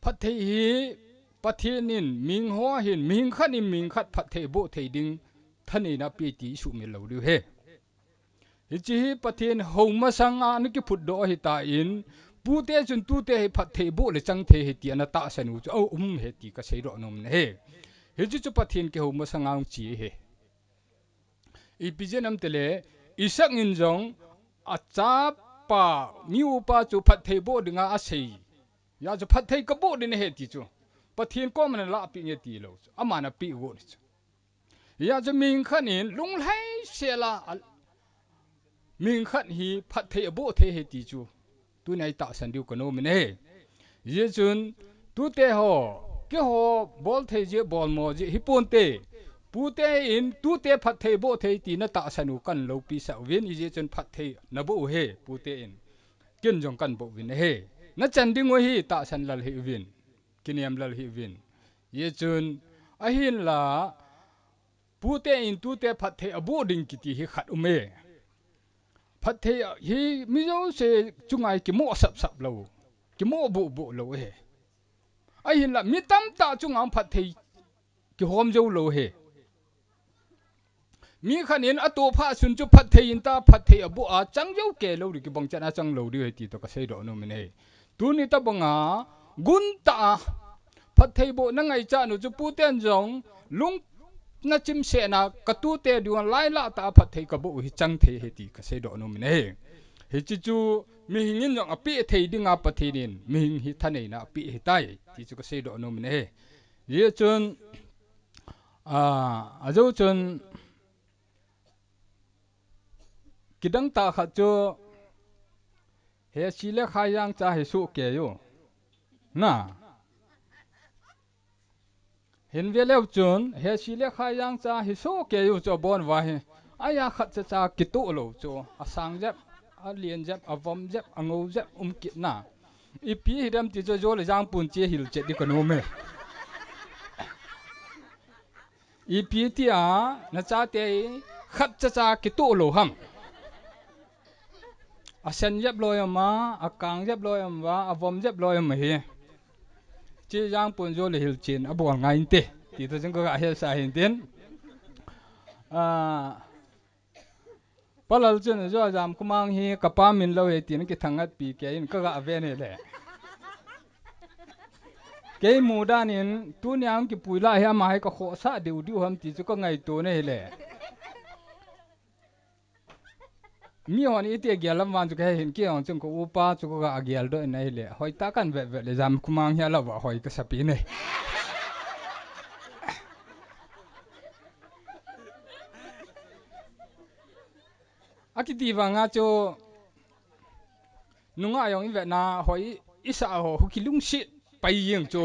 Phatthei hi Pathen in mihing ho ahin, mihing khat in mihing khat phatthei boh thei ding thaneina pe ti i sumil lou diu ahi. Hiche hi Pathen hou masanga ana kiphutdoh ahitan, pute chun tute hi phatthei boh le chang thei ahi ti ana tahsan u chu aum ahi ti ka seidoh nom in ahi. Hiche chu Pathen kihou masanga hung che ahi. Ipi jeh ham itile, Isaac in jong achapa, mi upa chu phatthei boh dinga asei. Hijeh chun phatthei ka boh ding ahi ti chu. Pathen koma na lahpeh inge ti lou chu. Ama na peh got chu. Hijeh chun mihing khat in lunglhai sel a, a, mihing khat hi phatthei aboh thei ahi ti chu. Tunia i tahsan diu ka nom in ahi. Hijeh chun, tute ho, keiho bol thei jeh bol mo jeh hi ponte. Pute in, tute phatthei boh thei ti na tahsan u kan loupi sah uvin, hijeh chun phatthei na boh u ahi, pute in. Ken jong kan boh uvin ahi. Na chan ding u ahi, tahsan lal hih uvin. Kinem lal hih uvin. Hijeh chun, ahinla, pute in tute phatthei aboh ding kiti hi khat um e. Phatthei hi mi jouse chunga kimoh sap sap lou. Kimoh boh boh lou ahi. Ahinla mi tamtah chunga phatthei kihom jou lou ahi. Mi khat in atoh phat chun chu phatthei in ta phatthei aboh a chang jou kei lou ding kibang chan a chang lou ding ahi ti toh ka seidoh nom in ahi. Tuni tabanga gun tah a phatthei boh na ngaichat u chu puten jong lung na chimsena ka tute dinga lailah tah a phatthei ka boh u hi chang thei ahi ti ka seidoh nom in ahi. Hiche chu mihing in jong apeh thei dinga Pathen in mihing hi thaneina apeh ahitai ti chu ka seidoh nom in ahi. Hijeh chun, a, ajou chun kidang tah khat chu Hesi le Khaijang cha hi soh kei u. Na. Hin ve leu chun, Hesi le Khaijang cha hi soh kei u chu abon uva hi. Aja khat cha cha kitoh lou chu. Asang jep, alen jep, avom jep, angou jep, um kit na. Ipi hidem ti chu jo le jang pun che hilchet ding ka nom e. Ipi tia, na chate khat cha cha kitoh lou ham. Asen jep loi um a, akang jep loi um a, avom jep loi um ahi. Chi jang pun jo le hilchen abol ngai inte. Ti to jing ko ga hel sa hin tin. Ah, Palal chun jo Jamkhomang hi kapa min lo he tin kithangat pi ke in ka ga ve ne le. Kei mu dan in tuni ang kipui la hi ama hi ka khosa diu diu ham ti chu ka ngaito ne le. Mi hon iti agel lam van chu kahe hin kei hon chun ka upa chu ka ga agel doh in ahile. Hoi ta kan vet vet le Jamkhomang hi alou va hoi ka sapi ne. Akiti vanga chu nunga jong i vetna hoi i sa ho hu kilungset pai jeng chu.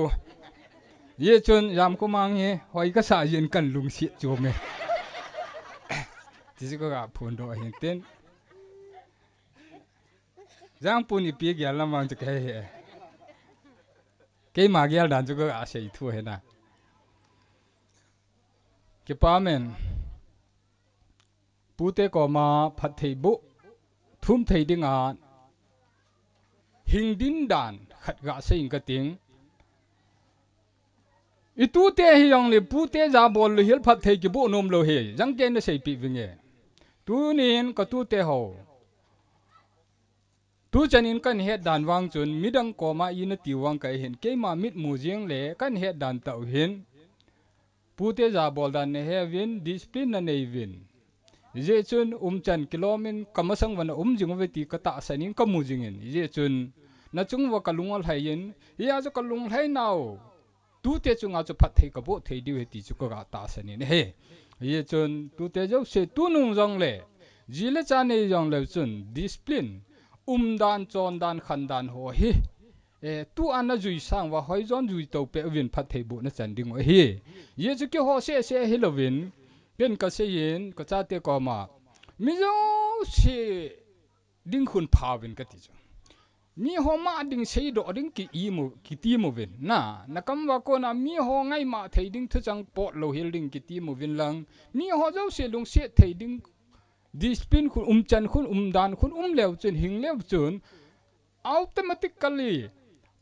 Ye chun Jamkhomang hi hoi ka sa jin kan lungset chu me. Ti si ko ga phun do hin tin. Jang pun ipi gel lam vang chu ka he he. Keima gel dan chu ka ga sei thu he na. Kipa men. Pute koma phattheiboh thum thei dinga hing din dan khat ga sei ing ka ting. I tute hi jong le pute ja bol le hil phatthei kiboh nom lo he. Jang ke na seipi vinge. Tunin ka tute ho. Tu chan in kan het dan vang chun midang koma i na ti vang ka hin keima mit mu jing le kan het dan tau hin. Pute ja bol dan na he vin, discipline na nei vin. Ije chun umchan kilomin kamasang vana um jing uve ti ka tahsan in ka mu jing in. Ije chun na chung va ka lung alhai in, iya chu ka lung lhai nau. Tute chunga chu phatthei ka boh thei diu he ti chu ka ga tahsan in he. Ije chun tute jouse tunung jong le, ji le cha nei jong le chun discipline, umdan, chondan, khandan ho hi. Eh, tu ana jui sang va hoi jon jui to pe uvin phatthei boh na chan ding u ahi. Ye chu keiho seh seh hi lovin, ken ka seiyin, ka chate koma. Mi jouse ding khun pha uvin ka ti chu. Mi ho ma ding sei doh ding ki i mu, ki ti mu uvin. Na, na kam va kona mi ho ngai ma thei ding thu chang pot lo hil ding ki ti mu uvin lang. Mi ho jouse lungset thei ding discipline khun umchan khun umdan khun um leu chun hing leu chun. Automatically,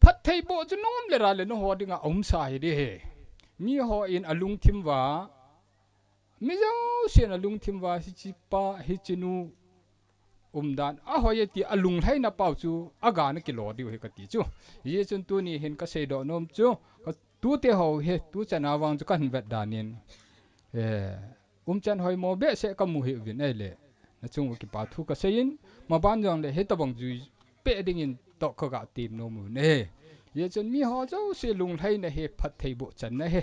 phatthei boh chu nom le ra le na ho dinga um sa hi di he. Mi ho in a lungthim va, mi jouse in a lungthim va, hichi pa, hichi nu, umdan, a hoi e ti a lunglhaina pau chu, a ga na kilo diu hi ka ti chu. Ye chun tuni hin ka sei doh nom chu, ka tute ho hi, tu chan a vang chu ka hin vet dan in. Eh, Umchan hoi mo behseh ka mu hi uvin ei le. Na chung u kipa thu ka seiyin, ma ban jong le hi tabang jui pe dingin toh ka ga tim nom u ne. Ye chun mi ho jouse lunglhaina hi phatthei boh chan na hi.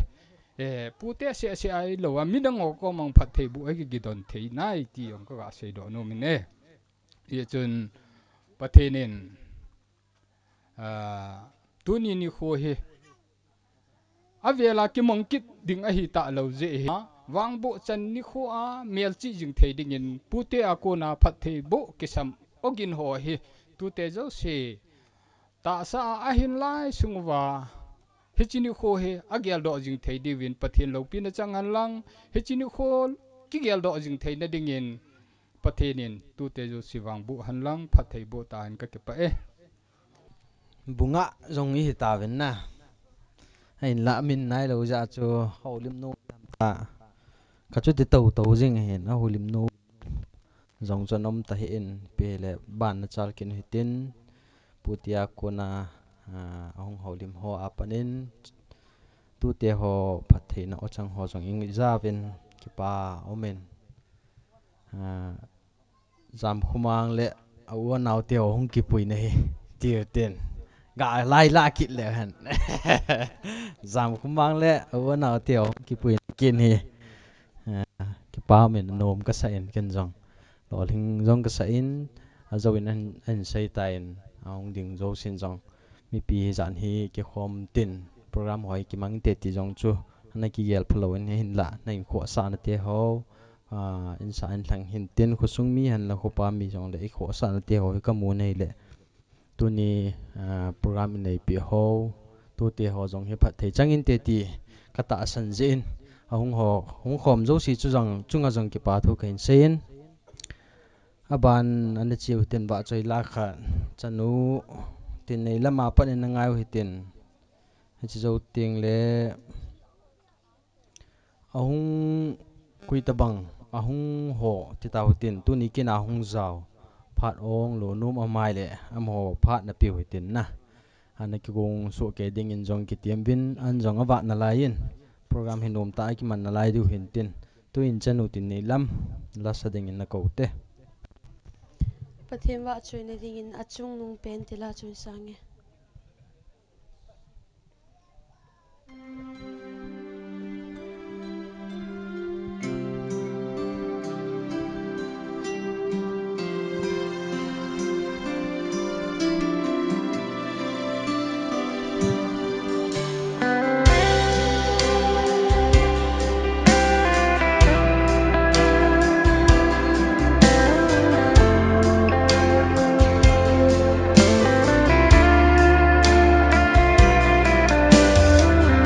Eh, pute seh seh ai lo a, midang ho ko mang phatthei boh ai ki gidon thei nai ti ong ka ga sei doh nom in e. Ye chun Pathen in Ah, tuni nikho hi. A vela kimong kit ding ahi ta lo je hi. Vangboh chan nikho a melchih jing thei dingin pute a kona phatthei boh kisam ogin ho hi. Tute jouse. Tahsa a ahin lai sung uva. Hichi nikho hi a geldoh jing thei diuvin Pathen loupina chang hen lang. Hichi nikho kigeldoh jing theina dingin Pathen in tute jouse vangboh hen lang phatthei boh ta hen ka kipah e. Bunga jong i hi ta uvin na. Ahin la min nai lo ja chu houlim nu ta. Ka chu ti to to jing hin a houlim nu. Jong chu nom ta hi in pe le ban na chal kin hi tin. Putia kona, ah, a hung houlim ho a panin. Tute ho phattheina o chang ho jong ing i ja uvin kipa omin. Ah, Jamkhomang le a u a nau te ho hung kipui na hi, tiu tin. Ga lai la kit le hen. Jamkhomang le a u a nau te ho hung kipui na kin hi. Ah, kipa min nom ka sa in ken jong. Lolhing jong ka sa in, a jo in an, an sei ta in, a hung ding jousen jong. Mipi hi jan hi kikhom tin, program hoi kimang te ti jong chu, ana kigel phalou in hin la, na in khohsah na te ho, ah, in sa in thlang hin tin, khosung mi hen la khopa mi jong le i khohsah na te ho hi ka mu nei le. Tuni, ah, program i neipi ho, tute ho jong hi phatthei chang in te ti ka tahsan jeh in, a hung ho, hung khom jouse chu jong, chunga jong kipa thu ka hin sei in. Aban ana cheu hitin vahchoi la khat. Chanu tin nei lama pat in na ngai u hitin. Hiche jou teng le ahung koi tabang, ahung ho ti tau hitin, tuni kin ahung jao. Phat ong lo nom amai le, amaho phat na piu hitin na. Ana kigong soh kei dingin jong kitiam vin, an jong avat nalai in. Program hi nom tah a kiman nalai diu hintin. Tuin chanu tin nei lam, la sa dingin na kou te. Pathen vahchoina dingin achungnung pen tila chun sange.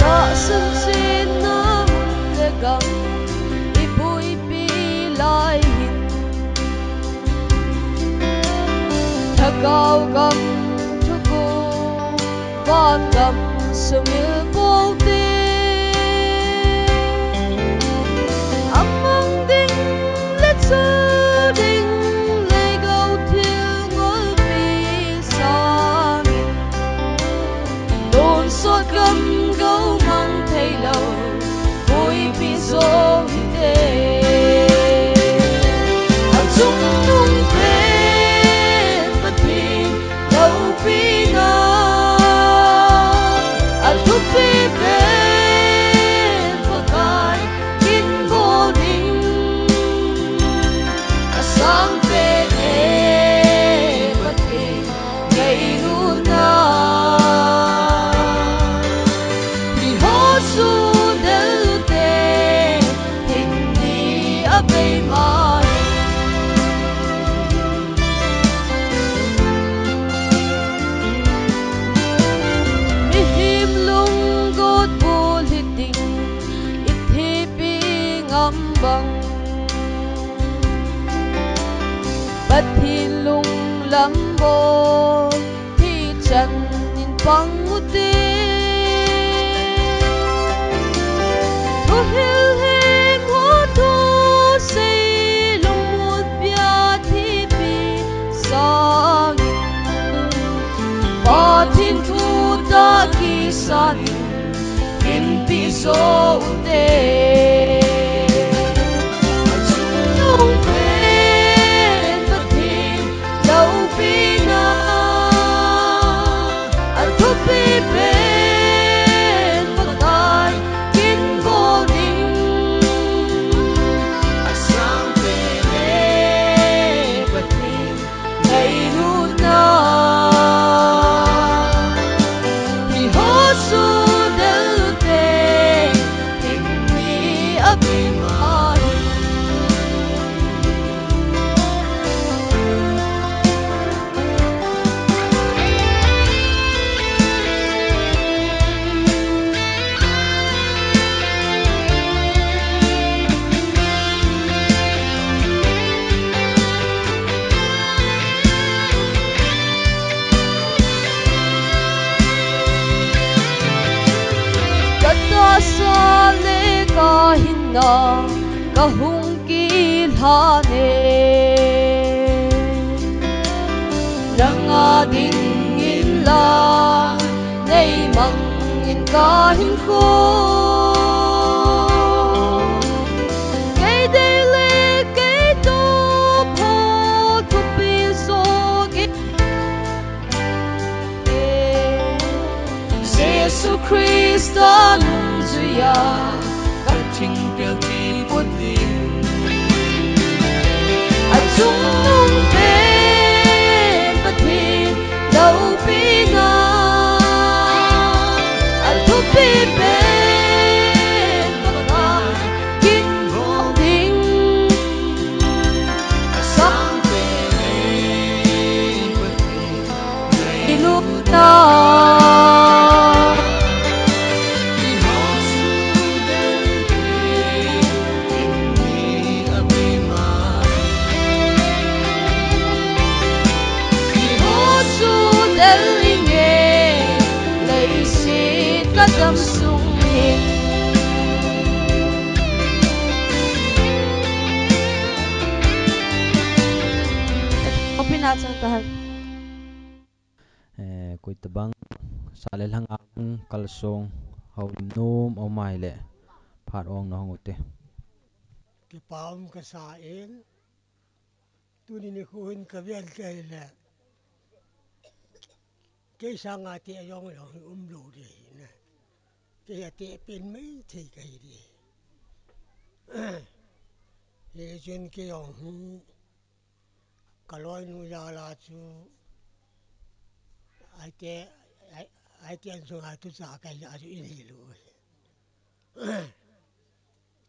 Tahsan chenna mun le gam i buipi lai hin, Lhagao gam thuguh, van gam sumil pote. A mang ding le chul ding leigou thil ngolpi sangin, tonsot gam gou mang thei lou, buipi jo hite. A chungnung pen Pathen loupina, a thupi pen Pakai kin bol ding, a sang pen e Pathen ngailutna. Hiho chu delte, thim ni a bei mai. Mihem lunggot bul hitin, i thipi ngam bang. Pathen lunglam bol, thi chan in pang ute. Thuhil heng ho thusei lungmon pia thipi sangin, Pathen thu tah kisan in, kinpi jo ute. A chungnung pen Pathen loupina, a thupi pen Pakai kin bol ding, a sang pen e Pathen ngailutna. Hiho chu delte, thim ni a bei mai. Ka tahsa le ka hinna ka hung kilhan e. Nanga dingin la nei mang in ka hinkho. Kei dei le kei tup ho thupi jo kit e. Jesu Christa nungjuia ka thingpel kiput ding. A chungnung pen Pathen loupina, a thupi pen Gamsung hi. Opina chang tahan. Eh, koitabang sa le lhang ang kalsong haulim nom aum ahile phat ong nahung ute. Kipa um kasa in, tuni nikho hin kavet kei le, kei sanga te ajong jong hi umlou ding ahi na. Kei ate pen maithei kahi ding. Hichun kei jong hi kaloinu jal a chu, aite, ai, aite an sunga tucha kahi a chu in hilou.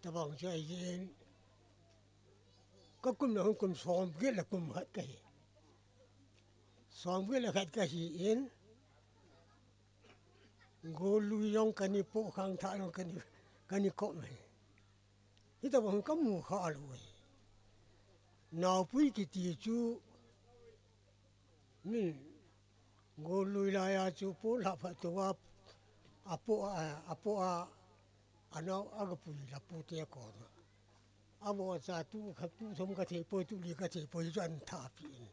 Tabang chu ahin, kakum na hung kum somget le kum khat kahi. Somget le khat kahi in, golui jong kani po, khangthah jong kani, kani kop mai. Hitabang kamu khalou hi. Naopui kiti chu, min, golui laiya chu po lha phat tonga, apo a, apo a, anao agapui la pute koma. Avohcha tu khat tu thum kathei poi, tu li kathei poi, chu anthahpi in.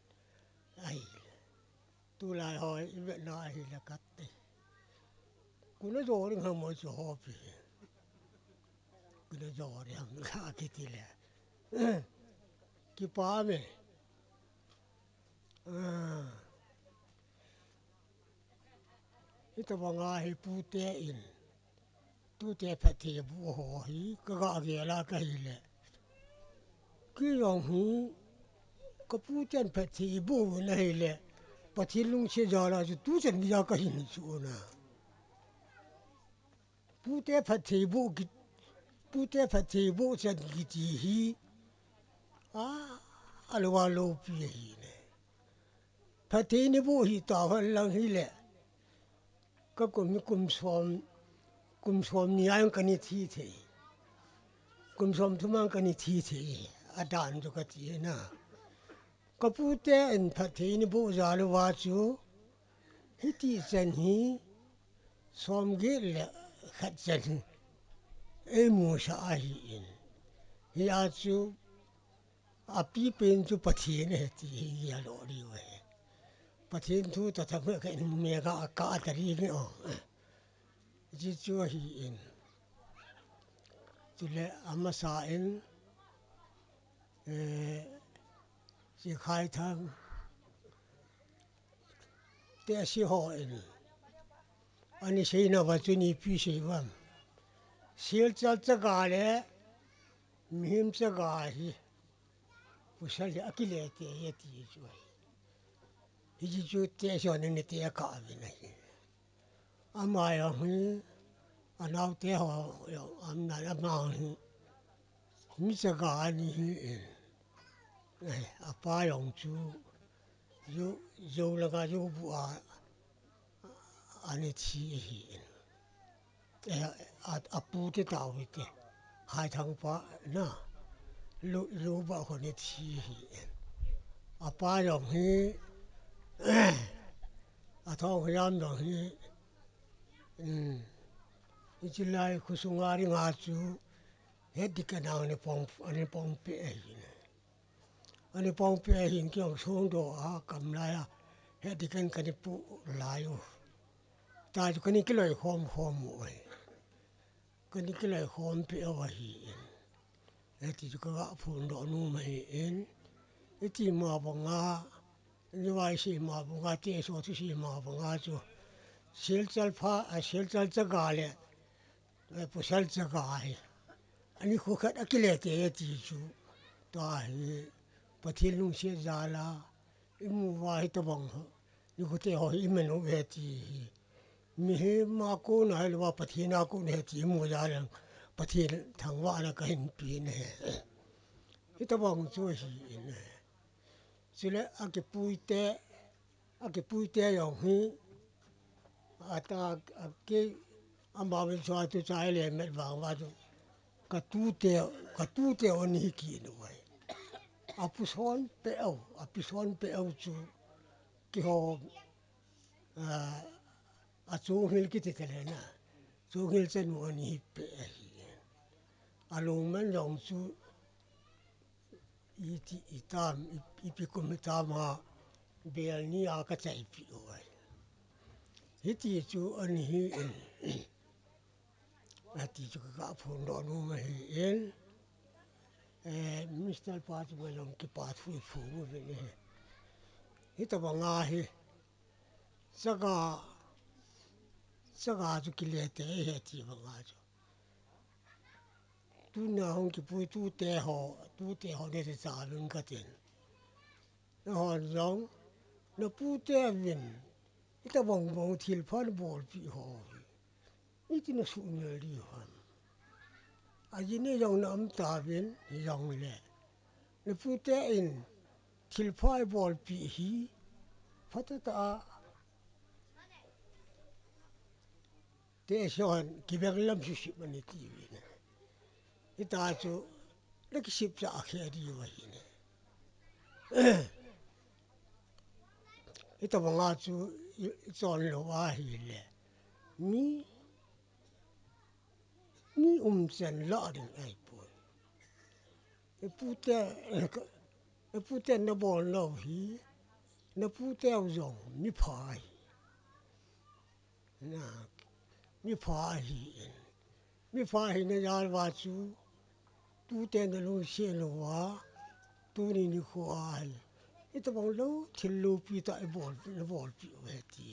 Ahi. Tulai ho ivetna ahile kate. Kuna jo ding ham mo chu hopi. Kuna jo ding ham kakiti le. Kipa me. Ah. Hitabanga hi pute in, tute phatthei boh ho hi kaga gel a kahile, kei jong hi kaputen phatthei boh u ahile, Pathen lungset jal a chu tuchan geiya kahin chu na. Pute phatthei boh ki, pute phatthei boh chan kiti hi, a, alou a loupi ahi ne. Phatthei ni boh hi tao hen lang hile, kakum hi kum som, kum somni a jong kani thi thei. Kum somthum a jong kani thi thei. Adan chu kati na. Kapute in phatthei ni boh jal uva chu, hiti chan hi somget le khat chan hi eimusah ahin. Hia chu apipen chu Pathen ahi ti hi gel lou diu ahi. Pathen thu tathang hi kahin mu me ka, ka tari nge o. Hichu ahin. Chule amasa in, eh, chi khai thang, tehse hon ani seina uva chun ipi sei uvam. Silchar chaga le mihem chaga hi pasal hi akile tei e ti chu ahi. Hichu tehse hon ani tei akah uvin ahi. Ama jong hi, anaote ho jong, amna ama jong hi, mi chaga ani hi in. Eh, apa jong chu, jou, jou langa jou bu a, ani thi ahi in. Eh, a, apu te tao hi te. Haithang pa na. Lu, lu ba ho ni thi hi. Apa jong hi, athong hiam jong hi, um, hichi lai khosunga dinga chu, head deacon a ani pong, ani pong pe ahi ne. Ani pong pe ahin kei jong songdoh a kam laiya, head deacon kani pu lai u. Tachu kani kiloi khom khom u ahi. Kani kiloi khom pe u ahi in. Hiti chu kaga phondoh nom ahi in. Iti ma banga, ni vai sei ma banga, tehse thu sei ma banga chu. Silchar pha, a Silchar chaga le, eh, pasal chaga hi. Ani khu khat akile tei e ti chu. Tahi, Pathen lungset jal a, imu uva hitabang ho. Nikho te ho hi iman uve ti hi. Mihem a kona hilou a Pathen a kona ahi ti imu jal a, Pathen thangvahna kahin pe ne. Hitabang chu ahi ne. Chule akipuite, akipuite jong hi, ata, aki, ama vin chua tu chai le met vang va tu. Katute, katute oni hi kinu vai. Apuson pe u, apuson pe u chu. Kihou, a, achung hil kiti tele na. Chonghil chanu ani hi pe ahi. Alungman jong chu iti itam, i, ipi kum hitam a bel ni a ka chaipi u ahi. Hiti chu ani hi in. Ati chu ka phun doh nom ahi in. Eh, Mister Pa chu ma jong kipa thu i phun u ve ni. Hitabanga hi. Chaga, chaga chu kile te he ti banga chu. Tuna hung kipui tute ho, tute ho ne te cha lun ka tin. Na hon jong, na pute vin, ita bang bang thil phan bol pi ho. Iti na su mel di hon. A ji ne jong na am ta vin, jong le. Na pute in, thil pha bol pi hi, phatata a, Te sehon kibeng lam sisip mani ti uve. Hita chu na kisip cha a khe di uva hi ne. Hita banga chu i, i chon lou ahi le. Mi, mi um chen la ding ahi poi. E pute, e pute na bol lou hi, na pute u jong mi pha hi. Na, mi pha ahi in. Mi pha ahina jal uva chu, tute na lungset lou uva, tuni nikho a hi. Hitabang lou, thil loupi tah i bol, na bolpi u ahi ti.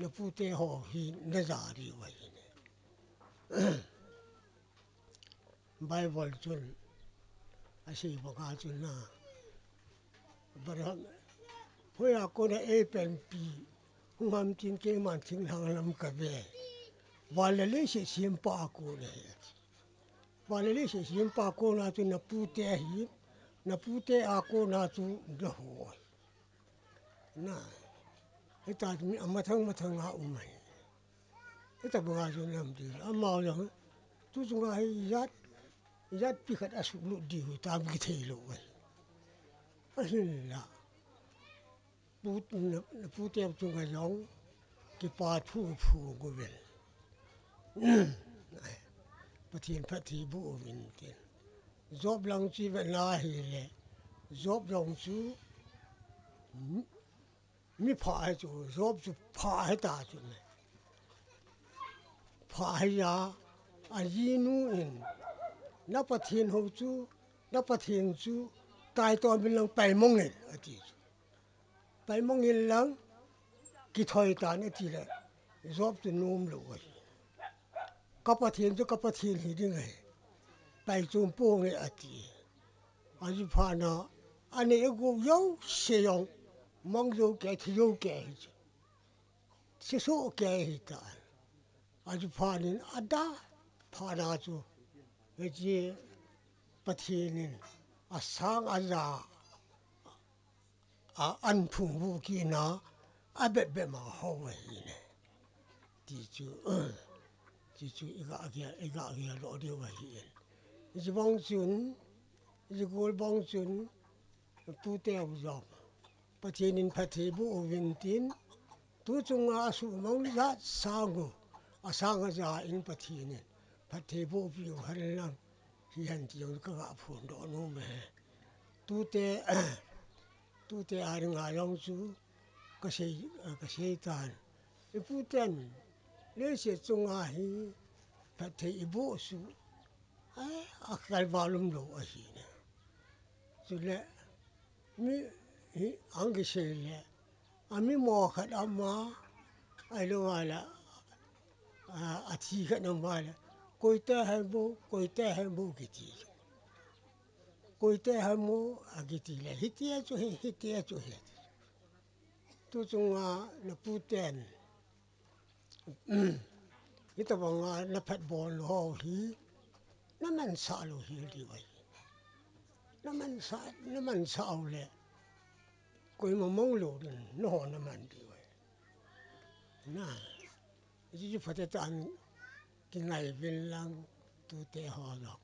Na pute ho hi na ja diu ahi ne. Bible chun asei banga chun na, Abraham, hoiya kona eipenpi hung ham tin keiman thinglhang lam kave. Van le leiset sempa a kona ahi. Van le leiset sempa a kona chu na pute ahi, na pute a kona chu na ho ahi. Na, hita mi amathang mathang a um ahi. Hita banga chu nam ti, amau jong, tu chunga hi ijat, ijat pi khat asuklut diu tam kithei lou ahi. Ahinla, pu, na, na pute chunga jong, kipa thu phu gu vel. Pathen phattheiboh uvin tin. Job lang chu i vet na ahile, Job jong chu, mi pha ahi chu, Job chu pha ahi ta chu ne. Pha ahi a, ajinu in, na Pathen hou chu, na Pathen chu, taitom in lang paimong in, ati chu. Paimong in lang, kithoi tan ati le, Job chu nom lou ahi. Ka Pathen chu ka Pathen hi ding ahi. Pai chom ponge ati. Ajiphat na, anei agou jouse jong, mang jou kei, thi jou kei ahi chu. Thi soh kei ahi ta. Ajiphat in ada, phat na chu. Hiche Pathen in, asang aja, a, an phung bu kina, abep bep ma ho ahi ne. Ti chu, ti chu i ga gel, i ga gel lou diu ahi in. Hiche bang chun, hiche gol bang chun, tute u jong. Pathen in phattheiboh uvin tin, tu chunga asumang jat sang u, asang aja in Pathen in phattheiboh piu hen lang, hihen ti jong ka ga phondoh nom e. Tute, tute a dinga jong chu, ka sei, ka sei tan. I puten, leiset chunga hi, phatthei i boh chu, a, akal val um lou ahi ne. Chule, mi hi, ang kisei le, ami mo khat ama, ahilou le, a, athi khat ama le, koite hai bo, koite hai bo kiti. Koite hai mo, akiti le, hitia chu hi, hitia chu hi. Tu chunga na puten. Hitabanga na phatbol lou ho hi, na mansah lou hi diu ahi. Na mansah, na mansah u le, koima mang lou din, nangho na man diu ahi. Na, hichu phatah tah in kingai uvin lang tute ho jong.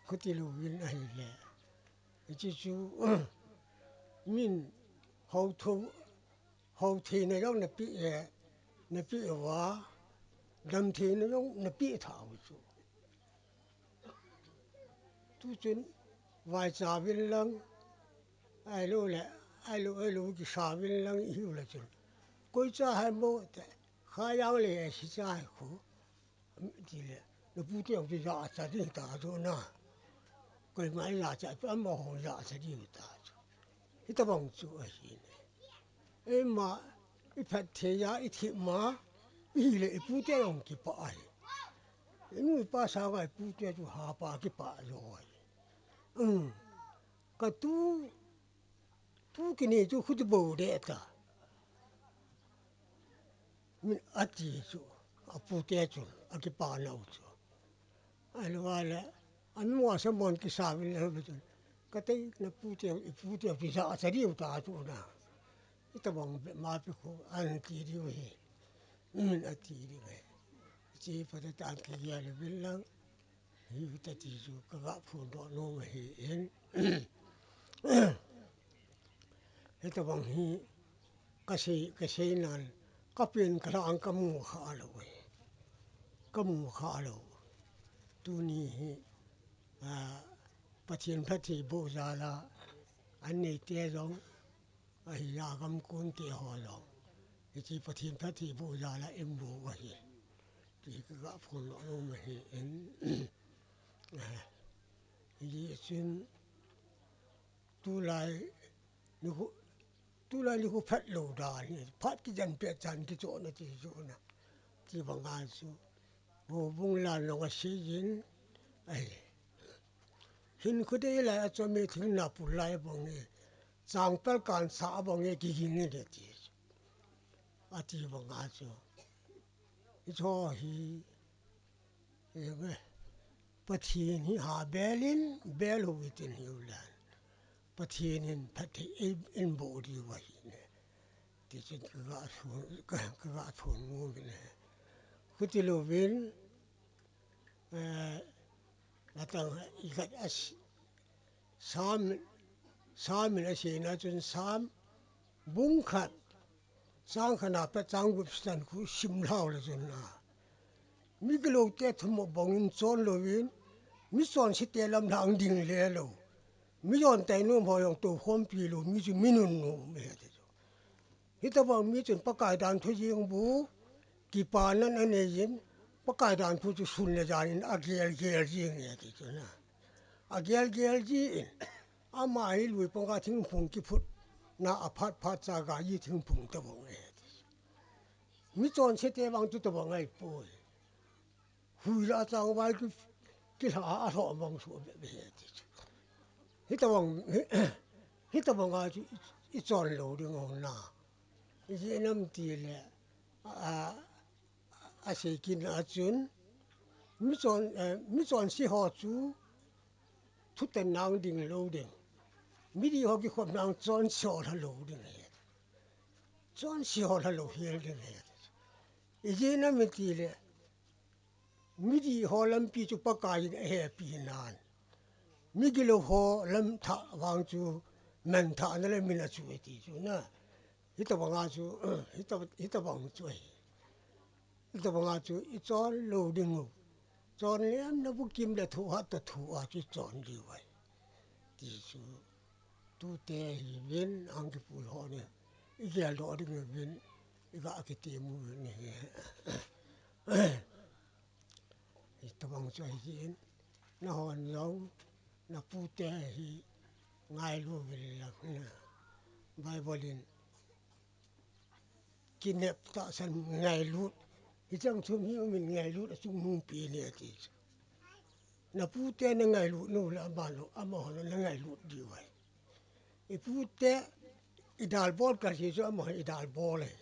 Khuti louvin ahile. Hichu chu, min hou thou, hou theina jong na pe e, na pe uva, damtheina jong napeh tha u chu. Tuchun vaicha uvin lang, ahilou le, ahilou, ahilou kisa uvin lang ihiu le chun, koi cha ham mo te, kha jang le si cha hi khu, ti le, napu te jong chu jachat ding ta chu na. Koima ijachat chu amaho jachat ding ta chu. Hitabang chu ahi ne. Eima iphatthei a ithip ma, ihile ipu te jong kipah ahi. Inu ipa sanga ipu te chu hapa kipah jo ahi. Um, katu, tu kini chu khuti bou de ta. Min ati chu, apu te chu, akipah nau chu. Ahilou le, anu a samon kisa uvin le, chun, katei napu te, ipu te, kisa asa diu ta chu na. Itabang be ma pe khu, an ti diu hi. Min ati diu hi. Chi pa te tan ki ya le bil lang. Hi ta ti chu, kaga phondoh nom ahi in. Hitabang hi, kasei, kasei nan, kapen kalang kamu kha lou e. Kamu kha lou. Tuni hi, a, Pathen phatthei boh jal a, an neite jong, ahi a gam kon te ho jong. Hiche Pathen phatthei boh jal a imu ahi. Ti kaga phondoh nom ahi in. Hijeh chun, tulai nikho, tulai nikho phat lou dan hi, phat kijen pet chan kichohna ti chu na. Ti banga chu, houbung la nong asei jin, ahi. Hinkho dei lai a chom e, thing na pul lai bang e, changpel kan sa bang e, kiging e de ti chu. Ati banga chu. Hicho hi, Eve, Pathen hi ha bel in, bel hou hitin hiu lan. Pathen in phatthei ei, in boh diu ahi ne. Ti chun kaga thon, ka, kaga thon nom in e. Khuti louvin, eh, natang igat as, Sam, Sam in aseina chun Sam, bung khat, chang khat na pet chang gup chan khu sim lhau le chun a. Mi gilou te thumop bang in chon louvin, mi chonse te lam lang ding le lou. Mi jon tai nom ho jong tou khompi lou, mi chu mi nunnom e ti chu. Hitabang mi chun Pakai danthu jing bu, kipa nan anei jin, Pakai danthu chu sun le jan in agel gel jing e ti chu na. Agel gel ji in, ama hi lui panga thingphung kiphut na aphat phat cha ga ji thingphung tabang e ti chu. Mi chonse te vang chu tabang ahi poi. Hui la chang vai ki, kilha a lhoh mang su be be ti chu. Hitabang, hi, hitabang a chu i, ichon lou ding ho na. Ijeh inem ti le, a, a, asei kit na chun, mi chon, eh, mi chonse ho chu, thutan nang ding lou ding. Midih ho kikhop nang chonse ho lha lou ding he. Chonse ho lha lou hel ding he. Ijeh inem ti le, midih ho lampi chu Pakai in ahepi nan. Mi gilou ho lam thah vang chu, man thah na le min achu e ti chu na. Hitabang a chu, hita, hitabang chu ahi. Hitabang a chu ichon lou ding u. Chon lem na bukim le thu hat ta thu a chu chon diu ahi. Ti chu, tute hi vin, ang kipui ho ni. Igel doh ding vin, iga kiti mu ni hi. Hitabang chu ahi in, nahon jong, napute hi ngailu vil lang na. Bible in, kinep tahsan ngailut. Hicheng thum hi umin ngailut achung nung pi ni ati chu. Napute na ngailut nu le ama lo, amaho lo na ngailut diu ahi. Ipute idal bol kahi chu amaho idal bol ahi.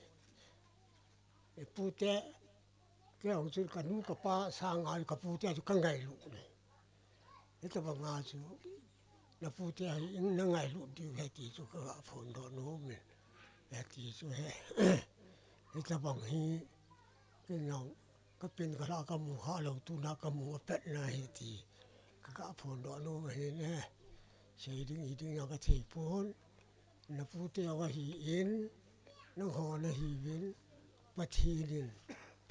Ipute Kei hong chun kanu kapa sanga kapute chu kangailut ne. Hitabanga chu napute hi in nangailut diu ahi ti chu kaga phondoh nom in. Hiti chu ahi. Hitabang hi kei nang kapen kalha kamu khalou tuna kamu apatna ahi ti kaga phondoh nom ahi ne. Sei ding hi ding jong kathei pon. Napute ho ahin, nangho nahiuvin, Pathen in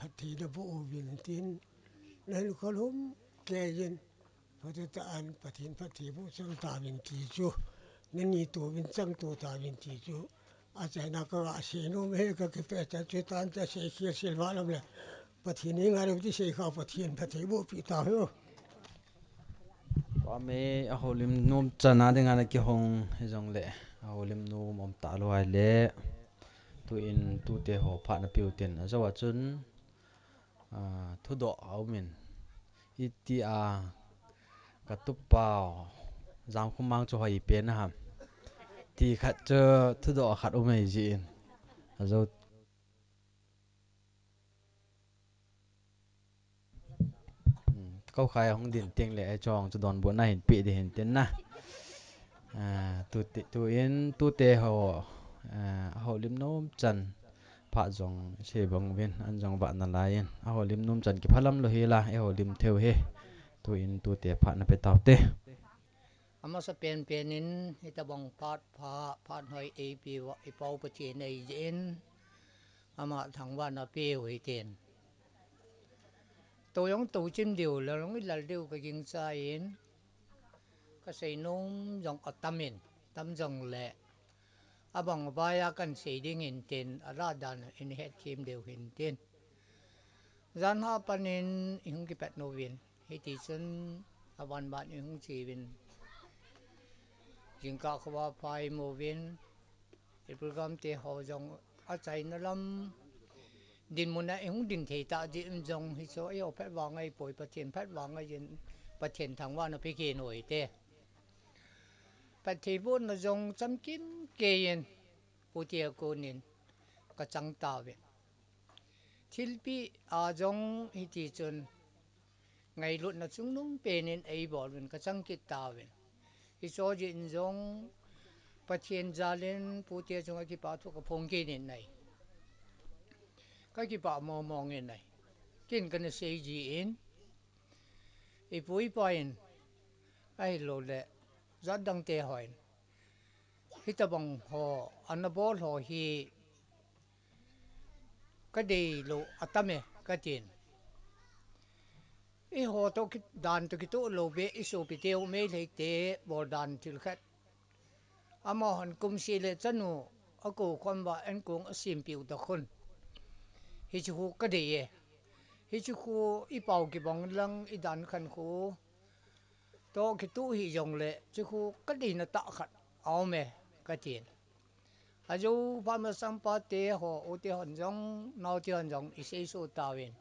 phattheina boh uvin tin, nahin kholhum keiyin, phatah tah in Pathen phatthei boh chang tauvin ti chu, nani touvin chang to tauvin ti chu, achaina kaga seinom e, kakipah chan chu tan ta sei khel sil va lam le, Pathen hi ngai lou ti sei kha, Pathen phatthei boh pi tauhen. Pame, ahoulim nom chan a dinga nakihong hijongle, ahoulim nom um talou ahile, tuin tute ho phat napeh u tin, ajou a chun, a, thudoh aumin, itia, katupau, Jangkhumang chu hoipen ham, ti khat chu thudoh khat um ahi jeh in, ajou. Kou khai hung din tengle, eichong chu donbutna hin peh ding hin tin na. A, tute, tuin tute ho, a, ahoulim nom chan phat jong sei bang uvin, an jong vah nalai in, ahoulim nom chan kiphalam lou hila, ihoulim thei u hi. Tuin tute phat napeh taute. Amasa penpen in, hitobang phat pha, phat hoi eipeuva, ipau Pathen ahi jeh in, ama thangvahna peu hitin. Tou jong tou chim diu, lal jong ilal diu kagingchan, kaseinom jong atamin, tam jongle, abang vaiya kahin sei ding hin tin, alah dan in hetthem diu hin tin. Jan hah panin ihung kipat uvin, hitichun aban ban ihung cheuvin, jingkah khovah pha imuvin, iprogram te ho jong achaina lam dinmun a ihung ding thei tah jeh in jong hichu eiho phat vang ahipoi, Pathen phat vang ahin, Pathen thangvahna pe kit u hite. Phatthei bohna jong chamkim keiyin, putea konin kachang tauvin. Thilpeh a jong hitichun ngailutna chungnung penin eibol uvin kachang kit tauvin. Hiche jeh in jong Pathen jalin pute chunga kipah thu kaphong kit in ahi. Kakipah mong mong in ahi. Ken kana sei jin, ipu ipa in ahilouleh jat dangte hon hitobang ho ana bol ho hi kadeilou atam e katin. Eiho toh ki, dan toh kitoh lou beh, isopiteu Meiteite bol dan thil khat, amahon kum seh le chanu akou khom uva ankong asempeh u tah khun, hiche khu kadei e. Hiche khu ipao kibang lang, idan khankho toh kitoh hijongle, hiche khu kadeina tah khat aum e katin. Ajou phat masang pate ho, ute hon jong, naote hon jong iseisoh tauvin,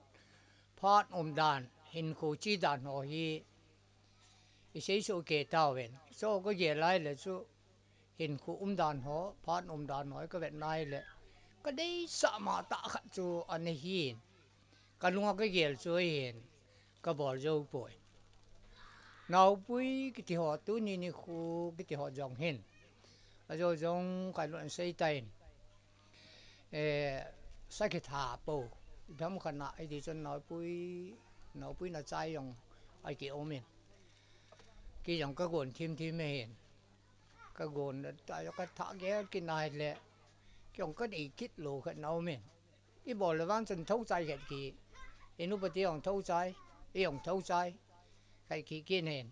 phat umdan, hinkho chidan ho hi iseisoh kei tauvin. Chu kagel lai le chu, hinkho umdan ho, phat umdan ho kavet nai le, kadeisah ma tah khat chu ana hin, kalunga kagel chu ahin, kabol jou poi. Naopui kiti ho, tuni nikho kiti ho jong hin, ajou jong kailun seitan, eh, sakhi tha pou, idam khat na, hitichun naopui, naopui nachai jong akium in, kei jong kagon thim thim ahin, kagon tah jong kathah gel kit nai le, kei jong kadei kit lou khat na um in, ibol le vang chun thouchai khat ki, inupa te jong thouchai, ei jong thouchai khat ki kit in,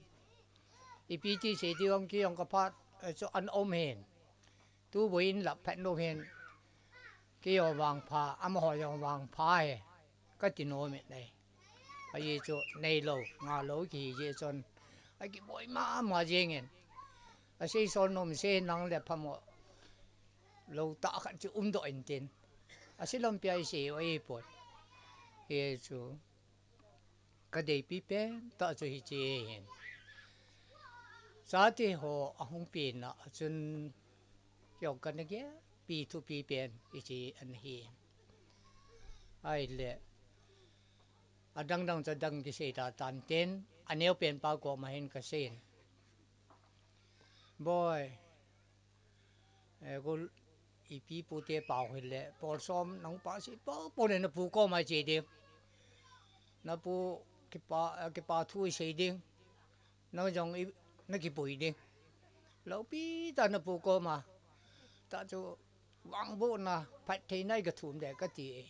ipi ti sei ti vang, kei jong kaphat, eh, chu ana um in, tubou in lap phat nom in, kei jong vangpha, amaho jong vangpha e kati nom in ahi. Ajeh chu neilou ngalou kihi jeh chun, akiboi mama jeng in, asei sol nom sei nang le phamo lou tah khat chu umdoh intin, ase lampia isei u ahipoi. Hichu kadeipi pen tah chu hiche hin, chate ho ahung penna a chun, kei jong kana gelpi thupi pen hiche ana hi. Ahile, adang dang chu adang kisei ta tantin, aneo pen pa koma hin kasei in, Boi, eh, kul, ipi pute pao hile, pol som nang pa sei popo le napu koma che ding, napu kipa, eh, kipa thu isei ding, nang jong i, nakipui ding, loupi tah napu koma, tah chu vangbohna phattheina igathum ding kati e.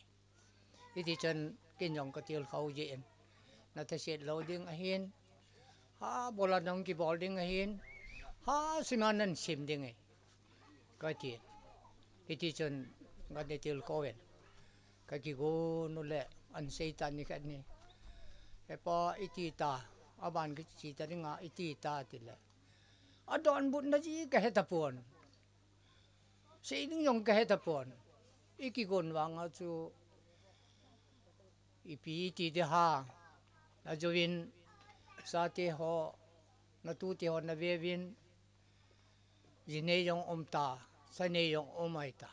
Hiti chun kin jong ka tilkhou jin. Na thaset lou ding ahin, ha bola nang kibol ding ahin, ha sima nan sim ding e, ka ti. Hiti chun ka ni tilkhou in, ka kigon u le, an sei ta ni khat ni, "He pa, iti ta, aban kichi ta dinga iti ta," ti le, adonbutna ji ka he tapon. Sei ding jong ka he tapon. I kigon vang a chu, ipi ti de ha. Ajouvin, sate ho, na tute ho na veuvin, ji nei jong um ta, sa nei jong um ai ta.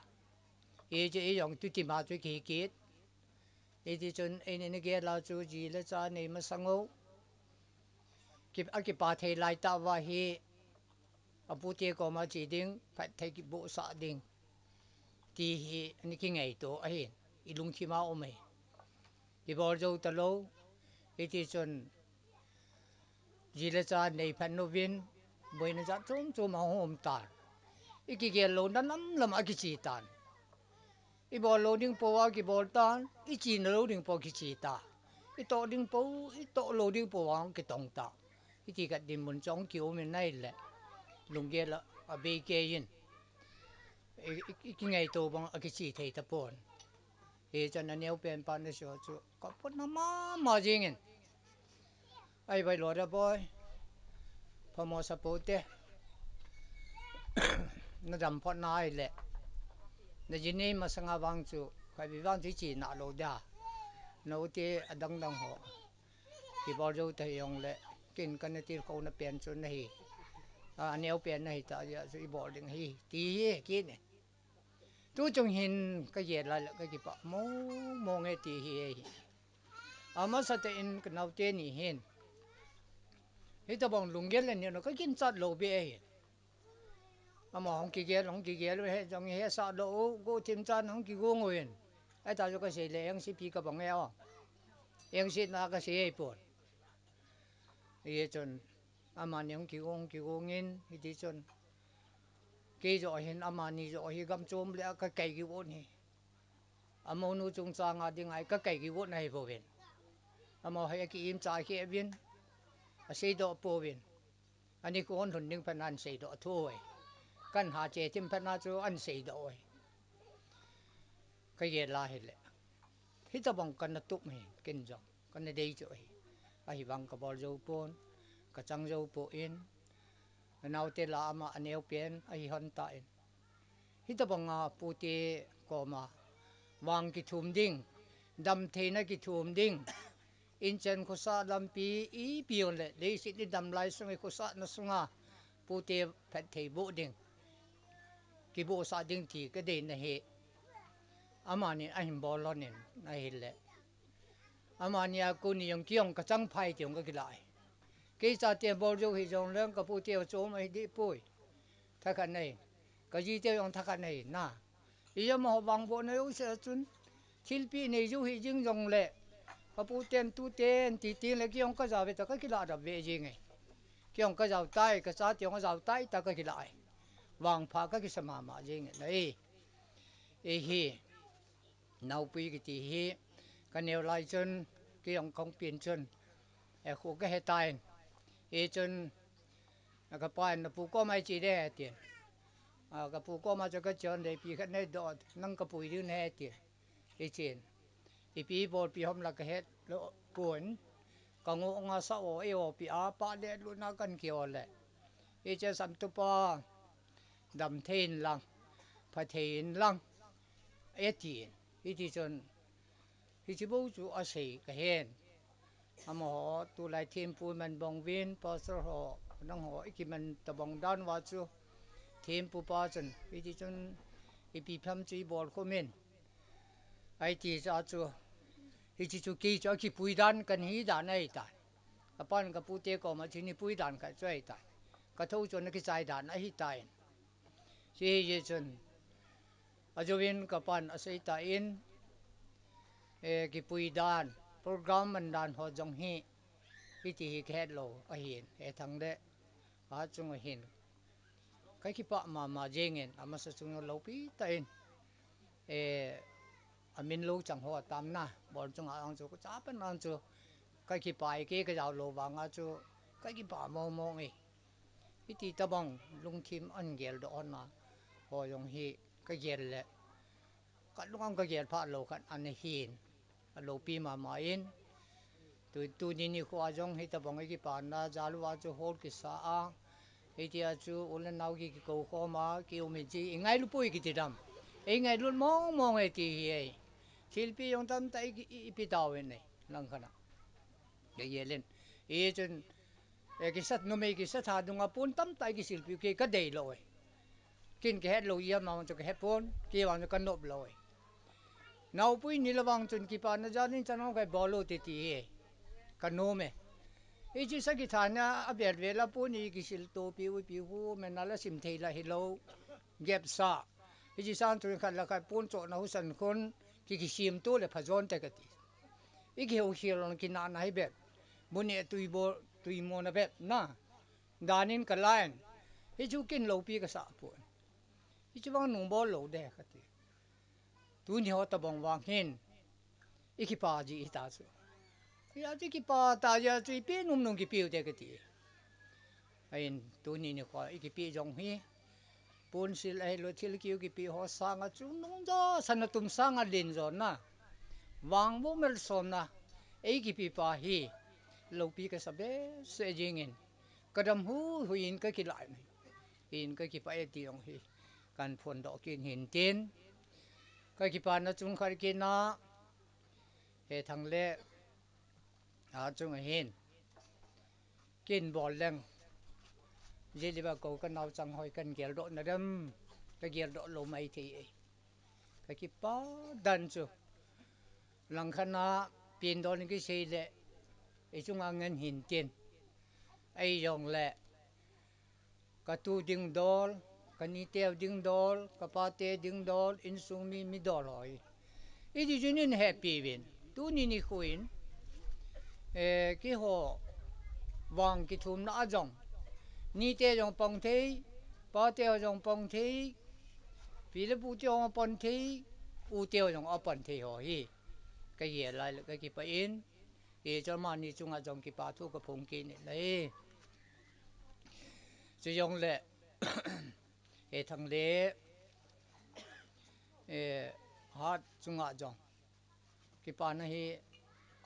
Hiche i jong tutima chu kihi kit. Hiti chun eini na gel a chu ji le cha nei masang u. Ki, akipa thei lai tah uva hi, apute koma che ding, phatthei kibohsah ding, ti hi ani kingaito ahin, i lungthim a um ahi. Kibol jou talou, hiti chun ji le cha nei phat uvin, boina jat chom chom ahung um tan. I kigel louna lam lam a kiche tan. I bol lou ding pou a kibol tan, i chena lou ding pou kiche ta. I toh ding pou, i toh lou ding pou a kitong ta. Hiti khat dinmun chu hung kium in ahile, lunggel a, abei kei in. I, i, i kingaito bang a kiche thei tapon. Hichun aneo pen pa na seiyu chu ka photna mama jing in. Ai, vai lo da boi. Phamo sa pou te. Na dam photna ahile, na ji nei masanga vang chu, khatvei vang chu i chena lou da. Na u te adang dang ho kibol jou ta hijongle, kin ka na tilkhouna pen chu na hi. A, aneo pen na hi ta jeh chu i bol ding ahi, ti hi, kit e. Tu chung hin ka gel lai le ka kipah mong mong e ti hi ahi. Amasa tah in ka naote ni hin, hitobang lunggel le neo ka ginchat lou be ahi. Ama hung kigel, hung kigel u he, jong hesah doh u, guhthim chan hung kigong uvin. Ahi ta chu ka sei le, engsepi ka bang e o. Engsetna ka sei ahipon. Hichun, amani hung kigong, kigong in, hiti chun, kei joh hin, amani joh hi gam chom le a ka kai kigon hi. Amonu chungchang a ding ahi, ka kai kigon ahi bouvin. Amaho hi aki imcha kheh uvin, aseidoh pouvin. Ani kon lhun ding phat na an seidoh thu e. Kan ha che thim phat na chu an seidoh e. Ka gel a hile, hitobang ka na tup hi, kin jong ka na dei chu ahi. Ahivang ka bol jou pon, ka chang jou pon, naote lah a ama aneo pen ahi hon tan. Hitobang a pute koma vang kithum ding, damtheina kithum ding, inchen khosah lampi ipi hon le, leiset i dam lai sung i khosahna sunga pute phatthei boh ding, kibohsah ding ti ka deina hi, amani ahin bol lhon in ahile, amani a kon ni jong kei jong ka chang phai ti jong ka kilah e. Kei chate bol jou hi jongleng ka pute ho chom ahi deh poi. Thakhat na hi. Ka jite jong thakhat na hi na. Ijeh amaho vangbohna jouse a chun, thilpeh nei jou hi jing jongle, ka puten tuten ti tengle kei jong ka jao ve ta ka kilah dap ve jing e. Kei jong ka jao tai, ka chate jong ajao tai ta ka kilah e. Vangpha ka kisa mama jing e na e. Ehi, naopui kiti hi, ka neo lai chun, kei jong kahung pen chun, e, kho ka he tan. Hichun, ka pa in, na pu koma i che ding ahi tin. A, ka pu koma chu ka chon le ipi khat nei doh, nang ka pui ding ahi tin. Hichun, ipi bolpi ham la ka het lou pon. Ka ngoh nga sa o e o pi a pa le luna kan ki o le. Hiche samtupa, damthei in lang, phathei in lang, e tin. Hiti chun, hiche bou chu asei ka hen. Amaho, tulai thempu man bang uvin, pastor ho, nangho, i kiman tabang dan uva chu, thempu pa chun, hiti chun, ipi pham chu i bol khum in. Ahi ti cha chu, hiche chu kei chu akipui dan kan hi dan ahi tai. Ka pan ka pute koma chu ni pui dan khat chu ahi tai. Ka thou chu ana kichai dan ahi tai. Hiche hi chun, ajouvin ka pan asei tan, e, kipui dan, program man dan ho jong hi, hiti hi ka het lou ahin, he thang le, a chung ahin. Ka kipah mama jing in, amasa chung loupi tah in, e, amin lou chang ho atam na, bol chunga ang chu, ka cha pen ang chu, ka kipa e, kei ka jao lou vanga chu, ka kipa mong mong e. Hiti tabang lungthim ahin geldoh hon a, ho jong hi ka gel le, ka lung ang ka gel pha lou khat ana hin, aloupi mama in, tu, tuni nikho a jong hitabang i kipana, jal uva chu hol kisa a, hitia chu u le nao ki, kikou khom a, ki um in chi, i ngailu poi kiti dam. Ei ngailut mong mong e ti hi e. Thilpi jong tamtah i, i, i pe tauvin e, langkhat a. Ka gel in. Hichun, e, kisa, numei kisa tha dunga pon tamtah i kisilpi u kei ka dei lou e. Kin ka het lou, i ama vang chu ka het pon, kei vang chu ka nop lou e. Naopui ni le vang chun kipana jal in chan hong kai bol u te ti hi. Ka nom e. Hiche sakhi tha na a vel vel a pon i kisil topi u pi hu, men a la sim thei la hilou. Gep sa. Hiche san chun khat le khat pon chohna husan khun, ki, kisim to le pha jon te kati. I kihou khel lon kinahna hi bep. Bu neh tui bo, tui mo na bep na. Dan in ka la in. Hichu kin loupi ka sa pon. Hichu vang nung bol lou de kati. Tuni ho tabang vang hin. I kipa ji hita chu. Hia chu kipa ta jia chu i pe nom nom kipe u te kati. Ahin tuni nikho i kipe jong hi. Pon sil ahilou thil kiu kipe ho sanga chu nung jo sana tum sanga len jo na. Vang bo mel som na. Ei kipe pa hi. Loupi ka sa behseh jing in. Ka dam hui hui in ka kilai na. In ka kipa e ti jong hi. Kan phondoh kin hin tin. Ka kipana chung khat kin a. He thang le. A chung a hin. Kin bol leng. Jili ba ko ka nao chang hoi kan geldoh na dem. Ka geldoh lou mai thei e. Ka kipa dan chu. Langkhat a pindol in kisei le. I chunga ngen hin tin. Ei jong le. Ka tu ding dol, ka niteu ding dol, ka pate ding dol, insung mi, mi dol ho hi. Iti chun in hepi uvin. Tuni nikho in, eh, keiho vang kithumna a jong. Nite jong pang thei, pate ho jong pang thei, pi le pu te jong pang thei, u te ho jong apang thei ho hi. Ka gel lai le ka kipah in, hichu amani chunga jong kipa thu ka phong kit in ahi. Chujongle, he thang le, eh, hat chunga jong kipana hi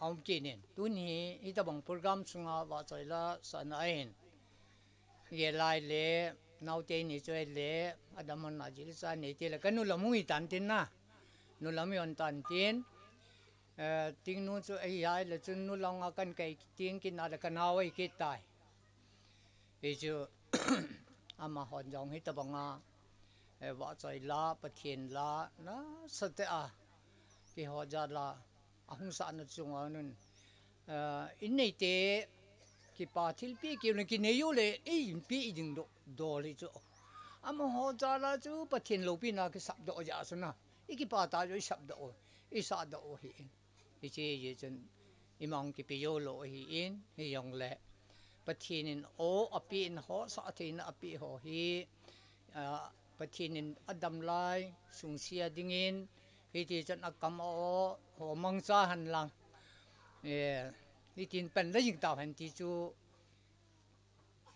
aum kit in. Tuni hi, hitabang program sunga vahchoi la sahna ahin. Gel lai le, naote ni choi le, adam hon na jil sa ni ti le, ka nu lam hung hi tan tin na. Nu lam hi hon tan tin. Eh, ting nu chu ahi hai le chun nu lam a kan kai ting kit na le ka nao ahi kit tai. Hichu, amahon jong hitabanga, eh, vahchoi la, Pathen la, nasatah a, keiho jal a, ahung sahna chunga nun, eh, in neite, kipa thilpi kiu le kinei u le, i inpi i ding doh, dol hi chu. Amaho jal a chu Pathen loupina kisapdoh jeh a chu na, i kipa ta chu i sapdoh u, i sahdoh u hi in. Hiche jeh chun imang kipe jou lou ahi in, hijongle Pathen in o ape in ho, sah theina ape ho hi, ah, Pathen in adam lai, sungsia dingin, hiti chun akam a o, ho mangcha hen lang. Eh, hitin pan la jing tau hen ti chu,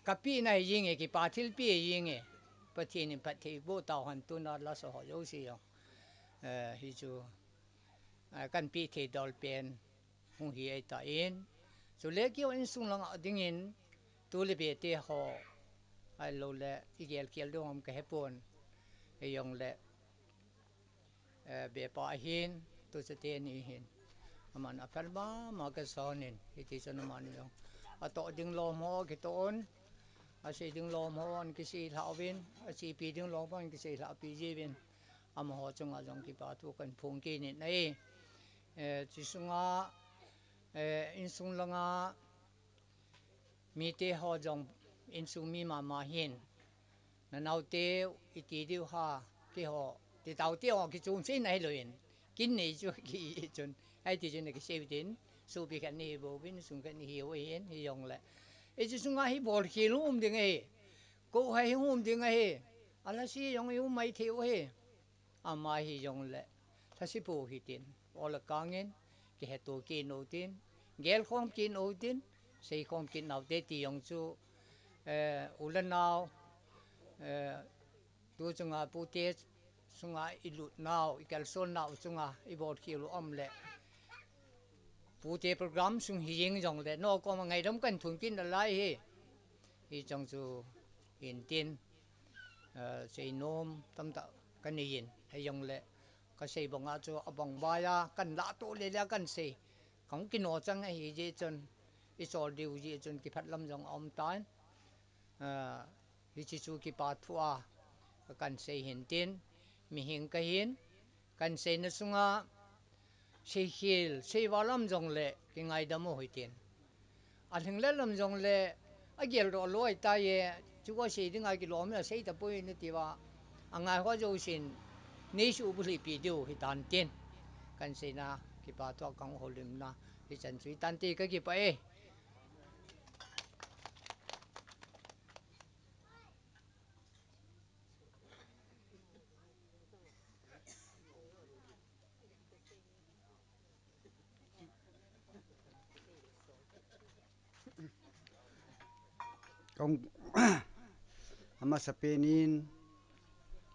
ka pehna hi jing e, kipa thilpi hi jing e. Pathen in phatthei boh tau hen tuna la sa ho jouse jong. Eh, hichu, eh, kan peh thei dol pen hung hi ahi tan. Chule keiho insung langa dingin, tu le be te ho, ahilou le, i gel kel ding ham ka hepon. Hijongle, eh, be pa ahin, tu chate ni hin. Aman aphel mama ka son in, hiti chun aman jong. Atoh ding lom ho kitoh un, asei ding lom ho an kisei lha uvin, achepi ding lom ho an kisei lha pi jiuvin. Amaho chunga jong kipa thu kan phong kit in ahi. Eh, chi sunga, eh, insung langa, mite ho jong insung mi mama hin. Na naote iti diu ham, keiho, ti taote ho kichom sei na hilou in. Kin nei chu ki chun. Hiti chun na kisei u tin. Sopi khat ni hi bou vin, sung khat ni hi u hin, hijongle. Hiche sunga hi bol khel um ding ahi. Ko hai hi um ding ahi. Ala si jong i um mai thei u ahi. Ama hijongle. thasi pou hitin, ola kangin, kiheto kit nou tin, gelkhom kit nou tin, seikhom kit nou te ti jong chu, eh, u le nao, eh, tu chunga pute sunga i lut nau, i kalson nau chunga i bol khel u um le. Pute program sung hi jing jong le, no koma ngaidam kan thum kit nalai hi. Hi chang chu hin tin, eh, seinom tamtah ka nei in, hei jong le ka sei banga chu abang baiya kan lah to le le kan sei. Kan kino chang ahi jeh chun, i chol diu jeh chun kiphat lam jong a um tan. Ah, hiche chu kipa thu a, ka kan sei hin tin, mihing ka hin, kan seina sunga, seikhel, seival um jong le, kingaidam u hitin. Alhinglel um jong le, agel doh lou ahitai e, chu a sei dinga kilom a sei tapoi nati uva, angai ho jousen, nei suh bulhit pi diu hitan tin. Kan seina, kipa thu a kan houlimna, hichan chu hitan ti ka kipah e. Kong, amasapen in,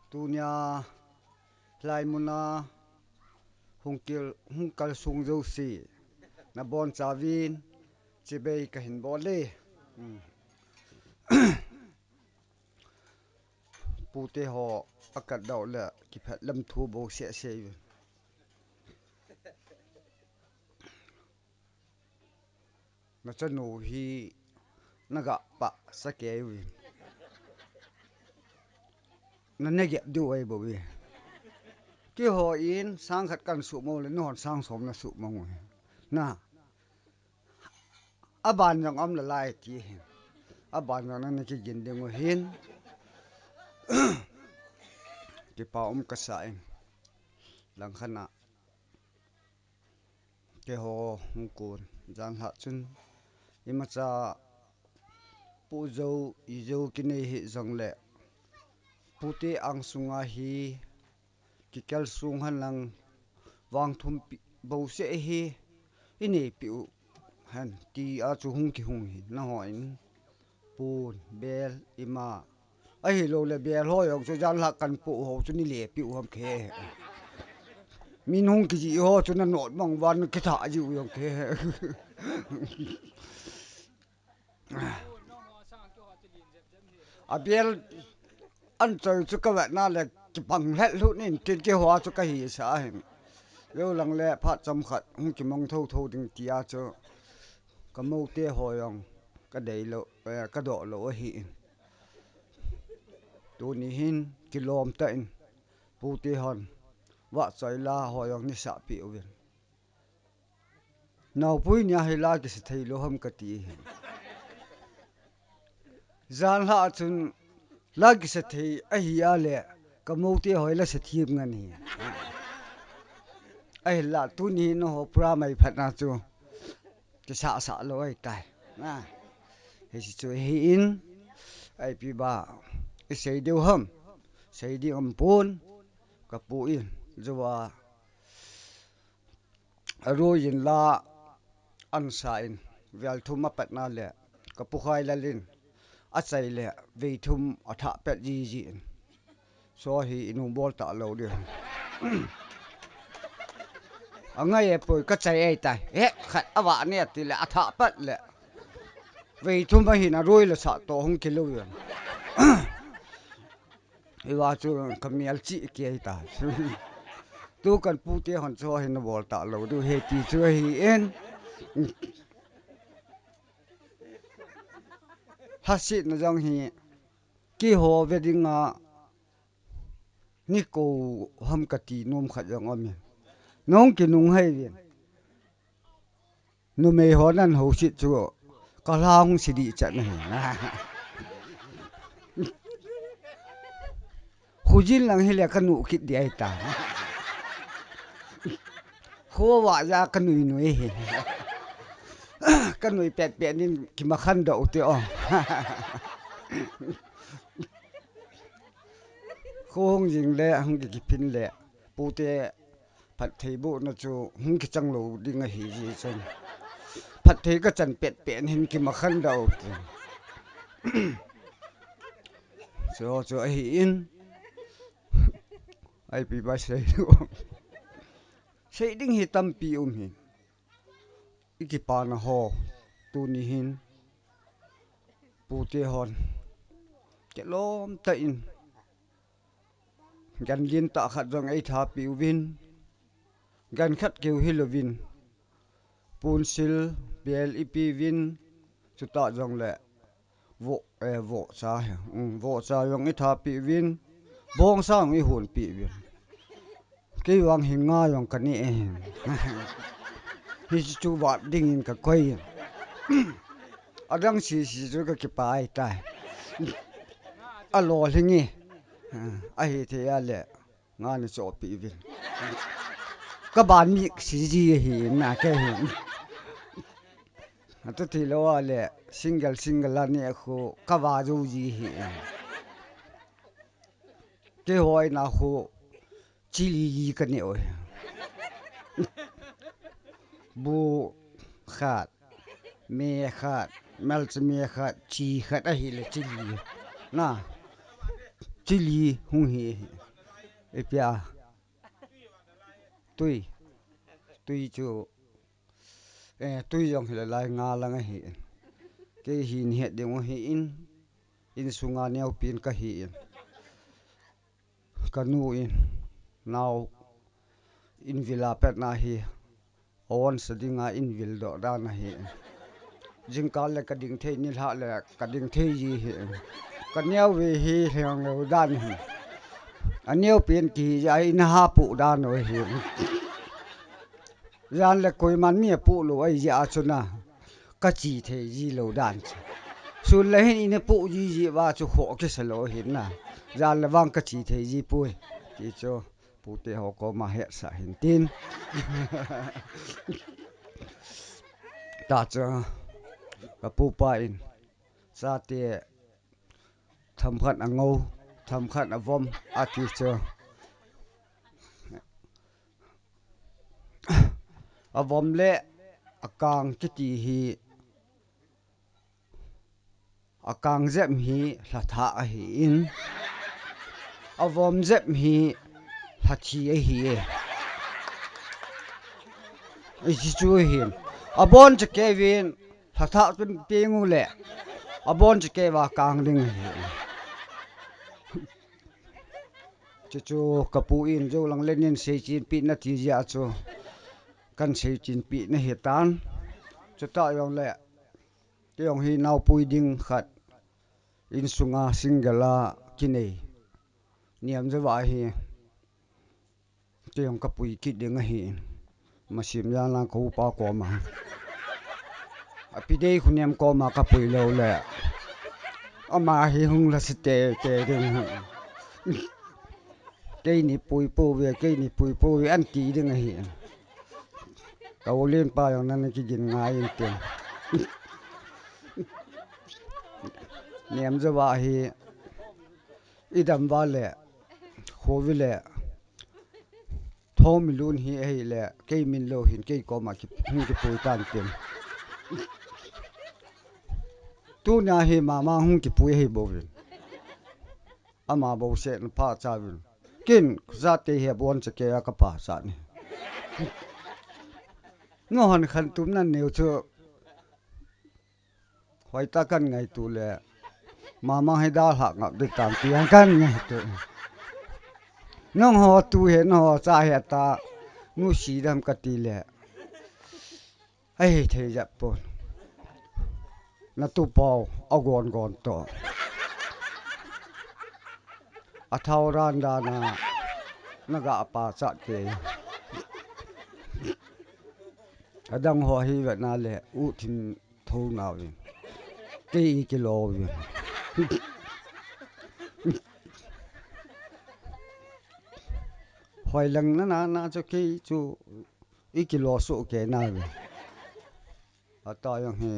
tunia, hilai muna, hung kil, hung kalsong jouse, nabonchauvin, chibai kahin bol e. Hmm. Pute ho akat doh le kiphat lam thu bou seh seh uvin. Nachanu hi naga pah sah kei uvin. Na, nagep diu ahi bou ve. Keiho in sang khat kan suhmang le, nahon sang som nasuhmang u hi. Na. Aban jong um nalai ti hin. Aban jong nana kigin ding u hin. Kipa um kasa in. Langkhat a. Keiho hung kon. Janhi chun. Imacha pu jou, i jou kinei hih jong le. Pute angsunga hi. Kikalsong hen lang vang thum pi, bou seh hi, i neipi u hen, ti a chu hung kihung hi, nahon, pon, bel, ima. Ahilou le bel ho jong chu janhi kan po ho chu nei lepi u ham kei. Min hung kijih ho chu nanot mang uva nakitha ji u jong kei. A bel an choi chu ka vetna le kipang lheh lheh in tin keiho chu ka hisah hin. Jou lang le phat chomkhat hung kimang tho tho ding tia chu ka moute ho jong ka deilou, eh, ka doh lou ahi in. Tuni hin kilom tah in pute hon vahchoi la ho jong nei sahpi uvin. Naopui nia hi la kisa thei lou ham kati hi. Janhi chun la kisa thei ahi a le ka moute ho hi la sa thim ngen hi. Ahinla tuni hi nangho pura mai phatna chu kisah sah lou ahitai. Na. Hiche chu hi in, ipi ba, i sei diu ham. Sei ding um pon, ka pu in, jou a, a rui in la an sa in, vel thum a patna le, ka pu Khailal in, a chai le, vei thum a thah pet ji ji in. So hi i nung bol ta lou ding. A ngai e poi ka chai e tai. He, khat a vah ne ti le, a thah pet le. Vei thum a hin a rui le sa to hung kilou in. Hiva chu ka mial chi kei ta. Tu kan pute hon chu hin bol ta lou diu he ti chu hi in. Lhasetna jong hi keiho ve dinga nei kou ham kati nom khat jong um in. Nahung kinung hei vin. Numei ho nan ho sit chu ka lha hung si dih chat na hi. Khujin lang hi le ka nu kit dih ahi ta. Kho vah ja ka nui nui hi. Ka nui pet pet nin kimakhan doh u te o. Kho hung jing le hung ki kiphin le pute Phatthei bohna chu hung kichang lou ding ahi jeh chun, phatthei kachan petpet hin kimakhan dau ti. Chuho chu ahin, ipi ba sei ding, sei ding hi tampi um hi. Ikipana ho, tuni hin pute hon kilom tah in, gan lentah khat jong eithapi uvin, gan khat keu hilouvin, ponsil, bel ipeuvin, chutah jongle voh, eh, vohcha hi, um, vohcha jong ithapi uvin, bongsa jong ihonpi uvin. Kei vang hi nga jong kaneh e. Hichu vat dingin kakoi. Adang sese chu kakipa ahitai. Alolhing e. Ahithei a le nga nachohpeh uvin. Kaban miksi ji ahi na kei hi. Atutilou a le single single a neh khu kava jou ji ahi. Keiho ina khu chi li ji kaneh u ahi. Bu khat, me khat, melchia me khat, chi khat ahile chi li. Na, chi li hung hi ahi. Ipi a, tui, tui chu, eh, tui jong hileh lai nga lang ahin. Kei hin het ding u ahin, insunga neopen kahin. Kanu in, nao invil a patna hi, aonsa dinga invil doh dan ahin. Jingkah le kading thei, nilhah le kading thei ji ahin. Kaneo ve hi lheng lou dan ahin. Aneopen kihi jeh a inaha poh dan u ahin. Jan le koiman mi apoh lou ahi jeh a chu na, kache thei ji lou dan chu. Sun le hin ina poh ji jeh uva chu khoh kisa lou ahin na. Jan le vang kache thei ji poi. Ti chu pute ho koma hetsah hin tin. Tah chu kapupa in, chate themkhat angou, themkhat avom, ati chu. Avom le akang kiti hi, akang jep hi lhathah ahin, avom jep hi lhathi ahi e. Hichu ahin, aboncha kei uvin, lhathah peng uleh, aboncha kei uva kang ding ahi. Chuchu kapu in joulang le nin seichenpeh nati jeh a chu, kan seichenpeh nahitan. Chutah jongle, kei jong hi naopui ding khat, insunga single a kinei, niam jouva hi, kei jong kapui kit ding ahi. Masem jal a ka upa koma, api dei khu nem koma kapui lou le, ama hi hung lhase teitei ding. Keini pui pouve, keini pui pouve, anti ding ahi. Ka u lenpa jong nana kigin ngai inte. Nem jouva hi, idam uva le, khovi le, thomi lun hi ahile, kei min lou hin, kei koma ki, hung kipui tan tin. Tunia hi mama hung kipui ahi bouvin. Ama bouseh na phacha uvin. Ken, chate hi aboncha kei a kapachat ahi. Nahon khantouna neu chu, hoitah kan ngaito le, mama hi dalhah ngap ding tam ti jong kan ngaito. Nangho tu hi, nangho cha hi ta, nusi dam kati le, ahithei jep pon. Natupau agon gon toh, athao dan dan a naga pachat kei. Adang ho hi vetna le, u thim thou nauvin, kei ikilo uvin. Hoilang nana na chu kei chu ikilo soh kei nauve. Atah jong hi,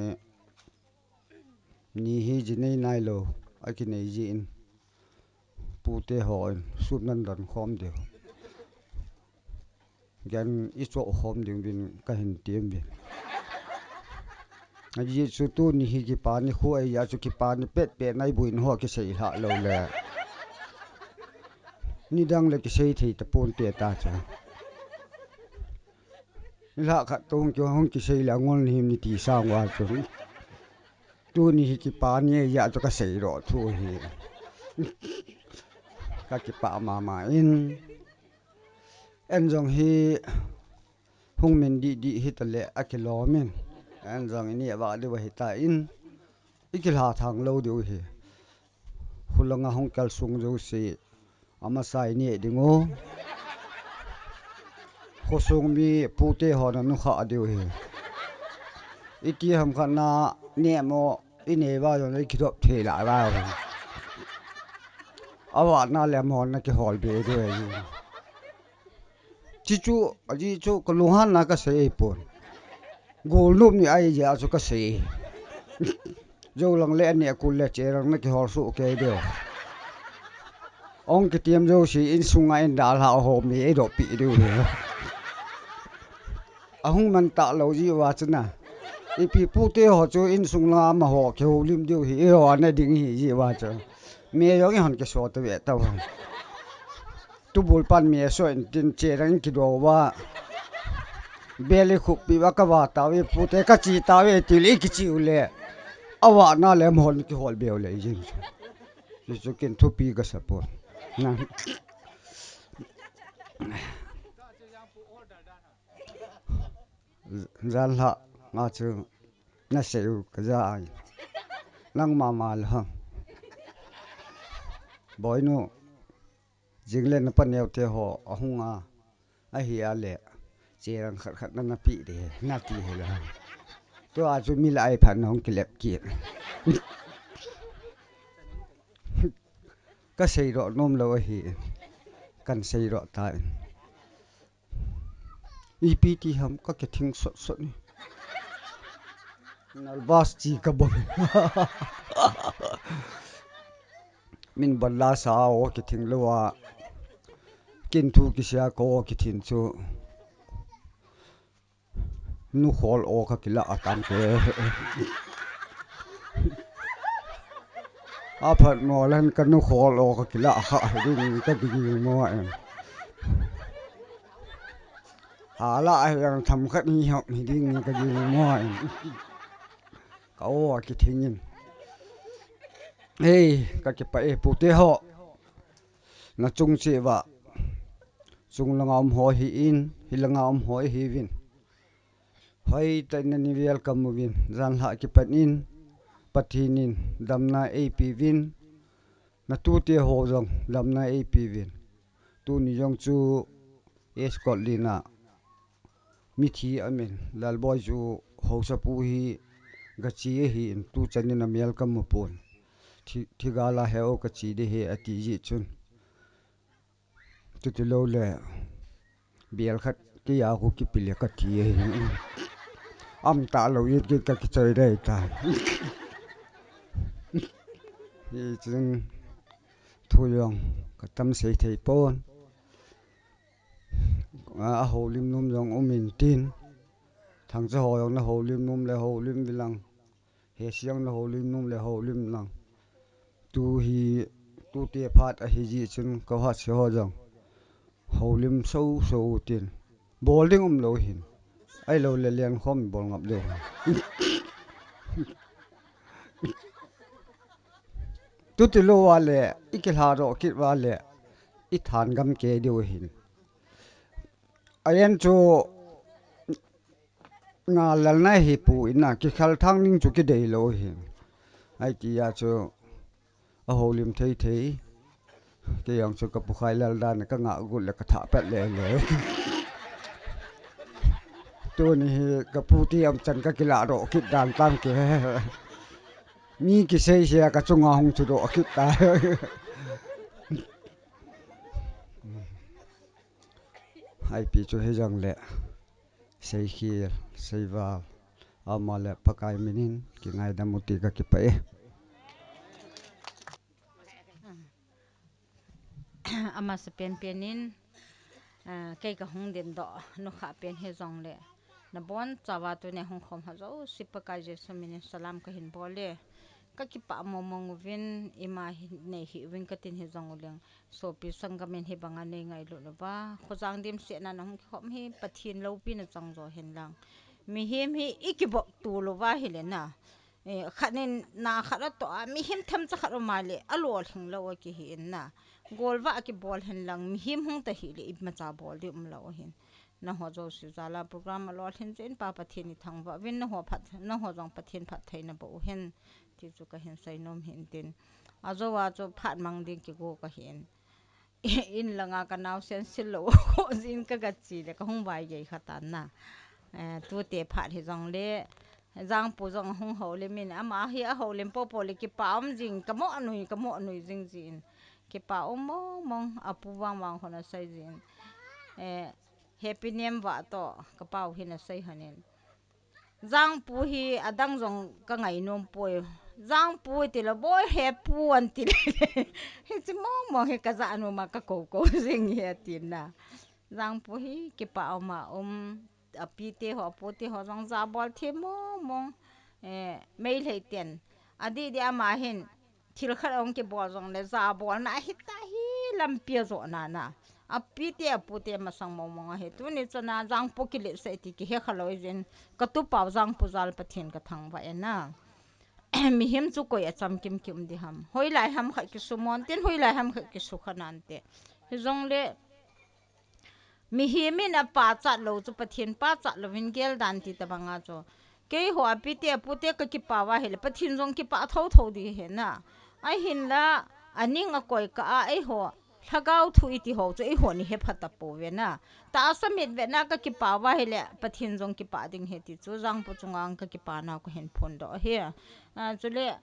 ni hi jinei nailou akinei jeh in, pute hon sum nan don khom diu. Gan i cho khom ding vin ka hin tiam vin. Ajeh chu tuni hi kipa ni khu ahi a chu kipa ni pet pet nai buin ho kisei hlah lou le. Nidang le kisei thei tapon te ta chu. Nilhah khat tou hung ki, hung kisei le angol ni him ni ti sang uva chu. Tuni hi kipa ni ahi a chu ka sei doh thu hi. Ka kipah mama in. En jong hi hung min dih dih hita le akilom in. En jong i neh vah diu ahi ta in. I kilha thang lou diu hi. Khulanga hung kal sung jouse. Amasa i neh ding u. Khosung mi pute ho na nukhah diu hi. Iti ham khat na neh mo i nei va jong i kidop thei la va. Avat na le mo na kihol be diu hi. Chi chu, ajeh chu ka lunghan na ka sei pon. Golnop ni ahi jeh a chu ka sei. Jou lang le ani akul le che lang na kihol suh kei diu. Ong kitiam jouse insunga in dalha ho mi ei doh pi diu hi. Ahung man ta lou jeh uva chu na. Ipi pute ho chu insung langa amaho kihoulim diu hi. I ho ana ding hi jeh uva chu. Me jong i hon kiso ta ve ta uva. Tubul pan mi aso in tin che dang kido uva. Bel i khup pi uva ka va ta ve pute ka chi ta ve ti le i kichi u le. Avat na le mohon kihol be u le jing. Chu chu kin thupi ka sa pon. Na. Janlhah nga chu na sei u ka ja ai. Nang mama le hang. Boinu. Jing le na paneo te ho ahung a, ahi a le, che rang khat khat na na pi de, na ti hi la. Tua chu mi la ai phat na hung kilep kit. Ka sei doh nom lou ahi, kan sei doh ta in. Ipi ti ham ka kithing sot sot ni. Nalbas chi ka bol. Min bol la sa o kithing lou a. Kin thu kisia ko kithing chu. Nu khol o ka kila a tam ke. Aphat mo lan ka nu khol o ka kila a kha ding ka ding mo em. Hala a yang tham khat ni hok ni ding ka ding mo em. Ka o a kithing in. Hei, ka kipah e pute ho. Na chung che va. Chung langa um ho hi in, hi langa um ho hi vin. Hoi ta in na ni vel ka mu vin. Janlhah kipan in, Pathen in, damna ei pi vin. Na tute ho jong, damna ei pi vin. Tuni jong chu, escort lina. Mithi amin, Lalboi chu hausa pu hi gachi ahi in tu chanin a mial ka mu pon. Thi, thi gala he o ka chi de he a ti ji chun. Tuti lo le, bial khat ki ya khu ki pile ka ti ahi. Am ta lo yet ki ka ki choi dai ta. Hi chun thu jong ka tam sei thei pon. A, a holim num jong um in tin. Thangcha ho jong na holim num le holim vilang. He siang na holim num le holim lang. Tu hi, tu te phat ahi ji chun ka ha se ho jong. Holim so so tin. Bol ding um lo hin. Ai lo le lian khom bol ngap deu. Tuti lo wa le, i kilha ro kit wa le, i than gam ke deu hin. Ayan chu nga lal na hi pu ina ki khal thang ning chu ki dei lo hin. Ai ti ya chu a holim thei thei. Ke yang chu ka pu khai lal dan ka nga gut le ka tha pet le le. Tuni hi ka pu ti am chan ka kila ro kit dan tam ke. Mi kisei se ka chunga hung chu do kit ta. Ai pi chu hi jang le. Seikhel, seival, ama le Pakai minin, kingaidam u ti ka kipah e. Amasa penpen in, Ah, kei kahung dingdoh nukha pen hijongle, nabonchauva tuni hung khom ho jouse Pakai Jesu minin salam kahin bol e. Kakipah mongmong uvin, ima hi nei hih uvin katin hijong uleng, sopi sanggamin hibanga nei ngailut uva, khojang dimset na nahung kikhom hi Pathen loupina chang jo henlang. Mihem hi ikibok tou louva hile na, eh, khat in na khat atoh a, mihem themcha khat um a le, alolhing lou akihi in na. Golvah kibol henlang, mihem hung tahih le, imacha bol ding umlou ahin. Nangho jouse jal a program alolhin jeh in Pa Pathen ithangvah uvin, nangho phat, nangho jong Pathen phattheina boh uhen, ti chu kahin seinom hin tin. Ajou a chu phat mang ding kigo kahin. In langa kanaosen sil lou kho jin kagache le kahung vaigei kha tan na. Eh, tute phat hijongle, Jangpu jong ahung houlim in, ama hi ahoulim popo le kipa um jing, kamoh nui, kamoh nui jing jin. Kipa um mongmong, apu vangvang hon asei jin. Eh, Happy Nem vah toh, kapau hin asei hon in. Jangpu hi adang jong kangainom poi. Jangpu tile boi Hepu anti le. Hiche mongmong hi kajah nom a kakoukou jing hi atin na. Jangpu hi kipa um a um, apite ho, apute ho jong jabol them mongmong. Eh, Meitei ten. Adih dih ama hin, thil khat ahung kibol jongle jabolna hita hi lampi ajohna na. Apite, apute masang mongmong ahi. Tuni chana Jangpu kiletsah e ti kihe khalou jin, katupau Jangpu jal Pathen kathangvah e na. Mihem chu koi achamkim ki um ding ham. Hoilai ham khat kisumon tin, hoilai ham khat kisukha nante. Hijongle, mihem in apachat lou chu Pathen pachat louvin gel dan ti tabanga chu. Keiho apite, apute kakipah uva hile, Pathen jong kipah thouthou ding ahi na. Ahinla, aning akoi kah a, eiho, lhagao thu iti ho chu, eihon ihe pha tapouve na. Tahsa mitvetna kakipah uva hile, Pathen jong kipah ding ahi ti chu, Jangpu chunga kakipana kahin phondoh ahi. Ah, chule,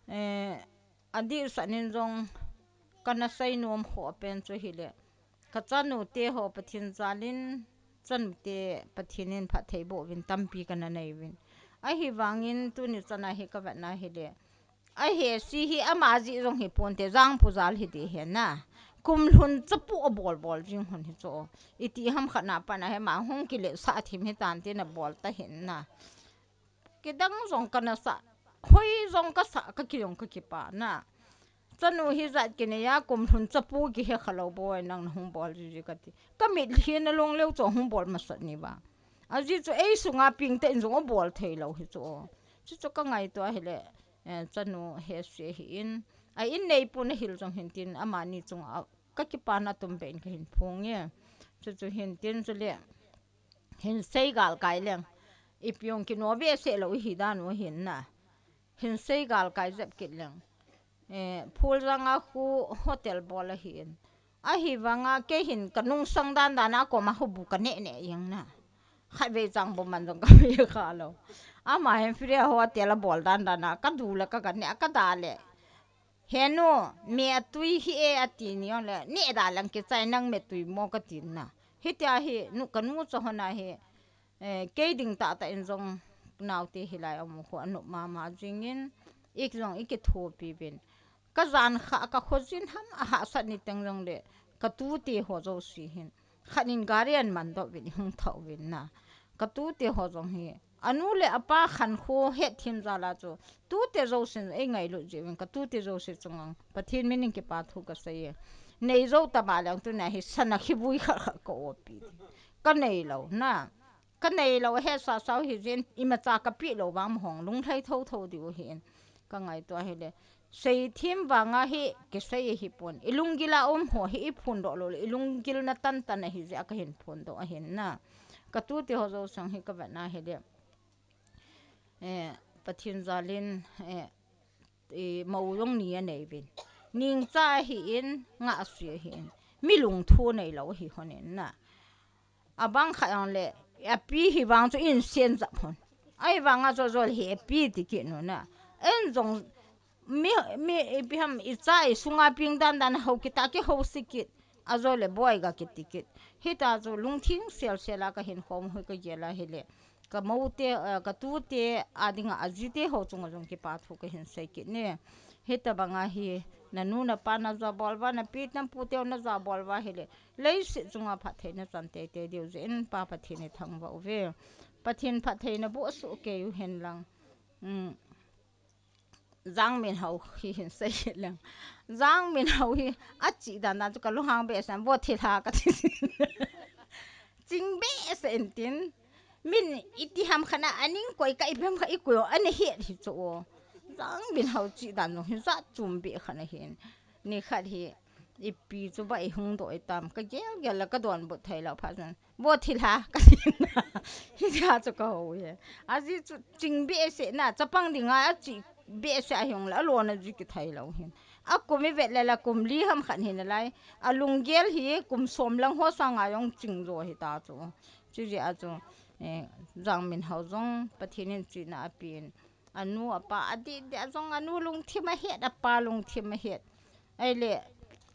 eh, adihsah in jong kana seinom khoh pen chu hile, kachanute ho Pathen jal in, chanute Pathen in phatthei boh uvin tampi kana nei uvin. Ahivangin tuni chana hi kavetna hile, ahesi hi ama jeh jong hiponte, Jangpu jal hiding ahi na. Kum lhun chapu abolbol jing hon hi chu. Iti ham khat na pat a hi ama hung kiletsah thim hitante nabol tahih in na. Kidang jong kana sah, hoi jong kasah, kaki jong kakipa na. Chanu hijat kinei a kum lhun chapu kihe khalou boi nang nahung bol jiji kati. Kamitlhi nalong leu chu ahung bol masat ni va. Ajeh chu eisunga pengtah in jong abol theilou hi chu. Chuchu kangaito ahile, eh, chanu hesi ahin. A in neipu nahil jong hin tin amani chunga kakipana tumbeh in kahin phong e. Chuchu hin tin chule, hin seigalkai leng. Ipi jong kino behseh lou ihi dan u ahin na. Hin seigalkai jep kit leng. Eh, Phuljang a khu hotel bol ahin. Ahivanga kei hin kanungsang dandan a koma hubu kaneh neh jeng na. Khatvei chang bu man jong kape khalou. Ama hin free a hotel abol dandan a kadu le kaga neh a kada le, "Henu, me atui hi e," ati ni jongle, "Neh da lang kichai, nang me tui mo," katin na. Hitia hi, nu, kanu cha hon ahi, eh, kei ding tahtah in jong naote hilai aum khu anop mama jingin, ik jong ikithopi uvin. Kajan kha, kakhojin ham ahahsat ni teng jongle, katute ho jouse hin, khat in gari ahin mandoh uvin, ihung thah uvin na. Katute ho jong hi, anu le apa khankho hetthem jal a chu, tute jousen eingailut jeh uvin, katute jouse chunga Pathen minin kipa thu kasei e. Nei jou tama leng tuna hi sana khivui khat khat ka-opi. Kanei lou na. Kanei lou hesasau hijin, imacha kapeh lou vang mahong lunglhai thouthou diu ahin. Kangaito ahile, seithem vanga hi kisei ahipon. Ilunggil a um ho hi iphondoh lou le, ilunggil na tantan ahijeh a kahin phondoh ahin na. Katute ho jouse hi kavetna hile, eh, Pathen jal in, eh, eh, mou jong ni anei uvin. Ningcha ahin, ngahsui ahin. Mi lungthu neilou ahi hon in na. Abang khat jongle, api hi vang chu insen jap hon. Ahivanga chu ajol hi api ti kit nu na. En jong mi, mi, ipi ham, icha isunga peng dandan hou kit a kihousi kit. Ajole boi ga kiti kit. Hita chu lungthim selsel a kahin khom u hi kagel ahile, kamoute, eh, katute adinga ajite ho chunga jong kipa thu kahin sei kit ne. Hitabanga hi, Nanu napa najabol uva, napi napu teu najabol uva ahile, leiset chunga phattheina chan teitei diu jeh in Pa Pathen ithangvah uve. Pathen phattheina boh sohkei u hen lang. Jangminhao hi hin sei hih leng. Jangminhao hi achih dan dan chu kalunghang behseh in, vo thilha kati. Ching behseh in tin. Min iti ham khat a aning koi kah, ipi ham khat ikoi u, ana het hi chu o. Jangminhao chih dan jong hi jat chom beh khat ahin. Nikhat hi ipi chu ba ihung doh itam, kagel gel le kadonbut theilou phat chun, vo thilha kati. Hitia chu kahou hi. Ajeh chu ching behseh na, chapang dinga achih behseh ahung le, alona jui kitheilou hin. Akum ivet le la kum li ham khat hinalai. Alunggel hi kum som lang ho sanga jong ching jo hita chu. Chujeh a chu, Jangminhao jong Pathen in chihna apen. Anu apa adih dih a jong anu lungthim ahet, apa lungthim ahet. Ahile,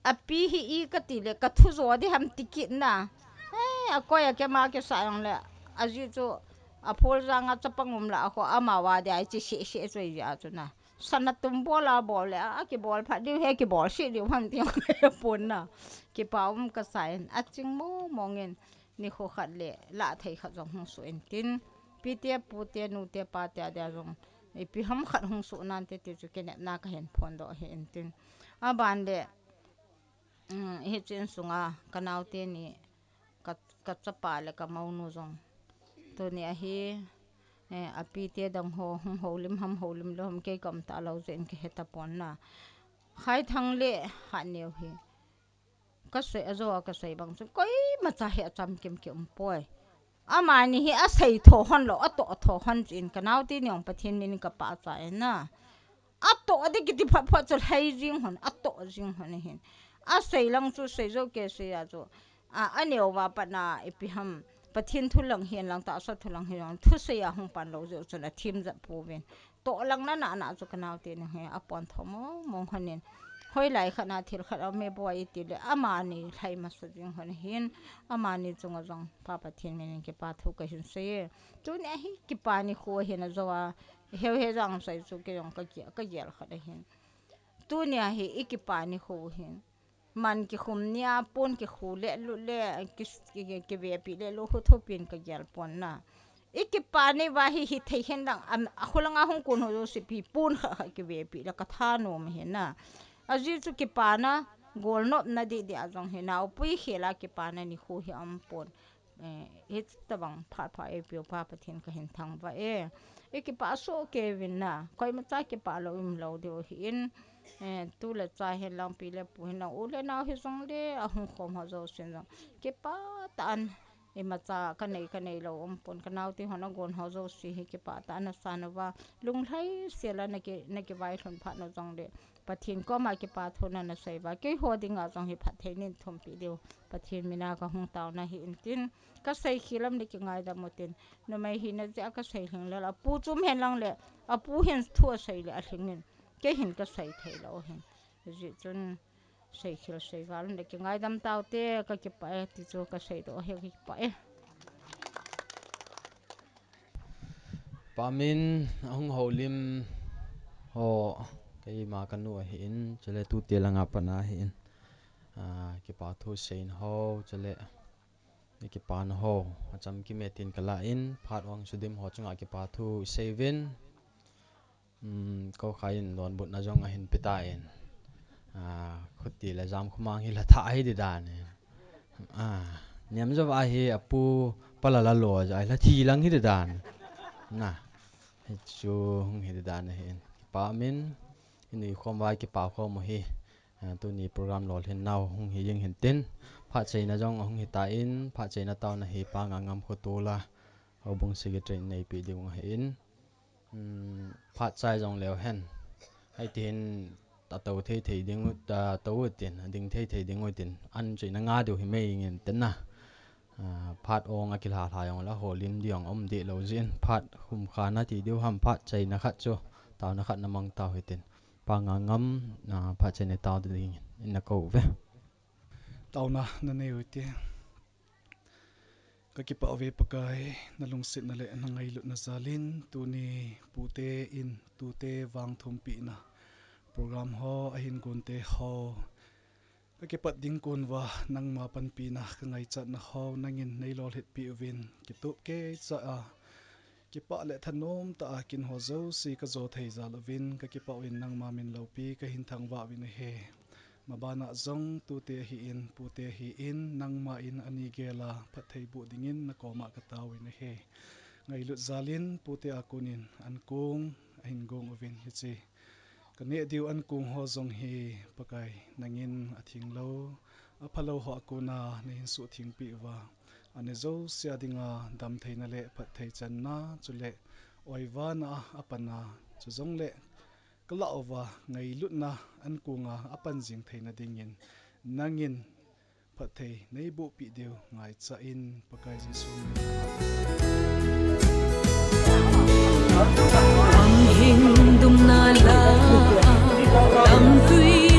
api hi i kati le, kathu jo ding ham ti kit na. Eh, akoi a kema kisa jongle, ajeh chu, apholjang a chapang um lah a kho, amava dia ichi seh seh chu ijeh a chu na. Sana tum bol a bol le, akibol phat diu he, kibol seh diu ham ti apon na. Kipa um kasa in, aching mong mong in, nikho khat le, lah thei khat jong hung soh in tin. Pite, pute, nute, pate adia jong, ipi ham khat hung soh nante ti chu kinepna kahin phondoh ahi in tin. Aban le, hiche insunga kanaote ni, kachapa le kamounu jong, tuni ahi, apite dang ho hung houlim ham houlim lou ham kei kaum talou jeh in kahe tapon na. Khaithang le Hatneo hi kasei, ajo a kasei bang chu koimacha hi achamkim kium poi. Amani hi asei tho hon lou, atoh tho hon chu in, kanaote ni jong Pathen min in kapahcha in na. Atoh ding kiti phat phat chu lhai jing hon, atoh jing hon ahin. Asei lang chu sei jou kei sei a chu, aneo va pat na ipi ham, Pathen thu lang hin lang tahsa thu lang hin lang, thusei a hung pan lou jeh chun athem jat pouvin. Toh lang na na na chu kanaote ni hi apon tho mong mong hon in. Hoilai khat na thil khat aume boi iti le, amani lhai masa jing hon ahin, amani chunga jong Pa Pathen min in kipa thu kahin sei e. Tuni ahi kipa nikho ahin, ajo a, heu he jang sei chu kei jong kagel khat ahin. Tuni ahi ikipa nikho hin. Man kikhum nia pon kikhu le lut le, kivepi le lut khu thupin kagel pon na. Ikipa ni va hi hithei hen lang, akholanga hung kon ho jouse pi pon khat khat kivepi le kathanom hi na. Ajeh chu kipana, golnopna dih dih a jong hi naopui khel a kipana nikho hi aumpon. Hitobang phat pha eipeu Pa Pathen kahin thangvah e. Ikipah soh kei uvin na, koimacha kipah lou umlou diu ahin. Tu le cha hin lang, pi le pu hin lang, u le nao hijongle, ahung khom ho jousen jong kipah tah in, imacha kanei kanei lou umpon, kanaote hon agon ho jouse hi kipah tah in asan uva, lunglhaisel a naki, nakivailhun phat u jongle, Pathen koma kipa thu na nasei uva, keiho dinga jong hi phatthei neithumpi diu Pathen mina kahung taona hi in tin, kasei khel lam le kingaidam utin, numei hina jeh a kasei lhing lel, apu chu um hen lang le, apu hin thu asei le alhingin, kei hin kasei theilou hin. Hijeh chun, seikhel seival le kingaidam taute, kakipah e, ti chu kaseidoh hi kakipah e. Pa min ahung houlim ho, keima kanu ahin, chule tute langa pat na ahin. Kipa thu seina ho, chule ikipana ho, achamkim e tin kalah in, phat vang sudim ho chunga kipa thu isei uvin. Kokha in donbutna jong ahin pe tan, khuti le jam khomang hi lha thah hi di dan e. Niam jova hi apu palala lo ja hi lha thi lang hi di dan. Na, hichu hung hi di dan ahin, kipa min, inui khom uva kipa khom u hi. Tuni program lolhin nau hung hi jing hin tin, phatcheina jong ahung hi tan, phatcheina taona hi Pa Ngangam khotol a, houbung secretary in neipe ding ahin, phatchai jong leu hen, hitihin atou thei thei ding u, atou utin, ading thei thei ding utin, an chu ina nga diu hi mai ngin tin na. Phat ong akilha lha jong le aholim ding jong um deh lou jeh in, phat khum kha nati diu ham, phatcheina khat chu, taona khat namang tau hitin, Pa Ngangam, phatcheina tao dingin ina kou uve. Taona nanei u hite. Kakipah uve Pakai, nalungsetna le nangailutna jal in, tuni pute in tute vangthumpina program ho, ahin gonte ho, ka kipat ding kon uva nangma panpina ka ngaichatna ho nangin nei lolhinpi uvin, kitup keicha a kipah le thanom tah a kin ho jouse ka jo thei jal uvin ka kipah uvin, nangma min loupi ka hin thangvah uvin ahi. Mabana jong tute ahin, pute ahin, nangma in ani gel a phatthei boh dingin na koma ka tao uvin ahi. Ngailut jal in pute a kon in ankong ahin gong uvin, hiche ka neh diu ankong ho jong hi Pakai nangin atheng lou, apha lou ho a kon a na hin suhthengpi uva, ani jouse a dinga damtheina le phatthei channa, chule oivana a pan a, chujongle ka lah uva ngailutna ankong a apan jing theina dingin nangin phatthei nei bohpi diu ngaicha in, Pakai Jesu min. Ang hingdumna la, ang tui